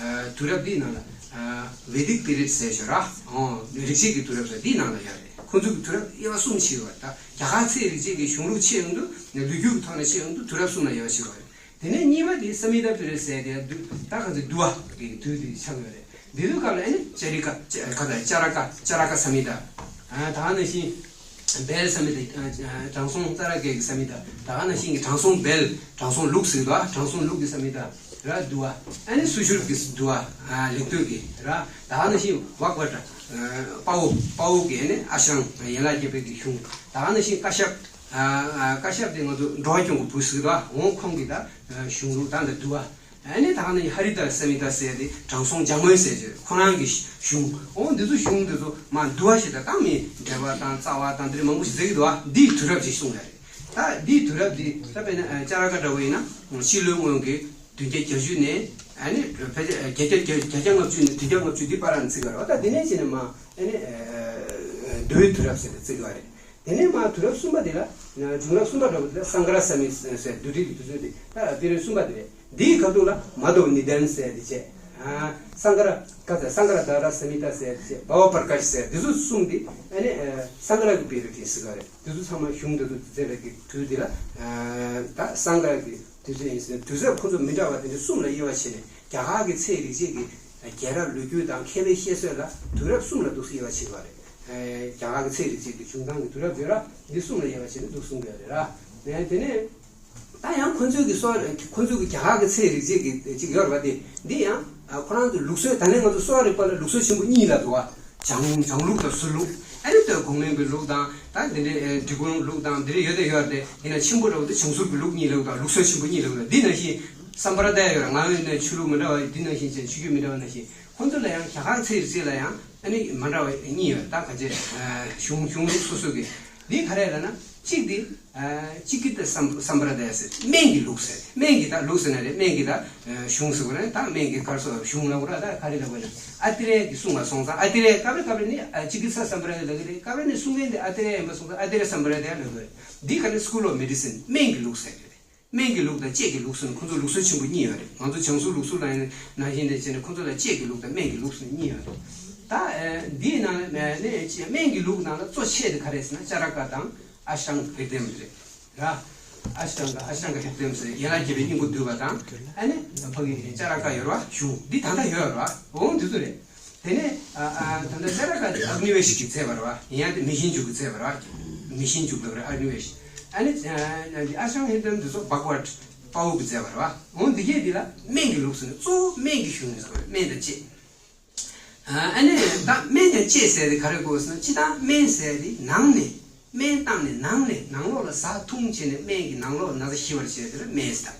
དུས་རབས་འདིའི་ནང་ལ་བེ་དིག་པི་རི་ཡོཌ་ཟེར་ཞོར་ར། འོ་རིག་བྱེད་ཀྱི་དུས་རབས་ཟེར་འདིའི་ནང་ལ་ཡོད་རེད། ཁོ་ཚོ་གི་དུས་རབས་དབྱེ་བ་གསུམ་ཕྱེ་ཡོད་རེད། ད་རྒྱ་གར་ཚེ་རིག་བྱེད་ཀྱི་གཞུང་ལུགས་ཕྱེ་ཡོང་དུས་ནས་ལོ་རྒྱུས་ཀྱི་ཐོག་ནས་ཕྱེ་ཡོང་དུས་དུས་རབས་གསུམ་ལ་དབྱེ་བ་ཕྱེ་ཡོད་རེད། དེ་ནས་གཉིས་པ་དེ་སཾ་ཡུགྟ་པི་རི་ཡོཌ་ཟེར་དེ་ད་ག་ཚོད་འདུལ་བ་གི་དུས་དེ་ཆགས་ཡོད་རེད། འདི་དུས་སྐབས་ལ་ཨ་ནི་ཅ་རི་ཀ་ཅ་ག་ད་ཅ་ར་ཀ་ཅ་ར་ཀ་སཾ་ཡུགྟ། ད་ག་ནང་བཞིན་བེལ་སཾ་ཡུགྟ། དྲང་སྲོང་ཙ་ར་ཀ་གི་སཾ་ཡུགྟ། ད་ག་ནང་བཞིན་གྱི་དྲང་སྲོང་བེལ། དྲང་སྲོང་ལུགས་ཟེར་གི་འདུག་ཨ། དྲང་སྲོང་ལུགས་ཀྱི་སཾ་ཡུགྟ་ར། འདུལ་བ། ཨ་ནི་སུ་ཤྲུཏ་ཀྱི་འདུལ་བ། ལེགས་བཏོན་གྱི་ར། ད་ག་ནང་བཞིན་བག་བྷ་ཏྲ། དཔའ་བོ། དཔའ་བོ་གི་ཨ་ནི་ཨ་ཞང་ཡན་ལག་བརྒྱད་པའི་གི་གཞུང་། ད་ག་ནང་བཞིན་ཀ་ཤབ། ཀ་ཤབ་དེ་ང་ཚོ་འགྲོ་བ་སྐྱོང་གི་བུ་ཟེར་གི་འདུག་ཨ། འོང་ཁོང་གི་ད་གཞུང་ལུགས་དང་ད་འདུལ་བ། ཨ་ནི་ད་ནི་ཧ་རི་ཏ་སཾ་ཡུགྟ་ཟེར་ཏེ་དྲང་སྲོང་ལྗང་སྔོན་ཟེར་ཅེས་ཁོ་རང་གི་གཞུང་། འོ་འདི་ཚོ་གཞུང་འདི་ཚོ་མ་འདུལ་བ་ཞིག་དང་བཏང་མི་འགྲེལ་བ་དང་རྩ་བ་དང་འདི་རིགས་མང་པོ་ཞིག་ཟེར་གི་འདུག་བ། འདིའི་དུས་རབས་ཅིག་གསུངས་ཡ་རེད། ད་འདིའི་དུས་རབས་འདི་ད་དཔེར་ན་ཨ་ཅ་ར་ཀ་འདྲ་བོ་ཡིན་ན་སྤྱི་ལོའི་སྔོན་གྱི་བདུན་བརྒྱ་བརྒྱད་ཅུ་ནས་ ཨ་ནི་ཕལ་ཆེར་བརྒྱད་བརྒྱ་བརྒྱད་བརྒྱ་ལྔ་བཅུ་ནས་དྲུག་བརྒྱ་ལྔ་བཅུ་འདི་བར་ལ་བརྩི་གི་ཡོད་རེད་བ། ད་དེ་ནས་བྱས་ནས་མར་ཨ་ནི་མདོའི་དུས་རབས་ཟེར་ཏེ་བརྩི་གི་ཡོད་རེད། དེ་ནས་མར་དུས་རབས་གསུམ་པ་དེ་ལ་བྱུང་རབས་གསུམ་པ་འདྲ་བོ་དེ་ལ་སངྒ་ར་ས་མི་ཟེར་བསྡུས་གྲྭའི་དུས་ཚོད་དེ་ད་པི་རིོད་གསུམ་པ་དེ་རེད། འདིའི་ཁ་ཐུག་ལ་མ་དྷབ་ནི་དཱན་ཟེར་ཏེ་བྱས། ཨ། སངྒ་ར་ཀ་ཙ་སངྒ་ར་དྷ་ར་ས་མི་ཏ་ཟེར་ཏེ་བྱས། བྷ་བ་པར་ཀ་ཤ་ཟེར་འདི་ཚོ་གསུམ་འདི་ཨ་ནི་ཨ་སངྒ་ར་གི་པི་རིོད་ཡིན་ཟེར་གི་རེད། འདི་ཚོ་ཚང་མ་གཞུང་འདི་ཚོ་མཛད་པའི་གི་དུས་འདི་ལ་ཨ་ད་སངྒ་ར་གི་དུས་ཚོད་ཡིན་ཟེར། དུས་ཚོད་ཁོ་ཚོ་མི་འདྲ་བ་དེ་འདྲ་གསུམ་ལ་དབྱེ་བ་ཕྱེ་ནས་རྒྱ་གར་གྱི་ཚེ་རིག་བྱེད་ཀྱི་རྒྱལ་རབས་ལོ་རྒྱུས་དང་མཁས་པའི་བཤད་སྲོལ་ལ་དུས་རབས་གསུམ་ལ་འདུག་སེ་དབྱེ་བ་ཕྱེ་བ་རེད། ཨ་རྒྱ་གར་གྱི་ཚེ་རིག་བྱེད་ཀྱི་བྱུང་སྟངས་ཀྱི་དུས་རབས་བརྗོད་ར་འདི་གསུམ་ལ་དབྱེ་བ་ཕྱེ་ནས་འདུག་གསུང་གི་ཡོད་རེད་ར། ཨ་དེ་ནས། ད་ཡང་ཁོ་ཚོའི་གི་གསོ་བ་ཁོ་ཚོའི་གི་རྒྱ་གར་གི་ཚེ་རིག་བྱེད་ཀྱི་ཅིག་ཡོད་རེད་པ། དེ་འདི་ཡང་ཨ་ཁོ་རང་ཚོའི་ལུགས་སྲོལ། ད་ནས་ང་ཚོ་གསོ་བ་རིག་པ་ལ་ལུགས་སྲོལ་ཆེན་པོ་གཉིས་ལབ་འདུག་བ། བྱང་བྱང་ལུགས་དང་ཟུར་ལུགས། ཨ་ནི་ལྟོས་གོང་མའི་གི་ལུགས་དང་ད་འདི་འདྲའི་ཨེ་འབྲི་གུང་ལུགས་དང་འདི་འདྲ་ཡོད་དེ་ཡོད་རེད། དེ་ཡིན་ན་ཆེན་པོ་འདྲ་བོ་དེ་བྱང་ཟུར་གི་ལུགས་གཉིས་ལབ་འདུག་བ། ལུགས་སྲོལ་ཆེན་པོ་གཉིས་ལབ་འདུག་བ། འདི་ནང་བཞིན་སམ་པ་ར་དཱ་ཡ་ཡོད་རེད། ང་ཡིན་ན་ཆོས་ལུགས་མི་འདྲ་བ་འདི་ནང་བཞིན་བྱས། ཆོས་བརྒྱུད་མི་འདྲ་བ་ནང་བཞིན། ཁོང་ཚོ་ལ་ཡང་རྒྱ་གར་ཚེ་རིག་བྱེད་ལ་ཡང་ཨ་ནི་མ་འདྲ་བ་གཉིས་ཡོད། ད་ག་ཅེ་གཞུང་གཞུང་ལུགས་སོ་སོ་གི་འདི་ག་རེ་ལབ་ན། གཅིག་འདི་ཨ་གཅིག་གི་ད་སམ་སམ་པ་ར་དཱ་ཡ་ཟེར། སྨན་གྱི་ལུགས་ཟེར། སྨན་གྱི་ད་ལུགས་ཟེར་ན་རེད། སྨན་གྱི་ད་གཞུང་ཟེར་དགོས་རེད། ད་སྨན་གྱི་གར་སོགས་གཞུང་ལབ་དགོས་རེད། ད་ག་རེ་ལབ་དགོས་ན། ཨ་ཏི་རེ་གི་གསུང་བ་སོང་ཙང་། ཨ་ཏི་རེ་སྐབས་རེ་སྐབས་རེ་ནི་ཨ་ཅི་ཀི་ཚ་སམ་པ་ར་དཱ་ཡ་ལབ་ཀྱི་རེད། སྐབས་རེ་ནི་གསུང་མཁན་དེ་ཨ་ཏི་རེ་ཡིན་པ་སོང་ཙང་ཨ་ཏི་རེ་སམ་པ་ར་དཱ་ཡ་ལབ་དགོས་རེད། འདི་ག་ནི་School of Medicine། སྨན་གྱི་ལུགས་ཟེར་གྱི་རེད། སྨན་གྱི་ལུགས་དང་དཔྱད་ཀྱི་ལུགས་ཟེར་ནས་ཁོང་ཚོ་ལུགས་སྲོལ་ཆེན་པོ་གཉིས་ཡོད་རེད། ང་ཚོ་བྱང་ཟུར་ལུགས་སྲོལ་ལ་ཡིན་ནང་བཞིན་དེ་བྱས་ནས་ཁོང་ཚོ་ལ་དཔྱད་ཀྱི་ལུགས་དང་སྨན་གྱི་ལུགས་ཟེར་ནས་གཉིས་ཡོད་རེད། ད་ཨེ་འདིའི་ནང་ལ་ནས་སྨན་གྱི་ལུགས་ནང་ལ་གཙོ་ཆེ་དེ་ག་རེ་ཟེར་ན་ཅ་ར་ཀ་དང་ཨ་ཤྟང་ག་ཧྲིད་ཡམ་རེད། ར། ཨ་ཤྟང་ག་ཨ་ཤྟང་ག་ཧྲིད་ཡམ་ཟེར་ཡན་ལག་བརྒྱད་པའི་སྙིང་པོ་བསྡུས་པ་དང་། ཨ་ནི་ཕ་གི་ཅ་ར་ཀ་ཡོད་རེད་བ། གཞུང་འདི་ད་ལྟ་ཡོད་རེད་བ། འོང་འདི་ཚོ་རེད། དེ་ནས་ཨ་ཨ་ད་ལྟ་ཅ་ར་ཀ་དེ་ཨག་ནི་ཝེ་ཤི་གིས་མཛད་པ་རེད་བ། ཡིན་ཡང་དེ་མི་ཤིན་ཇུ་གིས་མཛད་པ་རེད་བ། མི་ཤིན་ཇུ་ལབ་རེད། ཨག་ནི་ཝེ་ཤི། ཨ་ནི་ཨ་ཨ་ཤང་ཧེ་ཏན་དེ་ཚོ་བྷག་ཝད་དཔའ་བོ་གིས་མཛད་པ་རེད་བ། འོང་འདི་གས་འདི་ལ་སྨན་གྱི་ལུགས་ཟེར་ནས་གཙོ་བོ་སྨན་གྱི་གཞུང་ནས་སྨན་དང་དཔྱད། ཨ་ནི་ད་སྨན་དང་དཔྱད་ཟེར་དེ་ག་རེ་གོ་ཟེར་ན། སྤྱིར་བཏང་སྨན་ཟེར་དེ་ནང་ནས་སྨན་བཏང་ནས་ནང་ནས་ནང་ལོགས་ལ་ཟ་འཐུང་བྱས་ནས་སྨན་གྱི་ནང་ལོགས་ན་ཚ་ཞི་བར་བྱེད་དེ་ལ་སྨན་ཟེར།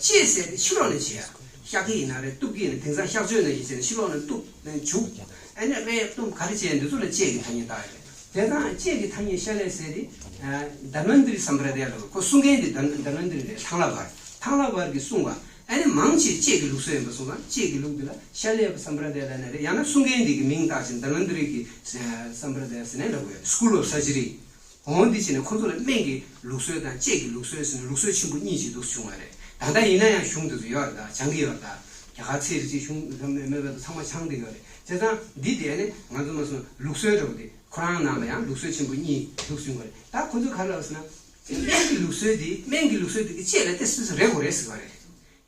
དཔྱད་ཟེར་དེ་ཕྱི་ལོགས་ནས་བྱེད་ཡ། གཤག་གི་ཡིན་ན་རེད། གཏུབ་ཀྱི་ཡིན་ན། དེང་སང་གཤག་བཅོས་ནང་བཞིན་བྱས་ནས་ཕྱི་ལོགས་ནས་གཏུབ་ནས་བྱུག་ཨ་ནི་རས་གཏུམ་ག་རེ་བྱས་འདི་ཚོ་ལ་དཔྱད་ཀྱི་ཐ་སྙད་བཏགས་ཡོད་རེད། དེ་དང་དཔྱད་ཀྱི་ཐ་སྙད་བཤད་ལས་ཟེར་དེ་ཨ་དྷ་ནན་དི་རི་སམ་པ་ར་དཱ་ཡ་ལ་ཁོ་གསུང་མཁན་དེ་དྷ་དྷ་ནན་དི་རི་རེད། ཐང་ལྷ་བར་ཐང་ལྷ་བར་གྱིས་གསུངས་པ། ཨ་ནི་མང་ཆེ་དཔྱད་ཀྱི་ལུགས་སྲོལ་ཡིན་པ་སོང་ཙང་དཔྱད་ཀྱི་ལུགས་འདི་ལ་ཤ་ལེ་བ་སམ་པ་ར་དཱ་ཡ་ལབ་ན་རེད། ཡང་ན་གསུང་མཁན་འདི་གི་མིང་བཏགས་ཤིང་དྷ་ནན་དི་རི་གི་སམ་པ་ར་དཱ་ཡ་ཟེར་ནས་ལབ་དགོས། School of Surgery། འོང་འདི་བྱས་ནས་ཁོ་ཚོ་ལ་སྨན་གྱི་ལུགས་སྲོལ་དང་དཔྱད་ཀྱི་ལུགས་སྲོལ་ཟེར་ནས་ལུགས་སྲོལ་ཆེན་པོ་གཉིས་ཅིག་འདུག་བྱུང་བ་རེད། ད་ལྟ་ཡིན་ན་ཡང་གཞུང་འདི་ཚོ་ཡོད་རེད། ད་སྦྱང་གི་ཡོད་རེད། ད་རྒྱ་གར་ཚེ་རིག་བྱེད་གཞུང་མེད་མེད་པ་ཚང་མ་སྦྱང་བསྡད་ཡོད་རེད། བྱས་ཙང་འདི་དེ་ནི་ང་ཚོ་མ་སོང་ལུགས་སྲོལ་འདྲ་བོ་དེ་ཁོ་རང་ནང་ལ་ཡང་ལུགས་སྲོལ་ཆེན་པོ་གཉིས་འདུག་བྱུང་བ་རེད། ད་ཁོ་ཚོས་ག་རེ་ལབ་ཟེར་ན། སྨན་གྱི་ལུགས་སྲོལ་དེ་སྨན་གྱི་ལུགས་སྲོལ་དེ་གི་དཔྱད་ལ་ཏོག་ཙམ་རེ་དགོས་རེད་ཟེར་བ་རེད།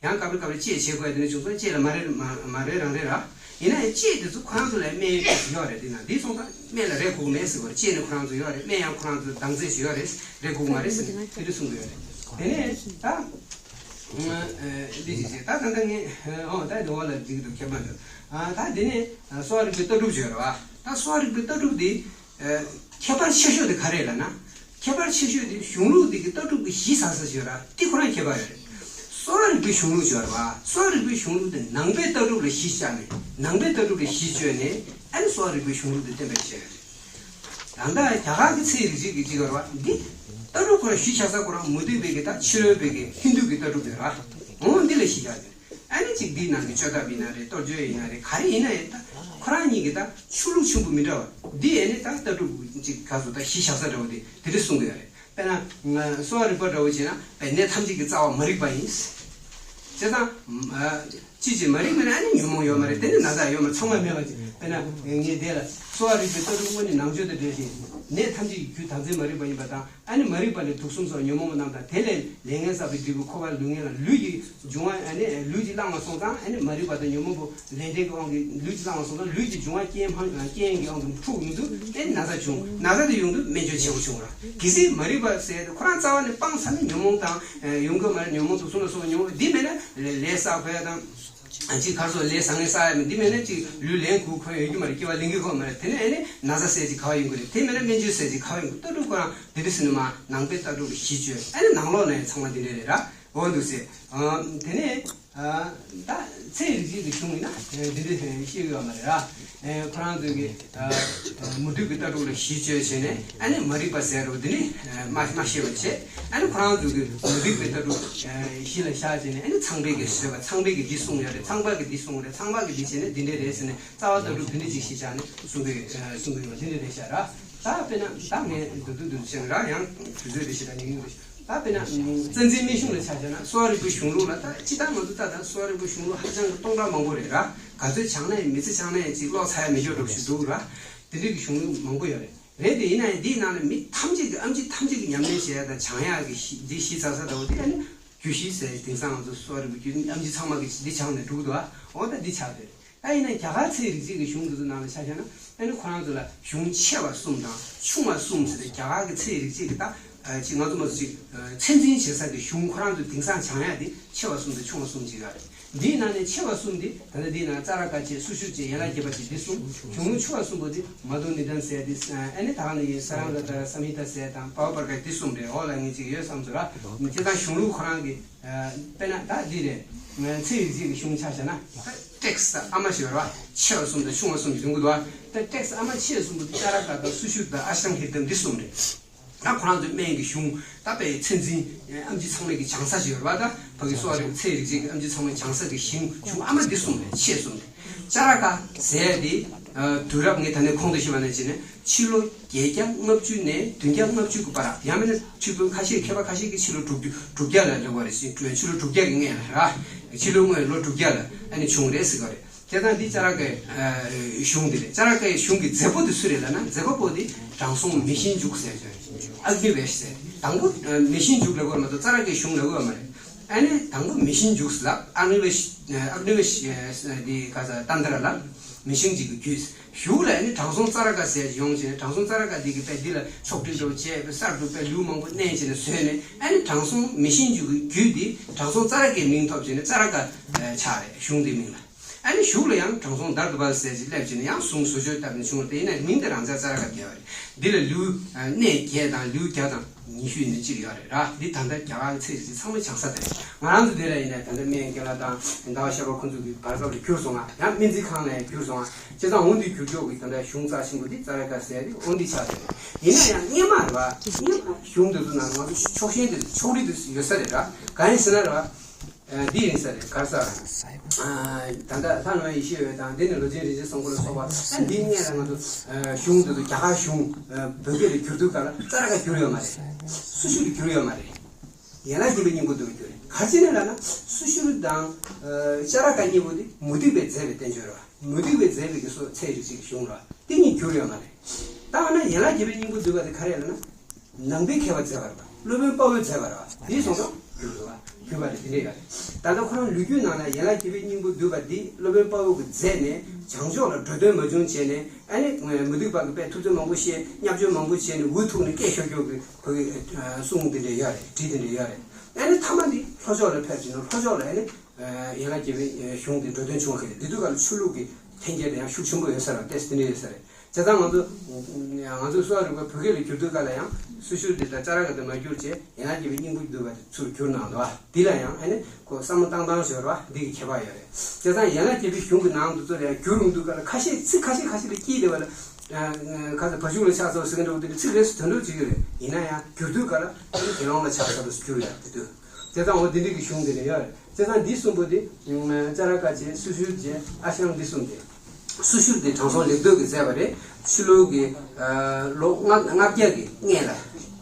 ཡང་སྐབས་རེ་སྐབས་རེ་དཔྱད་བྱེད་དགོས་ཡ་དེ་འདྲ་བྱུང་སོང་། དཔྱད་ལ་མ་རེ་མ་མ་རེ་རང་རེ་ར། ཡིན་ན་ཡང་དཔྱད་དེ་ཚོ་ཁོ་རང་ཚོ་ལ་སྨན་ཡོད་ཡོད་རེད། དེ་ན་འདི་སོང་ཙང་སྨན་ལ་རེ་དགོས་མེད་ཟེར་བ་རེད། དཔྱད་ནི་ཁོ་རང་ཚོ་ཡོད་རེད། སྨན་ཡང་ཁོ་རང་ཚོ་འདང་རྩེད་བྱེད་ཡོད་རེད། རེ་དགོས་མ་རེད་ཟེར་ནས་དེ་འདྲ་གསུངས་ཡོད་རེད། དེ་ནས་ད་འདི་ཞིག་བྱས། ད་ད་ལྟ་ངས་ཨོ་ད་འདི་འོག་ལ་འགྲིག་འདུག་ཁྱད་པར་འདུག་ཨ་ད་དེ་ནས་གསོ་བ་རིག་པའི་ལྟ་གྲུབ་བརྗོད་ར་བ། ད་གསོ་བ་རིག་པའི་ལྟ་གྲུབ་འདི། ཨ་ཁྱད་པར་ཆེ་ཤོས་དེ་ག་རེ་ལབ་ན། ཁྱད་པར་ཆེ་ཤོས་དེ་གཞུང་ལུགས་འདི་གི་ལྟ་གྲུབ་ཀྱི་གཞི་ཟག་ས་ཞིག་ཡོད་ར། དེ་ཁོ་རང་ཁྱད་པར་ཡོད་རེད། གསོ་བ་རིག་པའི་གཞུང་ལུགས་ཞིག་ཡོད་རེད་བ། གསོ་བ་རིག་པའི་གཞུང་ལུགས་དེ་ནང་པའི་ལྟ་གྲུབ་ལ་གཞི་བཞག་ནས་ནང་པའི་ལྟ་གྲུབ་ལ་གཞི་བཅོལ་ནས་ཨ་ནི་གསོ་བ་རིག་པའི་གཞུང་ལུགས་དེ་གཏན་འབེབས་བྱས་ཡོད་རེད། ད་ལྟ་རྒྱ་གར་གྱི་ཚེ་རིག་བྱེད་ཀྱི་ཅིག་ཡོད་རེད་བ། འདི་ལྟ་གྲུབ་ཁོ་རང་གཞི་བཞག་ས་ཁོ་རང་མུ་སྟེགས་པའི་གི་ད་ཕྱི་རོལ་པའི་གི་ཧིན་རྡུ་གི་ལྟ་གྲུབ་ཡོད་ར། འོ་འདི་ལ་གཞི་བཞག་ནས། ཨ་ནི་གཅིག་འདིའི་ནང་གི་བཅོས་ཐབས་ཡིན་ན་རེད། གཏོར་བཅོས་ཡིན་ན་རེད། ག་རེ་ཡིན་ན་ཡང་ད་ཁོ་རང་གཉིས་ཀྱི་ད་ཆོས་ལུགས་ཆེན་པོ་མི་འདྲ་བ་འདི་ཡིན་ནི་ད་ལྟ་གྲུབ་ཅིག་ག་ཚོད་ད་གཞི་བཞག་ས་འདྲ་བོ་དེ་དེ་འདྲ་གསུང་གི་ཡོད་རེད། དཔེར་ན་གསོ་བ་རིག་པ་འདྲ་བོ་བྱས་ན་པའི་ནད་ཐམས་ཅད་ཀྱི་རྩ་བ་མ་རིག་པ་ཡིན། བྱས་ཙང་ཅི་ཅི་མ་རིག་པ་ན་ཨ་ནི་ཉོན་མོངས་ཡོད་མ་རེད། དེ་ནི་ན་ཚ་ཡོད་མ་རེད། ཚང་མ་མེད་པ་ཅིག་དཔེར་ན་ངས་དེ་ལ་གསོ་བ་རིག་པའི་ལྟ་གྲུབ་དངོས་གནས་ནང་ཆོས་དང་འབྲེལ་ཞིང་ནད་ཐམས་ཅད་ཀྱི་རྒྱུ་དམ་ཚིག་མ་རིག་པ་ཡིན་པ་དང་། ཨ་ནི་མ་རིག་པ་ལས་དུག་གསུམ་སོགས་ཉོན་མོངས་པ་རྣམས་དང་། དེ་ལས་ལས་ངན་བསགས་པའི་འབྲས་བུ་འཁོར་བ་ལུས་ངན་ལ་ལུས་ཀྱི་འབྱུང་བ། ཨ་ནི་ལུས་ཀྱིས་བསླངས་པ་སོང་ཙང་། ཨ་ནི་མ་རིག་པ་དང་ཉོན་མོངས་པ་ལས་འབྲས་ཀྱི་དབང་གིས་ལུས་ཀྱིས་བསླངས་པ་སོང་ཙང་ལུས་ཀྱི་འབྱུང་བ་རྐྱེན་འཕངས་རྐྱེན་གྱི་དབང་གིས་འཁྲུགས་ཡོང་དུས་ཨ་ནི་ན་ཚ་བྱུང་། ན་ཚ་དེ་ཡོང་དུས་སྨན་བཅོས་བྱེད་དགོས་བྱུང་ར། གལ་སྲིད་མ་རིག་པ་ཟེར་ཏེ་ཁོ་རང་རྩ་བ་ནས་སྤངས་ཚར་ན་ཉོན་མོངས་དང་ཡོང་གི་མ་རེད། ཉོན་མོངས་དུག་གསུམ་ལ་སོགས་པ་ཉོན་མོངས་འདི་མེད་ན་ལས་བསགས་ཁོ་ཡ་དང་། ཨ་ཅིག་གར་སོགས་ལས་བཟང་ངན་བསགས་ཡ་མེད། འདི་མེད་ན་ཅིག་ལུས་ལེན་དགོས་ཁོ་ཡོང་གི་མ་རེད། སྐྱེ་བ་ལེན་གི་ཁོ་མ་རེད། དེ་ནས་ཨ་ནི་ན་ཚ་ཟེར་ཅིག་ག་བ་ཡོང་གི་རེད། དེ་མེད་ན་སྨན་བཅོས་ཟེར་ཅིག་ག་བ་ཡོང་གི། ལྟ་གྲུབ་ཁོ་རང་དེ་འདྲ་ཟེར་ནས་མ་ནང་པའི་ལྟ་གྲུབ་ལ་གཞི་བཅོལ། ཨ་ནི་ནང་ལོགས་ན་ཡང་ཚང་མ་འདི་འདྲ་རེད་ར། འོ་འདུག་ཟེར། ཨ་དེ་ནས་ཨ་ད་ཚེ་རིག་བྱེད་ཀྱི་གཞུང་ཡིན་ན་འདི་འདྲ་ཟེར་བཤད་ཡོད་མ་རེད་ར། ཨེ་ཁོ་རང་ཚོ་གི་ཨ་མུ་སྟེགས་ཀྱི་ལྟ་གྲུབ་ལ་གཞི་བཅོལ་བྱས་ནས། ཨ་ནི་མ་རིག་པ་ཟེར་རོ་འདི་ནི་ཨ་མ་མ་ཤེས་པ་བྱས། ཨ་ནི་ཁོ་རང་ཚོ་གི་མུ་སྟེགས་པའི་ལྟ་གྲུབ་ཨ་གཞི་ལ་བཞག་བྱས་ནས། ཨ་ནི་ཚངས་པས་ཀྱི་བཟོས་པ། ཚངས་པས་ཀྱི་འདི་གསུངས་ཡོད་རེད། ཚངས་པ་གི་འདི་གསུངས་རེད། ཚངས་པ་གི་འདི་བྱས་ནས་འདི་འདྲ་རེད་ཟེར་ནས། རྩ་བ་ལྟ་གྲུབ་འདི་འདྲ་ཅིག་གཞི་བཞག་ནས་གསུང་གི་ཨ་གསུང་གི་ཡོད་པ་འདི་འདྲ་རེད་ཤག་ར། ད་དཔེར་ན་ད་ངས་འདུག་འདུག་འདུག་བྱས་ནས་ར། ཡང་དུས་ཚོད་རེ་ཞིག་ལ་ཉིན་རེ་ཞིག་ད་དཔེར་ན་ཨ་རྩ་འཛིན་སྨན་གཞུང་ལ་ཆ་བཞག་ན། གསོ་བ་རིག་པའི་གཞུང་ལུགས་ལ། ད་སྤྱིར་བཏང་ང་ཚོ་ད་ད་གསོ་བ་རིག་པའི་གཞུང་ལུགས་ཧ་ཅང་གི་སྟོང་ཕྲག་མང་པོ་རེད་ར། ག་ཚོད་སྦྱངས་ན་ཡང་མི་ཚེ་སྦྱངས་ན་ཡང་ཅིག་ཀློག་ཚར་ཡ་མེད་ཅོག་འདྲ་ཞིག་འདུག་ར། དེ་འདྲའི་གི་གཞུང་ལུགས་མང་པོ་ཡོད་རེད། རེད་དེ། ཡིན་ན་ཡང་འདིའི་ནང་ལ་མི་ཐམས་ཅད་ཀྱིས་ཨེམ་ཆི་ཐམས་ཅད་ཀྱིས་ཉམས་ལེན་བྱེད་ཡ་དང་སྦྱང་ཡ་གི་གཞི་འདི་གཞི་རྩ་ས་ལྟ་བུ་དེ། ཨ་ནི་རྒྱུད་བཞི་ཟེར། དེང་སང་ང་ཚོ་གསོ་བ་རིག་པའི་རྒྱུད་ཨེམ་ཆི་ཚང་མ་གིས་འདི་སྦྱངས་ནས་འགྲོ་གི་འདུག་ཨ། འོ་ད་འདི་ཆགས་བསྡད་རེད། ད་ཡིན་ན་རྒྱ་གར་ཚེ་རིག་བྱེད་ཀྱི་གཞུང་འདི་ཚོ་ནང་ལ་ཆ་བཞག་ན། ཨ་ནི་ཁོ་རང་ཚོ་ལ་གཞུང་ཆེ་བ་གསུམ་དང་ཆུང་བ་གསུམ་ཟེར་ཏེ། རྒྱ་གར་གྱི་ཚེ་རིག་བྱེད་ཀྱི་ད་ཨ་ཅིག་ང་ཚོ་མ་ཚོ་ཅིག་ཨ་ཚད་འཛིན་བྱེད་ས་གི་གཞུང་ཁོ་རང་ཚོ་དེང་སང་སྦྱང་ཡ་དེ་ཆེ་བ་གསུམ་དང་ཆུང་བ་གསུམ་ཅིག་ཡོད་རེད། འདིའི་ནང་ནས་ཆེ་བ་གསུམ་དེ་ད་ལྟ་འདིའི་ནང་ཙཱ་ར་ཀ་བྱས། སུ་ཤྲུ་བྱས། ཡན་ལག་བརྒྱད་པ་བྱས། འདི་གསུམ། གཞུང་ལུགས་ཆུང་བ་གསུམ་པོ་དེ་མ་དྷུ་ནི་དཱན་ཟེར་དེ། ཨ་ནི་ད་ག་ནང་བཞིན་ས་རང་ཀ་ཏ་ས་མི་ཏ་ཟེར་དང་བྷ་བ་པར་ཀ་འདི་གསུམ་རེད། འོག་ལ་ངས་ཅིག་ཡོད་བསམ་ཚོར་ར། དེ་དང་གཞུང་ལུགས་ཁོ་རང་གི་ཨ་དཔེར་ན་ད་འདི་རེད། ཚེ་ཡི་རྗེས་ཀྱི་གཞུང་ཆ་བཞག་ན། ད་ཊེག་སི་ཨ་མ་ཞིག་ཡོད་རེད་བ། ཆེ་བ་གསུམ་དང་ཆུང་བ་གསུམ་ཞིག་ཡོང་གི་འདུག་བ། ད་ཊེག་སི་ཨ་མ་ཆེ་བ་གསུམ་པོ་དེ་ཙཱ་ར་ཀ་དང་སུ་ཤྲུ་དང་ཨ་ཤྲམ་ཧྲི་ཏམ་འདི་གསུམ་རེད། ད་ཁོ་རང་ཚོའི་སྨན་གྱི་གཞུང་། ད་དཔེ་ཚད་འཛིན་ཨེམ་ཆི་ཚང་མས་ཀྱི་སྦྱང་ས་ཞིག་ཡོད་རེད་བ། ད་ཕ་གི་གསོ་བ་རིག་ཚེ་རིག་བྱེད་ཀྱི་ཨེམ་ཆི་ཚང་མས་སྦྱང་ས་གི་གཞུང་གཞུང་ཨ་མ་འདི་གསུམ་རེད། ཆེ་གསུམ་རེད། ཙཱ་ར་ཀ་ཟེར་དེ། ཨ་དུས་རབས་ངས་ད་ནས་གོང་དུ་ཞུས་པ་ནང་བཞིན་ནས། ཕྱི་ལོ་བརྒྱད་བརྒྱ་ལྔ་བཅུ་ནས་བདུན་བརྒྱ་ལྔ་བཅུ་གི་བར། ཡང་མིན་ན་ཕྱི་ལོ་ཁ་ཤས། མཁས་པ་ཁ་ཤས་ཀྱིས་ཕྱི་ལོ་དྲུག་ཅུ་དྲུག་བརྒྱ་ལ་སླེབས་པ་རེད་ཟེར། ཕྱི་ལོ་དྲུག་བརྒྱ་གི་སྔོན་ལ་ར། ཕྱི་ལོ་སྔོན་ལོ་དྲུག་བརྒྱ་ལ་ཨ་ནི་བྱུང་རེད་ཟེར་གི་རེད། དེ་དང་འདི་ཙཱ་ར་ཀའི་ཨ་གཞུང་འདི་རེད། ཙཱ་ར་ཀའི་གཞུང་གི་མཛད་པོ་དེ་སུ་རེད་ལབ་ན། མཛད་པ་པོ་དེ་དྲང་སྲོང་མི་ཤིན་འཇུག་ཟེར་ཅིག་ཨག་ནི་ཝེཤ་ཟེར། དང་པོ་ཨ་མི་ཤིན་འཇུག་ལབ་དགོས་མ་གཏོགས་ཙཱ་ར་ཀའི་གཞུང་ལབ་དགོས་མ་རེད། ཨ་ནི་དང་པོ་མི་ཤིན་འཇུག་ལབ། ཨག་ནི་ཝེཤ་ཨ་ཨག་ནི་ཝེཤ་ཨ་འདི་ག་ས་ཏན་ཏྲ་ལབ། མི་ཤིན་འཇུག་གི་རྒྱུད། གཞུག་ལ་ཨ་ནི་དྲང་སྲོང་ཙཱ་ར་ཀ་ཟེར་ཡོང་བྱས་ནས། དྲང་སྲོང་ཙཱ་ར་ཀ་འདི་གིས་དཔེ་འདི་ལ་ཕྱོགས་སྒྲིག་འདྲ་བོ་བྱས། དཔེ་གསར་དུ་དཔེ་ལེའུ་མང་པོ་བསྣན་བྱས་ནས་བཟོས་ནས། ཨ་ནི་དྲང་སྲོང་མི་ཤིན་འཇུག་གི་རྒྱུད་འདི་དྲང་སྲོང་ཙཱ་ར་ཀའི་མིང་ཐོབ་བྱས་ནས་ཙཱ་ར་ཀ་ཨ་ཆགས་རེད། གཞུང་འདིའི་མིང་ལ། ཨ་ནི་གཞུག་ལ་ཡང་དྲང་སྲོང་དར་ཏུ་པ་ཟེར་ཅིག་སླེབས་བྱས་ནས་ཡང་གཞུང་བཟོ་བཅོས་བཏབ་ནས་བྱུང་བ་རེད། ཡིན་ནའི་མིང་དེ་རང་ཅག་ཙཱ་ར་ཀ་བརྒྱབ་པ་རེད། འདི་ལ་ལེའུ་ཨ་གནས་བརྒྱད་དང་ལེའུ་བརྒྱ་དང་ཉི་ཤུ་ནས་གཅིག་ཡོད་རེད་ར། འདི་ད་ལྟ་རྒྱ་གར་གྱི་ཚེ་རིག་ཚང་མས་སྦྱང་ས་དེ་རེད། ང་རང་ཚོ་འདི་ལ་ཡིན་ནའི་ད་ལྟ་སྨན་རྒན་ལགས་དང་ཟླ་བ་ཤར་པ་ཁོང་ཚོ་གི་བར་སྐབས་ལ་གྱུར་སོང་ང་། ཡང་སྨན་རྩིས་ཁང་ལ་ཡང་གྱུར་སོང་ང་། བྱས་ཙང་འོ་འདི་གྱུར་ཀྱོག་གི་ད་ལྟ་གཞུང་རྩ་ཆེན་པོ་འདི་ཙཱ་ར་ཀ་ཟེར་ཏེ་འོ་འདི་ཆགས་བསྡད་རེད། ཡིན་ན་ཡང་སྔོན་མ་རེད་བ། སྔོན་མ་གཞུང་འདི་ཚོ་ནང་ང་ཚོ་ཕྱོགས་ཞེན་དེ་ཕྱོགས་རིས་དེ་ཡོད་ས་རེད་ར། གང་ཡིན་ཟེར་ན་རེད་བ། ཨ་འདི་ཡིན་ས་རེད། ག་རེ་ཟེར། ཨ་ད་ལྟ་ལྷ་ནང་ཡེ་ཤེས་འོད་དང་། འདི་ནི་ལོ་ཆེན་རིན་ཆེན་བཟང་པོ་ལ་སོགས་པ། ཨ་འདིའི་སྔོན་ལ་ང་ཚོ་ཨ་གཞུང་འདི་ཚོ་རྒྱ་གར་གཞུང་ཨ་བོད་སྐད་ལ་བསྒྱུར་དུས་སྐབས་ལ་ཙཱ་ར་ཀ་བསྒྱུར་ཡོད་མ་རེད། སུ་ཤྲུ་ལ་བསྒྱུར་ཡོད་མ་རེད། ཡན་ལག་བརྒྱད་པའི་སྙིང་པོ་འདུལ་བ་བསྒྱུར་རེད། ག་རེ་བྱས་ནས་ལབ་ན། སུ་ཤྲུ་དང་ཨ་ཙཱ་ར་ཀ་གཉིས་པོ་དེ་མུ་སྟེགས་པས་མཛད་པའི་བསྟན་བཅོས་རེད་བ། མུ་སྟེགས་པས་མཛད་པའི་གི་སོ་ཚད་རིག་བྱེད་ཀྱི་གཞུང་རེད་བ། དེ་གཉིས་བསྒྱུར་ཡོད་མ་རེད། ད་འོ་ན་ཡན་ལག་བརྒྱད་པའི་སྙིང་པོ་འདུལ་བ་དེ་ག་རེ་ལབ་ན། ནང་པའི་མཁས་པ་མཛད་པ་རེད་བ། སློབ་དཔོན་དཔའ་བོས་མཛད་པ་རེད་བ། དེའི་སོང་ཙང་བསྒྱུར་རེད་བ། བསྒྱུར་བ་རེད། དེ་འདྲ་ཡོད་རེད། ད་ལྟ་ཁོ་རང་ལོ་རྒྱུས་ནང་ན་ཡན་ལག་བརྒྱད་པའི་སྙིང་པོ་འདུལ་བ་འདི་སློབ་དཔོན་དཔའ་བོ་གིས་མཛད་ནས་བྱང་ཕྱོགས་ལ་འགྲོ་དོན་མ་བྱུང་བྱས་ནས། ཨ་ནི་མུ་སྟེགས་པ་གིས་དཔེ་ཐུབ་ཚོད་མང་པོ་བཤད། བརྙས་བཅོས་མང་པོ་བྱས་ནས་འུ་ཐུག་ནས་སྐད་ཤོར་ཀྱོག་གི་ཕ་གི་གསུང་འདི་འདྲ་ཡོད་རེད། བྲིས་འདི་འདྲ་ཡོད་རེད། ཨ་ནི་མཐའ་མ་འདི་ལྷོ་ཕྱོགས་ལ་ཕེབས་ཕྱིན་ན་ལྷོ་ཕྱོགས་ལ་ཨ་ནི། ཡན་ལག་བརྒྱད་པའི་གཞུང་དེ་འགྲོ་དོན་བྱུང་བ་གལ་ཏེ། དེ་དུས་སྐབས་ལ་ཆོས་ལུགས་ཀྱི་འཐེན་འཁྱེར་དེ་ཡང་ཤུགས་ཆེན་པོ་ཡོད་ས་རེད། ཏེས་དེ་འདྲ་ཡོད་ས་རེད། བྱས་ཙང་ང་ཚོ་ང་ཚོའི་གསོ་བ་རིག་པ་བོད་སྐད་ལ་བསྒྱུར་དུས་སྐབས་ལ་ཡང་སུ་ཤྲུ་དེ་དང་ཙཱ་ར་ཀ་དེ་མ་བསྒྱུར་བྱས། ཡན་ལག་བརྒྱད་པའི་སྙིང་པོ་འདུལ་བ་དེ་ཚུར་བསྒྱུར་གནང་འདུག་བ། འདི་ལ་ཡང་ཨ་ནི་ཁོ་བསམ་བློ་བཏང་སྟངས་ཤིག་ཡོད་རེད་བ། འདི་གི་ཁྱད་པར་ཡོད་རེད། བྱས་ཙང་ཡན་ལག་བརྒྱད་པའི་གཞུང་གི་ནང་དུ་ཚུར་ཡང་བསྒྱུར་ཡོང་དུས་སྐབས་ལ་ཁ་ཤས་ཚིག་ཁ་ཤས་ཁ་ཤས་ལ་དཀྱིལ་དེ་བ་ལ་ཁ་ཚ་བ་ཕྱུགས་ལ་ཆགས་སོང་ཟེར་མཁན་འདྲ་བོ་དེ་འདྲ་ཚིག་རེ་ཟུང་དོན་འགྲུབ་བྱེད་ཀྱི་རེད། ཡིན་ན་ཡང་བསྒྱུར་དུས་སྐབས་ལ་ཨ་ནི་དགེ་སློང་ལ་ཆགས་ས་རུ་བསྒྱུར་ཡ་དེ་དུས། བྱས་ཙང་འོ་འདི་འདྲ་གི་གཞུང་དེ་འདྲ་ཡོད་རེད། བྱས་ཙང་འདི་གསུམ་པོ་དེ། ཙཱ་ར་ཀ་བྱས། སུ་ཤྲུ་བྱས། ཨ་ཤྲམ་འདི་གསུམ་དེ། སུ་ཤྲུ་དེ་དྲང་སྲོང་ལེགས་བསྟོད་ཀྱིས་མཛད་པ་རེད། ཕྱི་ལོ་གི་ཨ་ལོ་ལྔ་ལྔ་བརྒྱ་གི་སྔོན་ལ་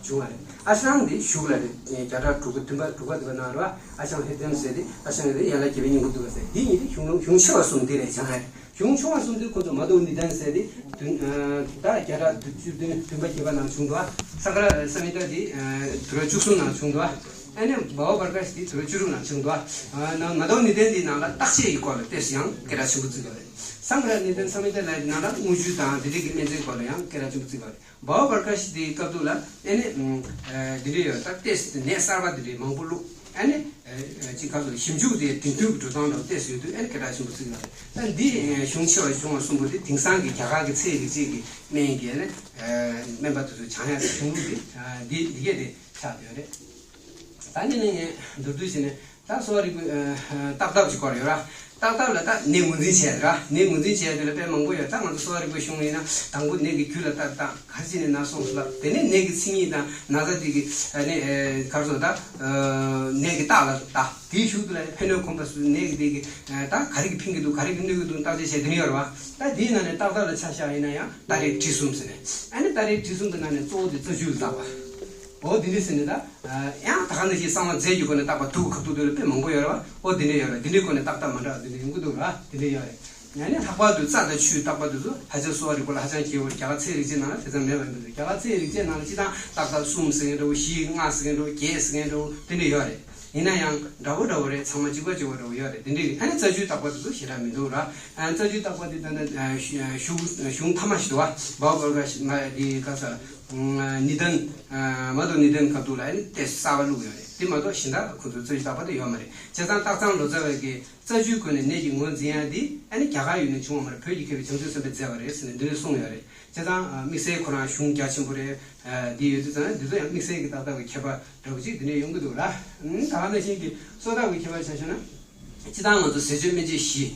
བྱུང་བ་རེད། ཨ་ཤྲམ་དེ་གཞུག་ལ་རེད། བརྒྱ་ཕྲག་དྲུག་པ་བདུན་པ་དྲུག་པ་དེ་བ་ནང་རེད་བ། ཨ་ཤྲམ་ཧྲི་ཏམ་ཟེར་ཏེ། ཨ་ཤྲམ་དེ་ཡན་ལག་བརྒྱད་པའི་སྙིང་པོ་འདུལ་བ་ཟེར། འདི་གཉིས་དེ་གཞུང་གཞུང་ཆེ་བ་གསུམ་འདི་རེད་སྦྱངས་རེད། གཞུང་ཆུང་བ་གསུམ་དེ་ཁོ་ཚོ་མ་དྷུ་ནི་དཱན་ཟེར་ཏེ་བདུན། ཨ་ད་བརྒྱ་ཕྲག་བཅུ་བདུན་བདུན་པ་བརྒྱད་པ་ནང་བྱུང་འདུག་བ། སངྒ་ར་ས་མི་ཏ་དེ་ཨ་དུས་རབས་བཅུ་གསུམ་ནང་བྱུང་འདུག་བ། ཨ་ནི་བྷ་བ་པར་ཀ་ཤི་དེ་དུས་རབས་བཅུ་དྲུག་ནང་བྱུང་འདུག་བ། ཨ་ན་མ་དྷུ་ནི་དཱན་དེའི་ནང་ལ་བརྟག་དཔྱད་ཀྱི་སྐོར་ལ་ཏོག་ཙམ་ཡང་སྐད་གྲགས་ཆེན་པོ་བརྩི་དགོས་རེད། སངྒ་ར་ནི་དཱན་ས་མི་ཏ་ལབ་ཡ་དེ་ནང་ལ་དངུལ་ཆུ་དང་དེ་འདྲའི་གི་སྨན་རྫས་སྐོར་ལ་ཡང་སྐད་གྲགས་ཆེན་པོ་བརྩི་དགོས་རེད། བྷ་བ་པར་ཀ་ཤི་དེའི་སྐབས་དུས་ལ་ཨ་ནི་ཨ་དེ་འདྲ་ཡོད། ད་ཏོག་ཙམ་ནད་གསར་པ་དེ་འདྲ་མང་པོ་བླུགས། ཨ་ནི་ཨ་ཅིག་ག་ཚོད་ཞིབ་འཇུག་དེ་དེང་དུས་ཀྱི་འགྲོ་སྟངས་དང་ཏོག་ཙམ་ཡོད་དུས་ཨ་ནི་སྐད་གྲགས་ཆེན་པོ་བརྩི་གི་ཡོད་རེད། ད་འདི་ཨ་གཞུང་ཆེ་བ་ཆུང་བ་གསུམ་པོ་དེ་དེང་སང་གི་རྒྱ་གར་གྱི་ཚེ་རིག་བྱེད་ཀྱི་སྨན་གྱི་ཨ་ནི་ཨ་སྨན་པ་དེ་ཚོས་སྦྱང་ཡག་གི་གཞུང་ལུགས་དེ་ཨ་འདི་འདི་གས་དེ་ཆགས་ཡོད་རེད། ད་ནི་ནི་ངས་མདོར་བསྡུས་བྱས་ནས། ད་གསོ་བ་རིག་པའི་ཨ་ཨ་བརྟག་ཐབས་ཀྱི་སྐོར་ཡོད་ར། ཏག་ཏག་ལ་ད་ནད་ངོས་འཛིན་བྱས་ར། ནད་ངོས་འཛིན་བྱས་དེ་ལ་དཔེ་མང་པོ་ཡོད། ད་ང་ཚོ་གསོ་བ་རིག་པའི་གཞུང་ཡིན་ན་དང་པོ་ནད་ཀྱི་རྒྱུ་ལ་ལྟ་སྟངས། ག་རེ་བྱས་ནས་ན་སོང་ཟེར་ལབ། དེ་ནས་ནད་ཀྱི་མཚན་ཉིད་དང་ན་ཚ་དེ་གི་ཨ་ནི་ཨེ་ག་རེ་ཟེར་ད། ནད་ཀྱི་རྟགས་ལ་ལྟ། དེའི་གཞུག་ཏུ་ལ་ཕན་གནོད་གོམས་པ་སོགས། ནད་ཀྱི་དེ་གི་ད་ག་རེ་གི་ཕན་གྱི་འདུག་ག་རེ་གི་གནོད་ཀྱི་འདུག་བརྟག་དཔྱད་བྱས་དེ་ནས་ཡོད་རེད་བ། ད་དེའི་ནང་ནས་ཏག་ཏག་ལ་ཆ་བཞག་ཡིན་ན་ཡང་ཏ་རིགས་དྲི་གསུམ་ཟེར་ནས། ཨ་ནི་ཏ་རིགས་དྲི་གསུམ་གྱི་ནང་ནས་གཙོ་བོ་དེ་རྩ་རྒྱུས་ལ་བརྟག་པ། འོ་དེ་འདྲ་ཟེར་ནས་ད། ཡང་ད་ག་ནང་བཞིན་གསང་བ་རྫས་ཀྱི་སྒོ་ནས་བརྟག་པ། དུག་གི་ཁ་ཐུག་དེ་ལ་དཔེ་མང་པོ་ཡོད་རེད་བ། ཨོ་དེ་འདྲ་ཡོད་རེད། དེ་འདྲའི་སྒོ་ནས་ཏག་ཏག་མ་འདྲ་བ་དེ་འདྲ་ཡོང་གི་འདུག་ར། དེ་འདྲ་ཡོད་རེད། ཡང་ན་ལྷག་པར་དུ་རྩ་དང་ཆུའི་བརྟག་པ་དེ་ཚོ་ཧ་ཅང་གསོ་བ་རིག་པ་ལ་ཧ་ཅང་གལ་པོ་རེད། རྒྱ་གར་ཚེ་རིག་བྱེད་ནང་ལ་དེ་ཙམ་མེད་པ་འདུག་རྒྱ་གར་ཚེ་རིག་བྱེད་ནང་ལ་སྤྱིར་བཏང་ཏག་ཏག་གསུམ་ཟེར་མཁན་འདྲ་བོ། བཞི་ལྔ་ཟེར་མཁན་འདྲ་བོ། བརྒྱད་ཟེར་མཁན་འདྲ་བོ། དེ་འདྲ་ཡོད་རེད། ཡིན་ན་ཡང་འདྲ་བོ་འདྲ་བོ་རེད། ཚང་མ་གཅིག་པ་གཅིག་པ་འདྲ་བོ་ཡོད་རེད། དེ་འདྲ་རེད། ཨ་ནི་རྩ་རྒྱུས་བརྟག་པ་དེ་ཚོ་ཞེ་དྲག་མི་འདུག་ར། ཨ་རྩ་རྒྱུས་བརྟག་པ་དེ་ད་ལྟ་གཞུང་ཐ་མ་ཞིག་འདུག་བ། བྷ་བྷ་ག་ཤི་མ་དེ་ག་ས། ནི་དན། མ་གཏོགས་ནི་དན་སྐབས་དུས་ལ་ཨ་ནི་དེབ་གསར་པ་བླུགས་ཡོད་རེད། དེ་མ་གཏོགས་གཞན་དག་ཁོ་ཚོའི་རྩ་རྒྱུས་བརྟག་པ་དེ་ཡོད་མ་རེད། བྱས་ཙང་སྟག་ཚང་ལོ་ཙཱ་བ་གིས་རྩ་རྒྱུས་སྒོ་ནས་ནད་ཀྱི་ངོས་འཛིན་ཡ་འདི་ཨ་ནི་རྒྱ་གར་ཡུལ་ནས་བྱུང་བ་མ་རེད། བོད་ཀྱི་མཁས་པའི་བྱང་ཆུབ་སེམས་དཔས་མཛད་པ་རེད་ཟེར་ནས་འདི་འདྲ་གསུངས་ཡོད་རེད། བྱས་ཙང་དམིགས་བསལ་ཁོ་རང་གཞུང་རྒྱ་ཆེན་པོ་རེད། འདི་ཡོད་དུས་ཙང་འདི་ཚོ་ཡང་དམིགས་བསལ་གྱི་ཏག་ཏག་གི་ཁྱད་པར་འདྲ་བོ་ཅིག་འདི་འདྲ་ཡོང་གི་འདུག་ར། ད་ག་ནང་བཞིན་གྱི་གསོ་བརྟག་གི་ཁྱད་པར་ཆ་བཞག་ན། སྤྱིར་བཏང་ང་ཚོ་ཟས་སྤྱོད་སྨན་བཅོས་བཞི།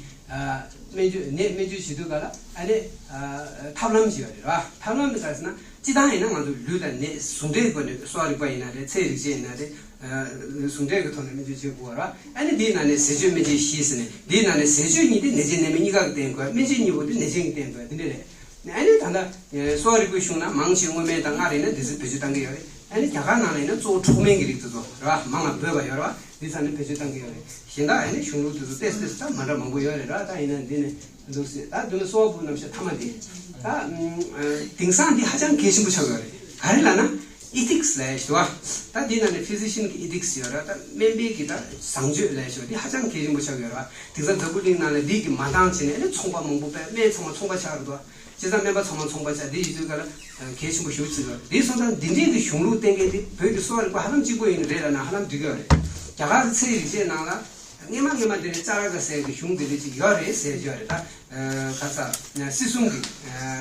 སྨན་བཅོས་ནད་སྨན་བཅོས་བྱེད་དུས་ག་ལ་ཨ་ནི་ཐབས་ལམ་ཅིག་ཡོད་རེད་ར། ཐབས་ལམ་དེ་ག་ཟེར་ན། སྤྱིར་བཏང་ཡིན་ན་ང་ཚོ་ལུས་དང་ནད་ཟུང་འབྲེལ་སྒོ་ནས། གསོ་བ་རིག་པ་ཡིན་ན་རེད། ཚེ་རིག་བྱེད་ཡིན་ན་རེད། ཟུང་འབྲེལ་གྱི་ཐོག་ནས་སྨན་བཅོས་བྱེད་དགོས་པ་ར། ཨ་ནི་དེའི་ནང་ནས་ཟས་སྤྱོད་སྨན་བཅོས་བཞི་ཟེར་ནས། དེའི་ནང་ནས་ཟས་སྤྱོད་གཉིས་དེ་ནད་ཅན་ནད་མེད་གཉིས་ཀ་གིས་བསྟེན་དགོས། སྨན་བཅོས་གཉིས་པོ་དེ་ནད་ཅན་གྱིས་བསྟེན་དགོས། དེ་འདྲ་རེད། ཨ་ནི་ད་ལྟ་གསོ་བ་རིག་པའི་གཞུང་ན་མང་ཆེ་སྔོན་སྨན་དང་སྔགས་རེད་ན་དེ་ཚོ་བེད་སྤྱོད་གཏང་གི་ཡོད་རེད། ཨ་ནི་རྒྱ་གར་ནང་ལ་ཡིན་ན་གཙོ་བོ་འཁྲུག་སྨན་གྱི་རིགས་དེ་ཚོ་ར། མང་ལ་འབོད་པ་ཡོད་ར། འདི་ཚང་ནི་བེད་སྤྱོད་གཏང་གི་ཡོད་རེད། གཞན་དག་ཨ་ནི་གཞུང་ལུགས་དེ་ཚོ་ཏོག་ཙམ་ད་མ་འདྲ་མང་པོ་ཡོད་རེད་ར། ད་ཡིན་ན་འདི་ནི་འདུག་སེ། ད་འདི་ནི་གསོ་བ་ཕུད་རྣམ་གཞག་ཐ་མ་འདི། ད་དེང་སང་འདི་ཧ་ཅང་གལ་ཆེན་པོ་ཆགས་ཡོད་རེད། ག་རེ་ལབ་ན་ཨི་ཐིག་སི་ལབ་ཡ་ཞིག་འདུག་བ། ད་འདི་ནང་ནས་ཕི་ཟི་ཤན་གྱི་ཨི་ཐིག་སི་ཡོད་ར། ད་སྨན་པའི་གི་ད་བཟང་སྤྱོད་ལབ་ཡ་ཞིག་འདི་ཧ་ཅང་གལ་ཆེན་པོ་ཆགས་ཡོད་ར། དེང་སང་འཛམ་བུ་གླིང་ནང་ལ་འདི་གི་མ་འདང་བྱས་ནས་ཨ་ནི་ཚོང་པ་མང་པོ་པས་སྨན་ཚང་མ་ཚོང་པ་ཆགས་རེད་འདུག་བ། བྱས་ཙང་སྨན་པ་ཚང་མ་ཚོང་པ་ཆགས། འདི་ཡིན་དུས་ག་ལ་གལ་ཆེན་པོ་ཞེ་པོ་ཅིག་རེད། དེ་སོང་ཙང་འདི་འདྲའི་གི་གཞུང་ལུགས་གཏན་འཁེལ་འདི་བོད་ཀྱི་གསོ་བ་རིག་པ་ཧ་ལམ་གཅིག་པོ་ཡིན་རེད་ལབ་ན་ཧ་ལམ་འགྲིག་གི་ཡོད་རེད། རྒྱ་གར་གྱི་ཚེ་རིག་བྱེད་ནང་ལ་སྔས་མ་སྔས་མ་འདི་ནས་ཙ་ར་ཀ་ཟེར་གི་གཞུང་འདི་འདྲ་ཅིག་ཡོད་རེད་ཟེར་གྱི་ཡོད་རེད། ད་ག་ས་སྲིད་གསུམ་གྱི་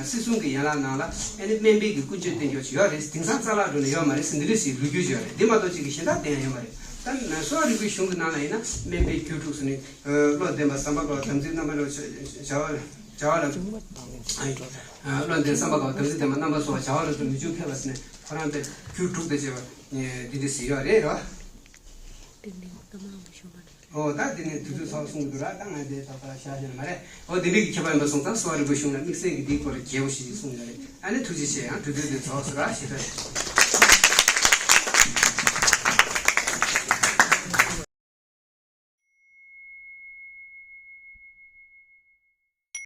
སྲིད་གསུམ་གྱི་ཡན་ལག་ནང་ལ་ཨ་ནི་སྨན་པའི་གི་ཀུན་སྤྱོད་བསྟེན་ཕྱོགས་ཅིག་ཡོད་རེད། དེང་སང་རྩ་བརླག་འགྲོ་ནས་ཡོད་མ་རེད་ཟེར་འདི་འདྲ་ཞིག་ལོ་རྒྱུས་ཅིག་ཡོད་རེད། འདི་མ་གཏོགས་ཅིག་གི་གཞན་དག་བསྟན་ཡ་ཡོད་མ་རེད། ད་གསོ་བ་རིག་པའི་གཞུང་གི་ནང་ལ་ཡིན་ན་སྨན་པའི་རྒྱུ་དྲུག་ཟེར་ནས། བློ་ལྡན་པ་བསམ་པ་དགའ་བ་དམ་ཚིག་རྣམ་པར་བྱ་བ་བྱ་བ་ལ། བློ་ལྡན་བསམ་པ་དགའ་བ་དམ་ཚིག་ལྡན་པ་རྣམ་པ་གསོ་བ་བྱ་བ་ལ་སོགས་མི་འཇུག་མཁས་པ་ཟེར་ནས་ཁོ་རང་དཔེ་རྒྱུ་དྲུག་དང་བཅས་པ་འདི་འདྲ་ཞིག་ཡོད་རེད་ར། ཨོ་ད་འདི་ནས་དུས་ཚོད་ཚང་གསུང་གི་འདུག་ར། ད་ང་འདི་ད་ལྟ་བཞག་བཞག་ན་མ་རེད། ཨོ་འདི་འདྲ་གི་ཁྱད་པར་ཡིན་པ་སོང་ཙང་གསོ་བ་རིག་པའི་གཞུང་ལ་དམིགས་བསལ་གྱི་འདིའི་སྐོར་ལ་རྒྱས་པོ་ཞིག་གསུངས་ཡོད་རེད། ཨ་ནི་ཐུགས་རྗེ་ཆེ། ཡང་དུས་ཚོད་འདི་རྫོགས་སོང་ར། ཞེ་དྲག